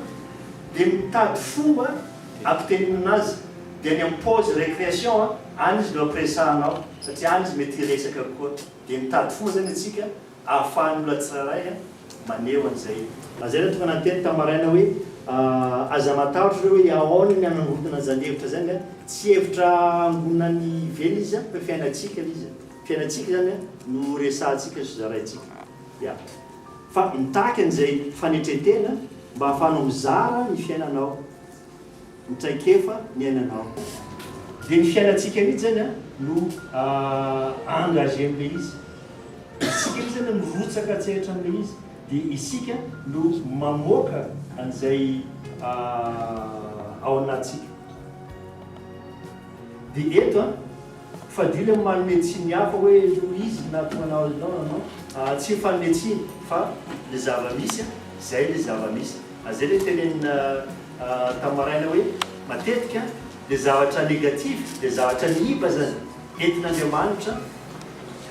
dia mitady fomba ampitenenana azy. Dia any amin'ny pause récréation an, any izy no ampiresahanao satria any izy mety hiresaka kokoa. Dia mitady fomba zany antsika ahafahan'ny olona tsirairay maneho an'izay. Ary zay no tonga nanteny tamin'ny maraina hoe aza matahotra ireo hoe ahoana ny hanangonana an'izany hevitra izany an, tsy hevitra angonina any ivelany izy an, fa fiainantsika ilay izy an, fiainantsika izany an no resahantsika sy zaraintsika. Ya. Fa mitaky an'izay fanetren-tena mba hahafahanao mizara ny fiainanao. ny traikefa niainanao. Dia ny fiainantsika mihitsy zany no engagé amin'ilay izy. Isika mihitsy zany mirotsaka an-tsehatra amin'ilay izy. Dia isika no mamoaka an'izay ao anatintsika. Dia eto an, fadio ilay manome tsiny ny hafa hoe noho izy nahatonga anao non non non, tsy mifanome tsiny fa ilay zava-misy an, izay ilay zava-misy. Ary izay ilay tenenina tamin'ny maraina hoe matetika ilay zavatra négatif, ilay zavatra miiba zany entin'Andriamanitra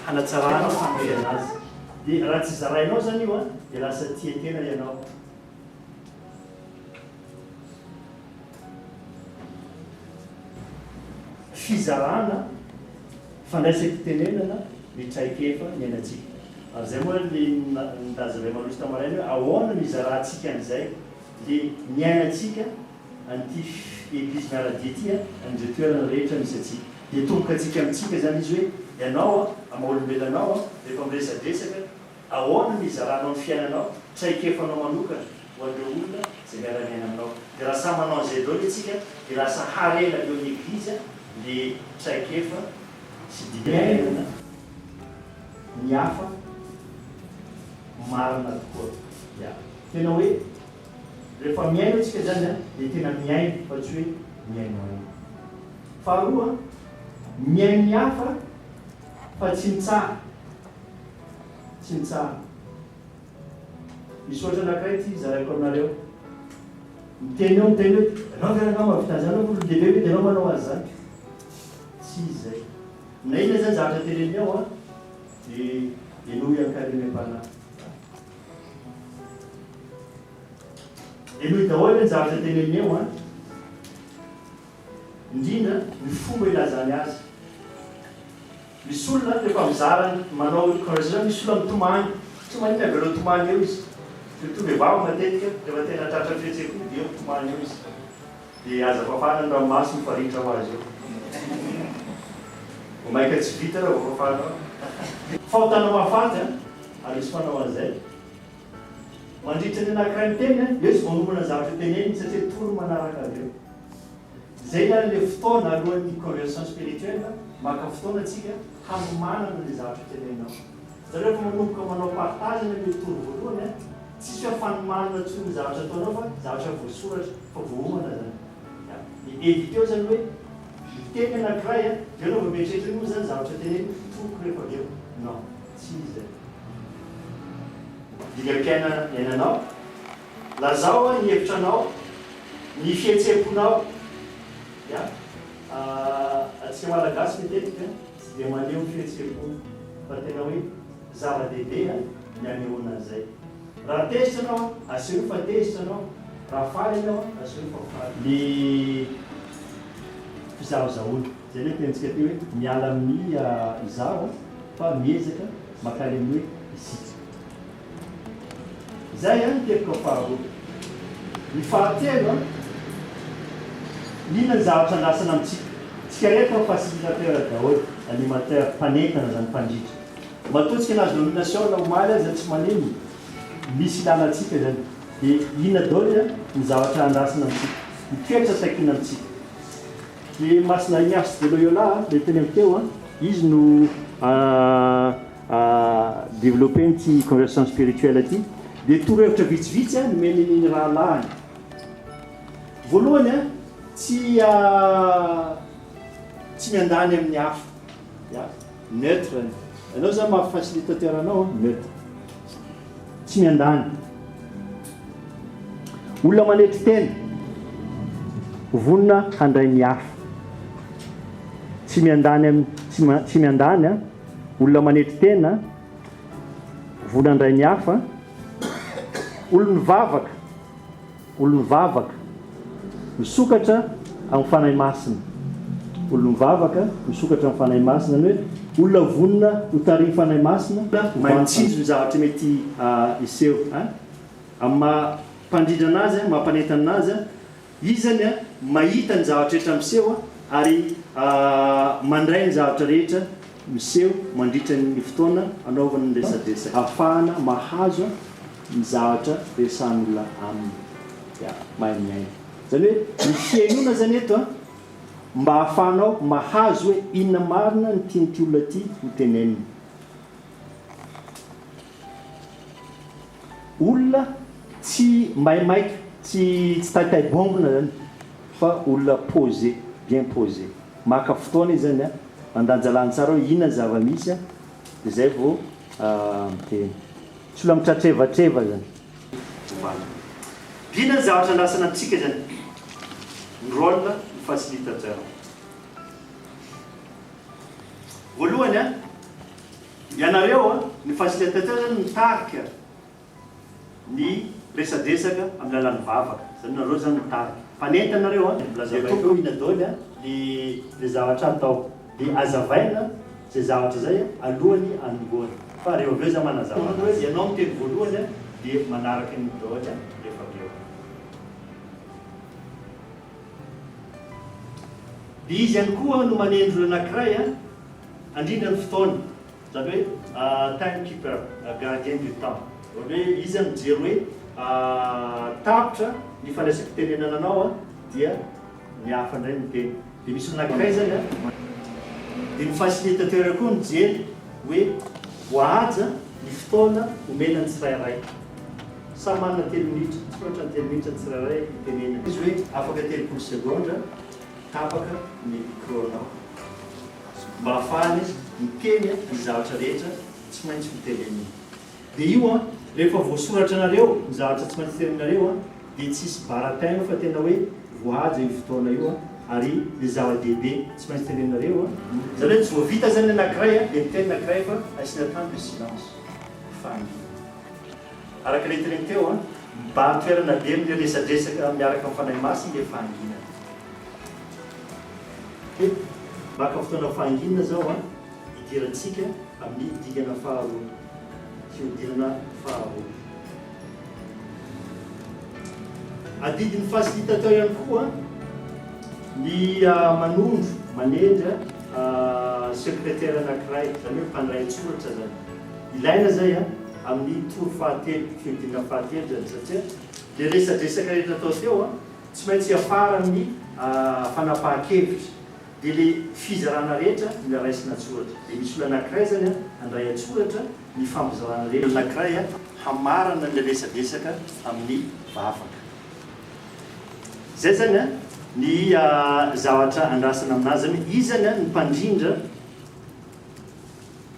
hanatsarana ny fiainana azy. Dia raha tsy zarainao zany io an, dia lasa tia tena ianao. Fizarana, fandraisam-pitenenana ny traikefa niainantsika. Ary izay moa ilay nilazalain'i Maroso tamin'ny maraina hoe ahoana no hizarantsika an'izay ilay niainantsika an'ity Eglizy miara-dia ity amin'izay toerana rehetra misy antsika. Dia tomboka antsika amintsika izany izy hoe ianao amin'ny maha olombelona anao rehefa miresadresaka Ahoana no hizaranao ny fiainanao, traikefanao manokana ho an'ireo olona izay miara-miaina aminao? Dia raha samy manao an'izay daholo isika dia lasa harena eo amin'ny Eglizy le traikefa sy dika-piainana ny hafa marina tokoa. Ya. Tena hoe rehefa mihaino isika izany an, dia tena mihaino fa tsy hoe mihainohaino. Faharoa, mihaino ny hafa fa tsy mitsara. Tsy mitsara. Misy ohatra anankiray ity zaraiko aminareo. Miteny eo miteny hoe, ianao ve rangahy mahavita an'izany, ianao ve olon-dehibe ve dia ianao manao an'izany. Tsy izy izay. Na inona izany zavatra teneniny ao an, dia henoy an-kalemem-panahy. Henoy daholo ny zavatra teneniny eo an. Indrindra ny fomba ilazany azy. Misy olona rehefa mizara manao conversation misy olona mitomany, tsy maninona avelao tomany eo izy, surtout vehivavy matetika rehefa tena tratran'ny fihetseham-po dia eo mitomany eo izy, dia aza fafana ny ranomaso mifaritra ho azy eo. Vao maika tsy vita raha vao fafanao. Fahotana mahafaty an, ary misy manao an'izay. Mandritra ny anankiray miteny an, eo izy vao manomana ny zavatra teneniny satria toro manaraka avy eo. Zay zany le fotoana alohan'ny conversion spirituelle, maka fotoana tsika hanomanana le zavatra teneninao. Zareo rehefa manomboka manao partage any le tour voalohany an, tsisy hoe fanomanana intsony ny zavatra ataonao fa zavatra voasoratra fa voaomana zany. Ya. Ny éviter zany hoe miteny anakiray an, de eo anao vao mieritreritra hoe moa zany zavatra teneniko toroko rehefa avy eo. Non, tsy izy zay. Dingam-piainana iainanao. Lazao aho ny hevitranao, ny fihetseham-ponao. Ya. Antsika Malagasy matetika tsy dia maneho ny fihetseham-po fa tena hoe zava-dehibe ny anehoana an'izay. Raha tezitra ianao, asehoy fa tezitra ianao. Raha faly ianao, asehoy fa faly. Ny fizahozahoana. Izay ilay tenintsika teo hoe miala amin'ny izaho fa miezaka mankany amin'ny hoe isika. Izay an ny teboka faharoa. Ny fahatelo an, inona ny zavatra andrasana amintsika? Tsika rehetra ao facilitateur daholo, animateur, mpanentana izany, mpandrindra. Matoa tsika nahazo nomination na omaly aza tsy maninona, misy ilana antsika izany. Dia inona daholo an ny zavatra andrasana amintsika? Ny toetra takiana amintsika. I Masina Ignace de Loyola ilay teneniko teo an, izy no développer ity conversion spirituelle ity, dia torohevitra vitsivitsy nomeny ny rahalahiny. Voalohany, tsy tsy miandany amin'ny hafa, ya, neutre. Ianao izany maha facilitateur anao, neutre. Tsy miandany. Olona manetry tena, vonona handray ny hafa. Tsy miandany amin'ny tsy miandany an. Olona manetry tena, vonona handray ny hafa. Olon'ny vavaka, olon'ny vavaka, misokatra amin'ny Fanahy Masina. Olon'ny vavaka, misokatra amin'ny Fanahy Masina, izany hoe olona vonona ho tarihin'ny Fanahy Masina. Mahay mitsinjo ny zavatra mety hiseho. Amin'ny maha. Mpandrindra anazy, mampanentana anazy. Izy zany mahita ny zavatra rehetra miseho ary mandray ny zavatra rehetra miseho mandritra ny fotoana anaovany ny resadresaka. Ahafahana mahazo ny zavatra resahan'olona aminy. Dia mahay mihaino. Izany hoe ny fihainoana zany eto mba ahafahanao mahazo hoe inona marina ny tian'ity olona ity ho tenenina. Olona tsy maimaika, tsy tsy taitaibombina zany fa olona posé, bien posé. Maka fotoana izy zany an, mandanjalanja tsara hoe inona ny zava-misy an, dia zay vao miteny. Tsy olona mitratrevatreva zany. Ovana. Inona ny zavatra andrasana amintsika zany? Ny rôle ny facilitateur. Voalohany an, Ianareo an, ny facilitateur zany mitarika ny resadresaka amin'ny alalan'ny vavaka, zany nareo zany mitarika. Mpanentana nareo an, dia tokony inona daholo an le le zavatra atao, dia azavaina zay zavatra zay alohan'ny anombohana, fa rehefa avy eo za manazava anazy. Ianao miteny voalohany an, dia manaraka an'iny daholo an rehefa avy eo. Dia izy ihany koa no manendry olona anankiray an, Handrindra ny fotoana, izany hoe time keeper, gardien du temps. Izany hoe izy mijery hoe tapitra ny fandraisam-pitenenana anao dia ny hafa indray miteny. Dia misy olona anankiray izany an, dia ny facilitateur koa mijery hoe voahaja ny fotoana omena ny tsirairay. Samy manana telo minitra, tsy mihoatra ny telo minitra ny tsirairay hitenenana. Izy hoe afaka 30 segondra tapaka ny micro-nao. Mba hahafahany miteny ny zavatra rehetra tsy maintsy ho teneniny. Dia io an, rehefa voasoratra anareo ny zavatra tsy maintsy teneninareo an, dia tsisy baratin eo fa tena hoe voahaja io fotoana io an, ary le zava-dehibe tsy maintsy teneninareo an. Izany hoe tsy vao vita izany ny anankiray an, dia miteny ny anankiray fa asiana temps de silence, fahanginana. Araka ilay teneniko teo an, mibahan-toerana be amin'ny resadresaka miaraka amin'ny Fanahy Masina ilay fahanginana. Dia maka fotoana fahanginana izao an, hidirantsika amin'ny dingana faharoa, fihodinana faharoa. Adidin'ny facilitateur ihany koa ny manondro, manendry secrétaire anankiray, izany hoe mpandray an-tsoratra izany. Ilaina izay amin'ny tour fahatelo, fihodinana fahatelo izany satria ilay resadresaka rehetra atao teo an, Tsy maintsy hiafara amin'ny fanapahan-kevitra. Dia ilay fizarana rehetra mila raisina an-tsoratra. Dia misy olona anankiray izany handray an-tsoratra ny fampizarana rehetra. Olona anankiray hamarana ilay resadresaka amin'ny vavaka. Izay izany ny zavatra andrasana aminazy. Izany hoe izy izany no mpandrindra,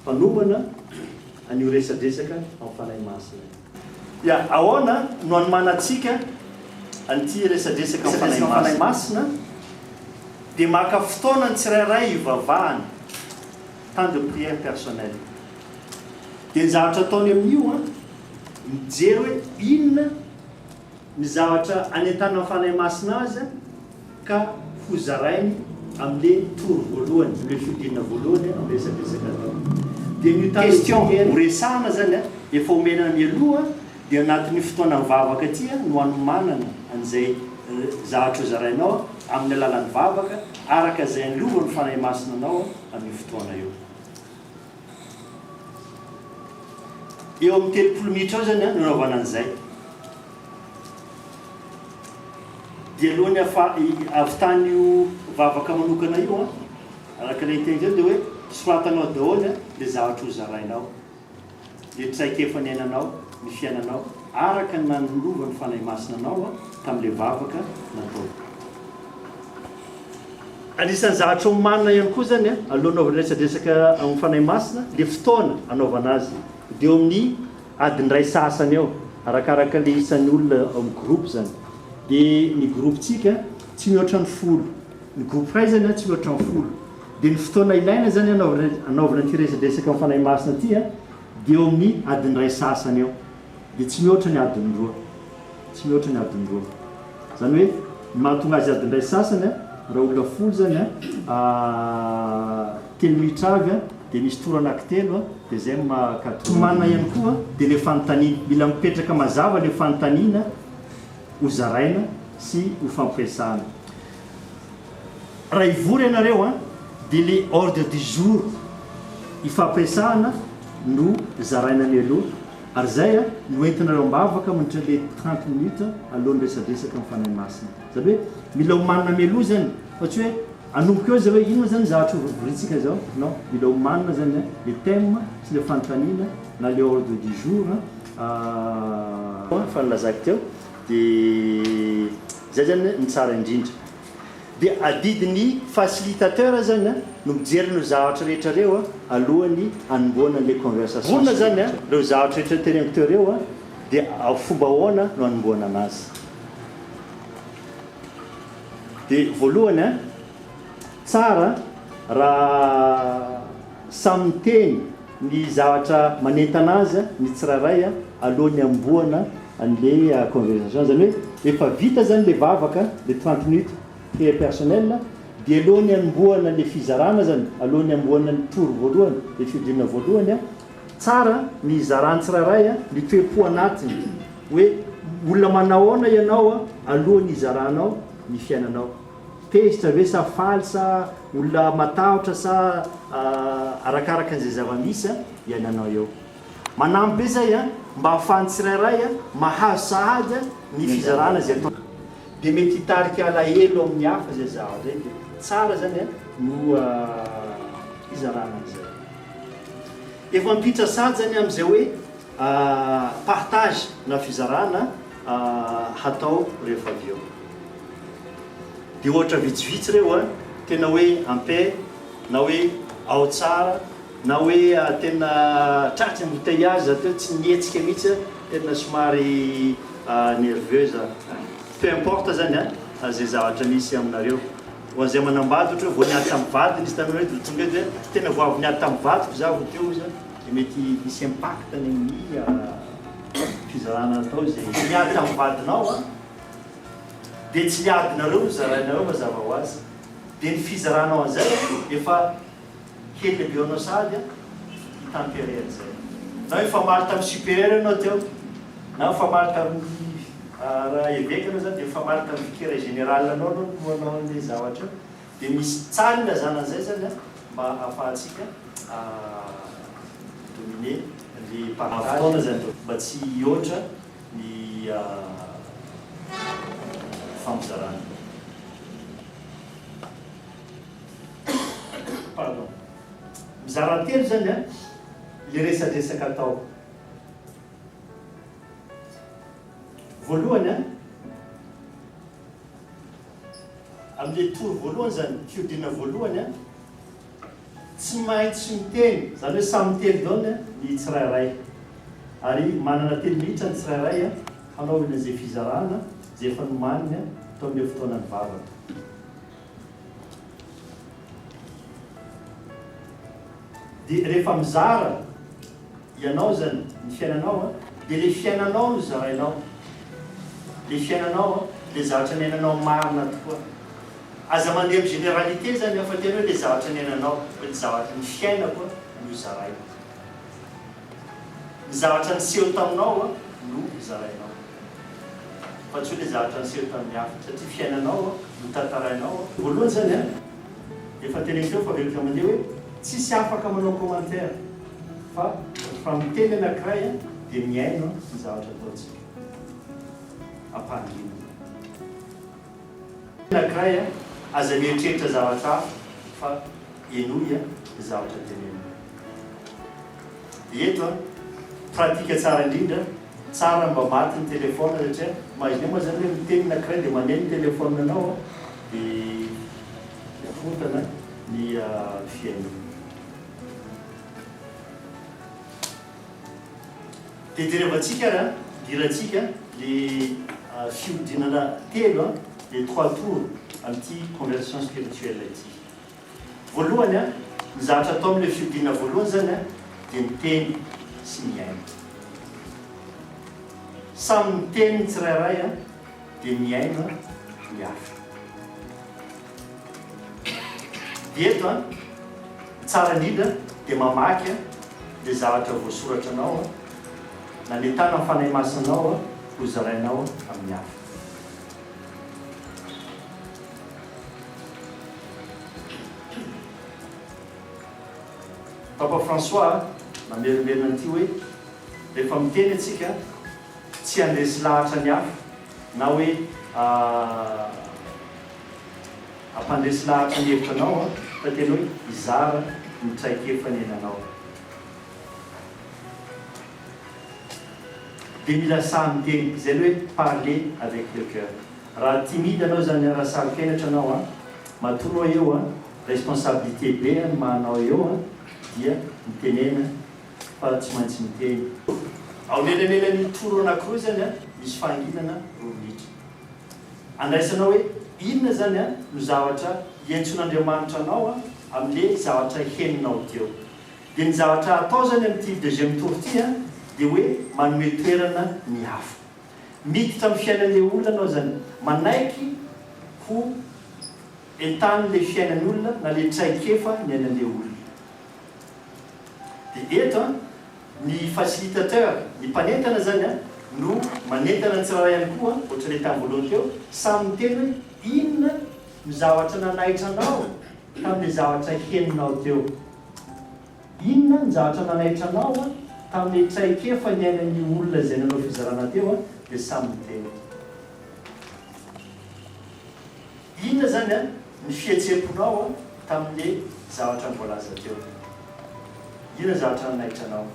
mpanomana an'io resadresaka amin'ny Fanahy Masina io. Ya, ahoana no anomanantsika an'ity resadresaka amin'ny Fanahy Masina? Dia maka fotoana ny tsirairay hivavahana, temps de prière personnel. Dia ny zavatra ataony amin'io an, mijery hoe inona ny zavatra anentanan'ny Fanahy Masina azy ka hozarainy amin'le tour voalohany, amin'le fihodinana voalohany amin'ny resadresaka atao. Dia ny question ho resahana zany efa omena mialoha dia anatin'io fotoana mivavaka ity no anomanana an'izay zavatra hozarainao amin'ny alalan'ny vavaka araka izay anilovan'ny Fanahy Masina anao amin'io fotoana io. Eo amin'ny 30 minitra eo zany no anaovana an'izay. Dia alohan'ny hahavitan'io vavaka manokana io an, araka ilay niteny teo dia hoe soratanao daholo ilay zavatra ho zarainao, ilay traikefa niainanao, ny fiainanao, araka ny nanolovan'ny Fanahy Masina anao tamin'ilay vavaka natao. Anisan'ny zavatra omanina ihany koa izany alohan'ny hanaovana resadresaka amin'ny Fanahy Masina, ilay fotoana hanaovana azy. Dia eo amin'ny Adiny iray sasany eo, arakaraka le isan'ny olona ao amin'ny groupe zany. De ny groupe-tsika tsy mihoatra ny folo. Ny groupe iray zany an tsy mihoatra ny folo. De ny fotoana ilaina zany anaovana anaovana ity resadresaka amin'ny Fanahy Masina ity an, dia eo amin'ny adiny iray sasany eo. De tsy mihoatra ny adiny roa. Tsy mihoatra ny adiny roa. Izany hoe ny mahatonga azy adiny iray sasany an, raha olona folo zany an, telo minitra avy an, dia misy tour anankitelo an, dia izay no maha quatre. Omanina ihany koa dia ilay fanontaniana. Mila mipetraka mazava ilay fanontaniana. hozaraina sy hofampiresahana. Raha hivory ianareo an, dia le ordre du jour ifampiresahana no zaraina mialoha ary zay an no entinareo am-bavaka mandritra le 30 minutes alohan'ny resadresaka amin'ny Fanahy Masina. Zany hoe mila omanina mialoha zany fa tsy hoe anomboka eo zay hoe inona zany zavatra hovorintsika zao, non, mila omanina zany an le thème sy le fanontaniana na le ordre du jour an, fa nilazako teo dia zay zany ny tsara indrindra. Dia adidin'ny facilitateur zany an no mijery ireo zavatra rehetra ireo an alohan'ny hanombohana an'ilay conversation. Vonona zany an ireo zavatra rehetra teneniko teo ireo an dia fomba ahoana no hanombohana anazy. Dia voalohany an, tsara raha samy miteny ny zavatra manentana azy ny tsirairay alohan'ny hanombohana an'ilay conversation. Izany hoe efa vita izany ilay vavaka, ilay 30 minutes prière personnelle, dia alohan'ny hanombohana ilay fizarana izany, alohan'ny hanombohana ny tour voalohany, ilay fihodinana voalohany, tsara ny hizaran'ny tsirairay ny toe-po anatiny, hoe olona manahoana ianao alohan'ny hizaranao ny fiainanao. Tezitra ve sa faly sa olona matahotra sa arakaraka an'izay zava-misy iainanao eo. Manampy be zay mba ahafahan'ny tsirairay mahazo sahady ny fizarana izay atao. Dia mety hitarika alahelo amin'ny hafa izay zavatra izay dia tsara zany no hizarana an'izay. Efa mipitra sahady zany amin'izay hoe partage na fizarana hatao rehefa avy eo. Dia ohatra vitsivitsy ireo an, tena hoe en paix na hoe ao tsara na hoe tena tratry ny embouteillage za teo tsy nihetsika mihitsy an, tena somary nerveuse an. Peu importe zany an, izay zavatra misy aminareo. Ho an'izay manambady ohatra hoe vao niady tamin'ny vadiny izy tamin'ny hoe tonga eo dia tena vao avy niady tamin'ny vadiko za vao teo izy an, dia mety hisy impact any amin'ny fizarana atao izay niady tamin'ny vadinao an. Dia tsy ny adinareo no zarainareo mazava ho azy. Dia ny fizaranao an'izay efa kely be anao sahady hi-tempérer an'izay. Na hoe nifamaly tamin'ny supérieur ianao teo, na nifamaly tamin'ny raha eveka ianao izany dia nifamaly tamin'ny vicaire général anao ianao no nanao an'ilay zavatra io. Dia misy tsara ilazana an'izay izany mba ahafahantsika dominer ny partage fotoana izany mba tsy hihoatra ny fampizarana. Pardon. Mizara telo izany an, ilay resadresaka atao. Voalohany an, amin'ilay tour voalohany izany, fihodinana voalohany an, Tsy maintsy miteny, izany hoe samy miteny daholo ny tsirairay. Ary manana telo minitra ny tsirairay hanaovana izay fizarana izay efa nomaniny tao amin'ilay fotoana nivavaka. Dia rehefa mizara ianao izany ny fiainanao dia ilay fiainanao no zarainao. Ilay fiainanao, ilay zavatra niainanao marina tokoa. Aza mandeha amin'ny généralité zany an, fa tena hoe le zavatra niainanao, hoe ny zavatra, ny fiainako no zaraiko. Ny zavatra niseho taminao no zarainao. Fa tsy hoe le zavatra niseho tamin'ny hafa, satria fiainanao no tantarainao. Voalohany zany an, efa teneniko teo fa averiko mandeha hoe tsisy afaka manao commentaire fa rehefa miteny anakiray an dia mihaino ny zavatra ataontsika. Ampanginina. Anankiray a, aza mieritreritra zavatra hafa fa henoy a ny zavatra tenenina. Eto a, pratique tsara indrindra, tsara mba maty ny téléphone satria imaginez moa zany hoe miteny anankiray dia maneno ny téléphone anao a, dia mikorontana ny fihainoana. Dia jerevantsika ary an, idirantsika le fihodinana telo an, les trois tours amin'ity conversation spirituelle ity. Voalohany an, ny zavatra atao amin'ilay fihodinana voalohany izany an, dia miteny sy mihaino. Samy miteny ny tsirairay an, dia mihaino ny hafa. Dia eto an, ny tsara indrindra dia mamaky an, ilay zavatra voasoratra anao an, nanentana ny Fanahy Masina anao an, ho zarainao amin'ny hafa. Papa François mamerimberina an'ity hoe rehefa miteny antsika tsy handresy lahatra ny hafa na hoe hampandresy lahatra ny hevitra anao fa tena hoe hizara ny traikefa niainanao. Dia mila sahy miteny, izay ilay hoe parler avec le cœur. Raha timide anao izany an, raha saro-kenatra anao an, matoa anao eo an, responsabilité be ny maha anao eo an, dia mitenena fa tsy maintsy miteny. Ao anelanelan'io toro anankiroa izany an, misy fahanginana roa minitra. Andraisanao hoe inona izany an no zavatra iantsoan'Andriamanitra anao an amin'ilay zavatra henonao teo. Dia ny zavatra atao izany amin'ity deuxième tour ity an, dia hoe manome toerana ny hafa. Miditra amin'ny fiainan'ilay olona anao izany. Manaiky ho entanin'ilay fiainan'ny olona na ilay traikefa niainan'ilay olona. Dia eto an, ny facilitateur, ny mpanentana izany an, no manentana ny tsirairay ihany koa, ohatran'ilay tamin'ny voalohany teo, samy miteny hoe inona no zavatra nanaitra anao tamin'ilay zavatra henonao teo. Inona ny zavatra nanaitra anao tamin'ilay traikefa niainan'io olona izay nanao fizarana teo dia samy miteny. Inona izany ny fihetseham-ponao tamin'ilay zavatra voalaza teo? Inona ny zavatra nanaitra anao?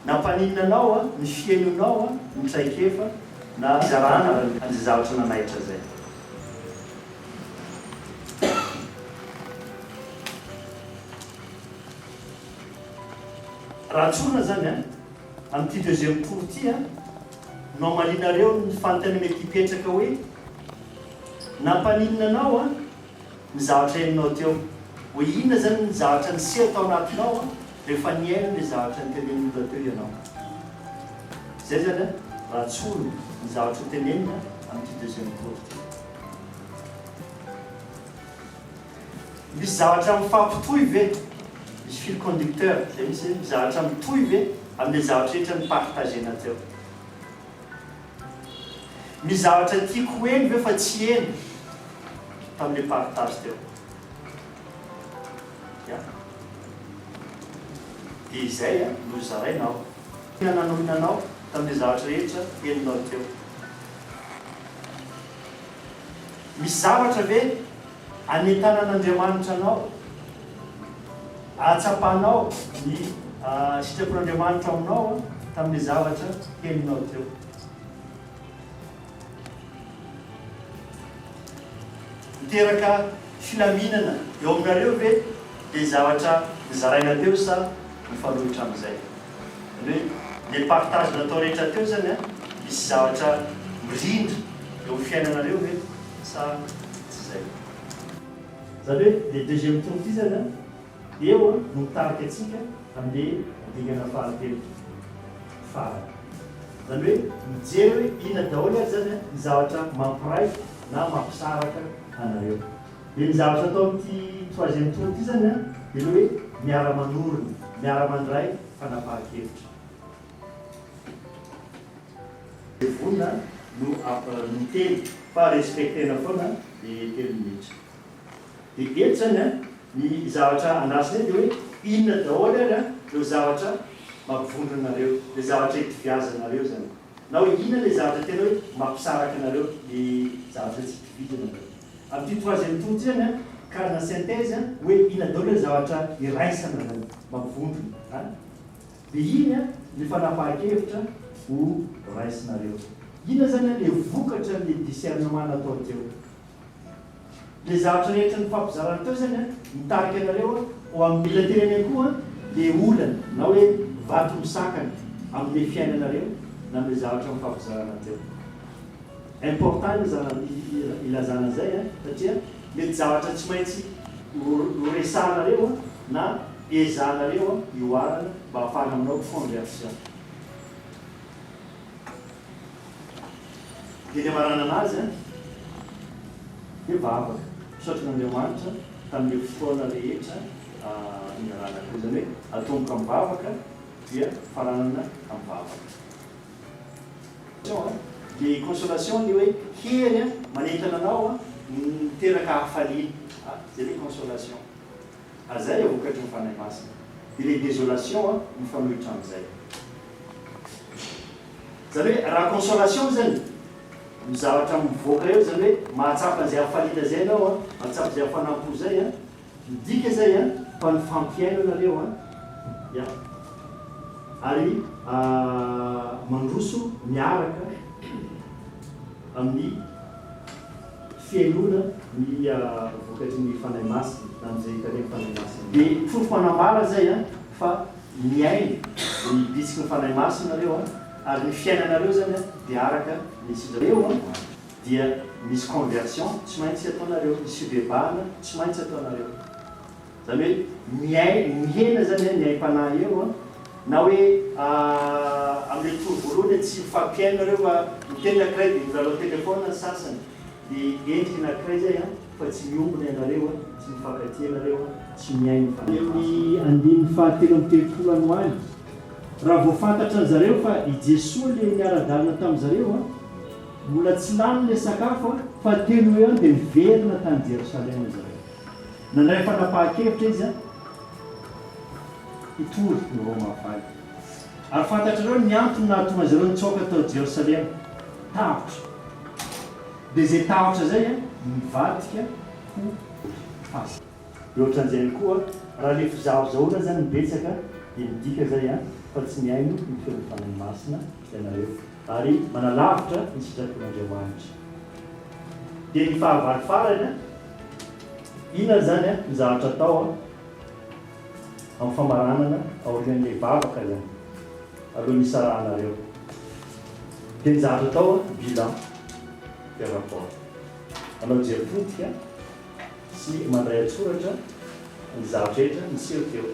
Nampaninona anao ny fihainoanao ny traikefa na fizarana an'izay zavatra nanaitra izay? Raha tsorina izany an, amin'ity deuxième tour ity an, no hamalianareo ny fanontaniana mety hipetraka hoe, nampaninona anao an ny zavatra henonao teo? Hoe inona izany ny zavatra niseho tao anatinao an rehefa nihaino ilay zavatra notenenin'olona teo ianao? Izay izany an, raha tsorina ny zavatra hotenenina amin'ity deuxième tour ity. Misy zavatra mifampitohy ve? Misy fil conducteur zay misy hoe zavatra mitohy ve amin'ilay zavatra rehetra ni-partager-na teo? Misy zavatra tiako ho heno ve fa tsy heno tamin'ilay partage teo? Ya. Dia izay no zaraina ao. Inona nanohina anao tamin'ilay zavatra rehetra henonao teo? Misy zavatra ve anentanan'Andriamanitra anao, ahatsapanao ny sitrapon'Andriamanitra ao aminao tamin'ilay zavatra henonao teo? Miteraka filaminana eo aminareo ve ilay zavatra nozaraina teo sa mifanohitra amin'izay? Izany hoe ilay partage natao rehetra teo izany an, misy zavatra mirindra eo amin'ny fiainanareo ve sa tsy izay? Izany hoe ilay deuxième tour ity izany an, eo no mitarika antsika amin'ilay dingana fahatelo farany. Izany hoe mijery hoe inona daholo ary izany ny zavatra mampiray na mampisaraka anareo. Dia ny zavatra atao amin'ity troisième tour ity izany an, dia ilay hoe miara-manorina, miara-mandray fanapahan-kevitra. Izay vonona no miteny fa respecter-na foana ny telo minitra. Dia eto izany an, ny zavatra andrasana eto dia hoe inona daholo ary an ireo zavatra mampivondrona anareo, ilay zavatra itoviazanareo izany. Na hoe inona ilay zavatra tena hoe mampisaraka anareo, ny zavatra tsy itovizana anareo. Amin'ity troisième tour ity izany an, karazana synthèse an, hoe inona daholo ilay zavatra iraisana izany, mampivondrona an. Dia iny an ny fanapahan-kevitra ho raisinareo. Inona izany an ilay vokatra an'ilay discernement natao teo. Le zavatra rehetra nifampizarana teo zany an, mitarika anareo ho amin'ny. Mila tenenina koa le olana na hoe vato misakana amin'le fiainanareo na amin'le zavatra nifampizarana teo. Important ilazana ilazana an'izay an, satria mety zavatra tsy maintsy ho resahanareo na ezahanareo hihoarana mba hahafahana manao conversion. Dia ny hamaranana azy dia vavaka. Misaotra an'Andriamanitra tamin'ireo fotoana rehetra niarahana teo. Izany hoe atomboka amin'ny vavaka dia faranana amin'ny vavaka. Ilay consolation ilay hoe hery manentana anao miteraka hafaliana. Izay ilay consolation. Ary izay ilay vokatry ny Fanahy Masina. Dia ilay désolation an, mifanohitra amin'izay. Izany hoe raha consolation izany no zavatra mivoaka eo, izany hoe mahatsapa an'izay hafaliana izay ianao an, mahatsapa izay hafanam-po izay an, midika izay an fa nifampihaino ianareo an, ya, ary mandroso miaraka amin'ny fihainoana ny vokatry ny Fanahy Masina, na amin'izay tarihan'ny Fanahy Masina. Dia porofo manambara izay an fa miaina ny bitsiky ny Fanahy Masina nareo an, ary ny fiainanareo izany an dia araka ny sitrapon'Andriamanitra eo an, dia misy conversion tsy maintsy ataonareo, misy fibebahana tsy maintsy ataonareo. Izany hoe miaina, mihena izany an ny aim-panahy eo an, na hoe amin'ilay tour voalohany tsy mifampihaino nareo fa miteny anankiray dia milalao téléphone ny sasany, dia endrika anankiray izay an fa tsy miombona ianareo an, tsy mifankatia ianareo an, tsy mihaino ny Fanahy Masina. Ny andininy fahatelo amby telopolo any ho any, raha vao fantatra an zareo fa i Jesoa le niara-dalana tamin zareo an, mbola tsy lany le sakafo an, fa teo no eo any dia niverina tany Jerosalema zareo. Nandray fanapahan-kevitra izy an, hitory ny Vaovao Mahafaly. Ary fantatrareo ny antony nahatonga azy ireo nitsoaka tao Jerosalema? Tahotra. Dia izay tahotra izay an, nivadika ho fasana. Dia ohatran'izay ihany koa, raha ilay fizahozahoana izany no betsaka dia midika izay an, fa tsy mihaino ny feon'ny Fanahy Masina ianareo, ary manalavitra ny sitrapon'Andriamanitra. Dia ny fahavalo farany an, inona izany an, ny zavatra atao an, amin'ny famaranana aorian'ilay vavaka izany, alohan'ny hisarahanareo. Dia ny zavatra atao an, bilan, dia rapport. Manao jery todika sy mandray an-tsoratra ny zavatra rehetra niseho teo.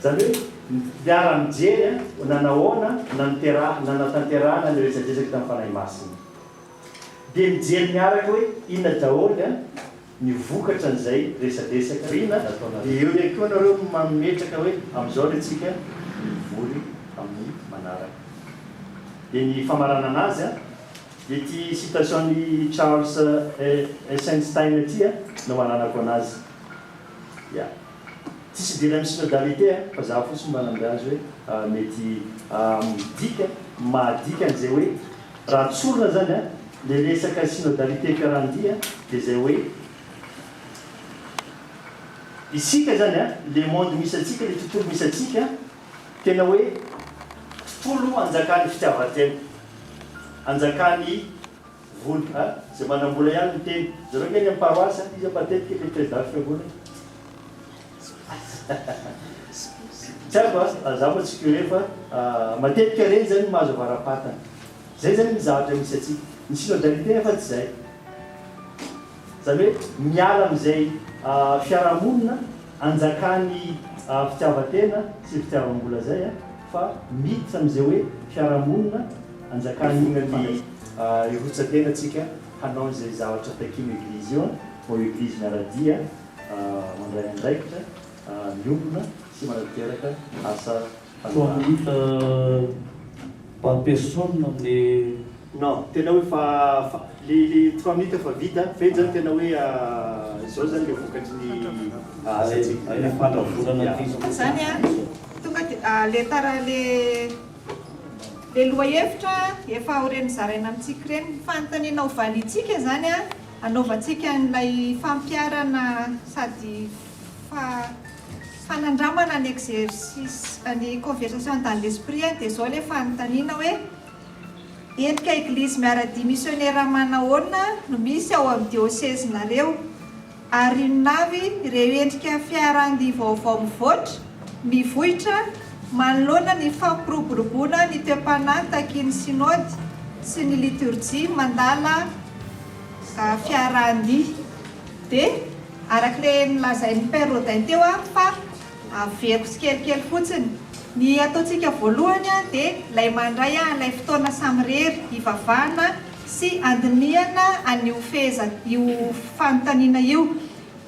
Izany hoe miara-mijery an, nanahoana nanatanterahana ny resadresaka tamin'ny Fanahy Masina. Dia mijery miaraka hoe inona daholo an, ny vokatra an'izay resadresaka nataonareo. Dia eo ihany koa nareo mametraka hoe amin'izao ry tsika mivory amin'ny manaraka. Dia ny famaranana azy an, dia ity citation-n'i Charles Eisenstein ity an no ananako anazy. Ya. Tsisy idirany amin'ny synodalité an, fa za fotsiny mba nandray azy hoe mety midika, mahadika an'izay hoe Raha tsorina zany an, le resaka synodalité fiarahan-dia dia zay hoe isika zany an, le monde misy antsika, le tontolo misy antsika tena hoe tontolo anjakan'ny fitiavan-tena, anjakan'ny vola an, zay manam-bola ihany no miteny, zareo nge any amin'ny paroasy an, iza matetika le président fiangonana? Tsy haiko a, za moa tsy curé fa matetika reny zany no mahazo avara-patana. Zay zany ny zavatra misy antsika. Ny synodalité nefa tsy zay. Zany hoe miala amin'izay fiarahamonina anjakan'ny fitiavan-tena sy fitiavam-bola zay fa miditra amin'izay hoe fiarahamonina anjakan'ny ny hirotsa-tena tsika hanao an'izay zavatra takian'io Eglizy io, ho Eglizy miara-dia. Mandray andraikitra, miombona sy manatanteraka asa Trois fanompoana. minutes par personne amin'ny. Non, tena hoe fa fa le le trois minutes efa vita fa eto zany tena hoe izao zany le vokatry ny asantsika. Ilay fandravonana ankizy. Zany an, tonga dia le tara le le lohahevitra efa aorian'ny zaraina amintsika ireny. Ny fanontaniana ho valiantsika zany an, Anaovantsika an'ilay fampiharana sady fanandramana ny exercice, ny conversation dans l'esprit dia izao ilay fanontaniana hoe, endrika eglizy miara-dia misionera manahoana no misy ao amin'ny diosezinareo? Ary inona avy ireo endrika fiaran-dia vaovao mivoatra, mivoitra, manoloana ny fampiroboroboana ny toe-panahy takian'ny Synody sy ny liturjia mandala fiarahan-dia. Dia araka ilay nolazain'i Père Rodin teo fa averiko tsikelikely fotsiny. Ny ataontsika voalohany dia ilay mandray an'ilay fotoana samirery hivavahana sy handinihana an'io feheza io fanontaniana io.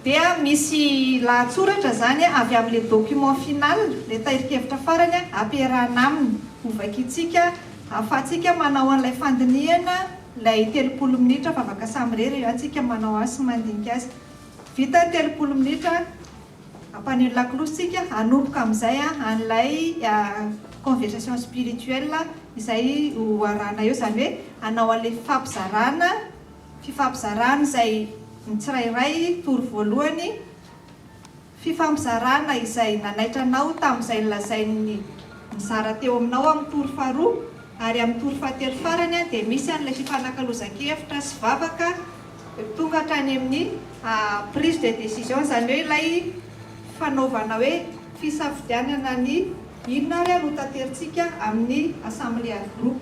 Dia misy lahatsoratra izany avy amin'ilay document final, ilay tahirin-kevitra farany ampiarahana aminy, hovakintsika ahafahantsika manao an'ilay fandinihana Ilay 30 minitra vavaka samirery eo tsika manao azy sy mandinika azy. Vita ny 30 minitra, Hampaneno lakolosy tsika hanomboka amin'izay an'ilay conversation spirituelle izay ho arahana eo, izany hoe hanao an'ilay fifampizarana, fifampizarana izay ny tsirairay tour voalohany, fifampizarana izay nanaitra anao tamin'izay nolazain'ny nizara teo aminao amin'ny tour faharoa, ary amin'ny tour fahatelo farany dia misy an'ilay fifanakalozan-kevitra sy vavaka Tonga hatrany amin'ny prise de décision, izany hoe ilay fanaovana hoe fisafidianana ny inona ary no taterintsika amin'ny assemblée ary groupe.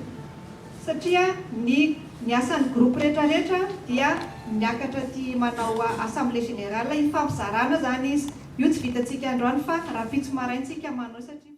Satria ny ny asan'ny groupe rehetra rehetra dia miakatra aty manao assemblée générale hifampizarana izany izy. Io tsy vitantsika androany fa rahampitso maraintsika manao satria.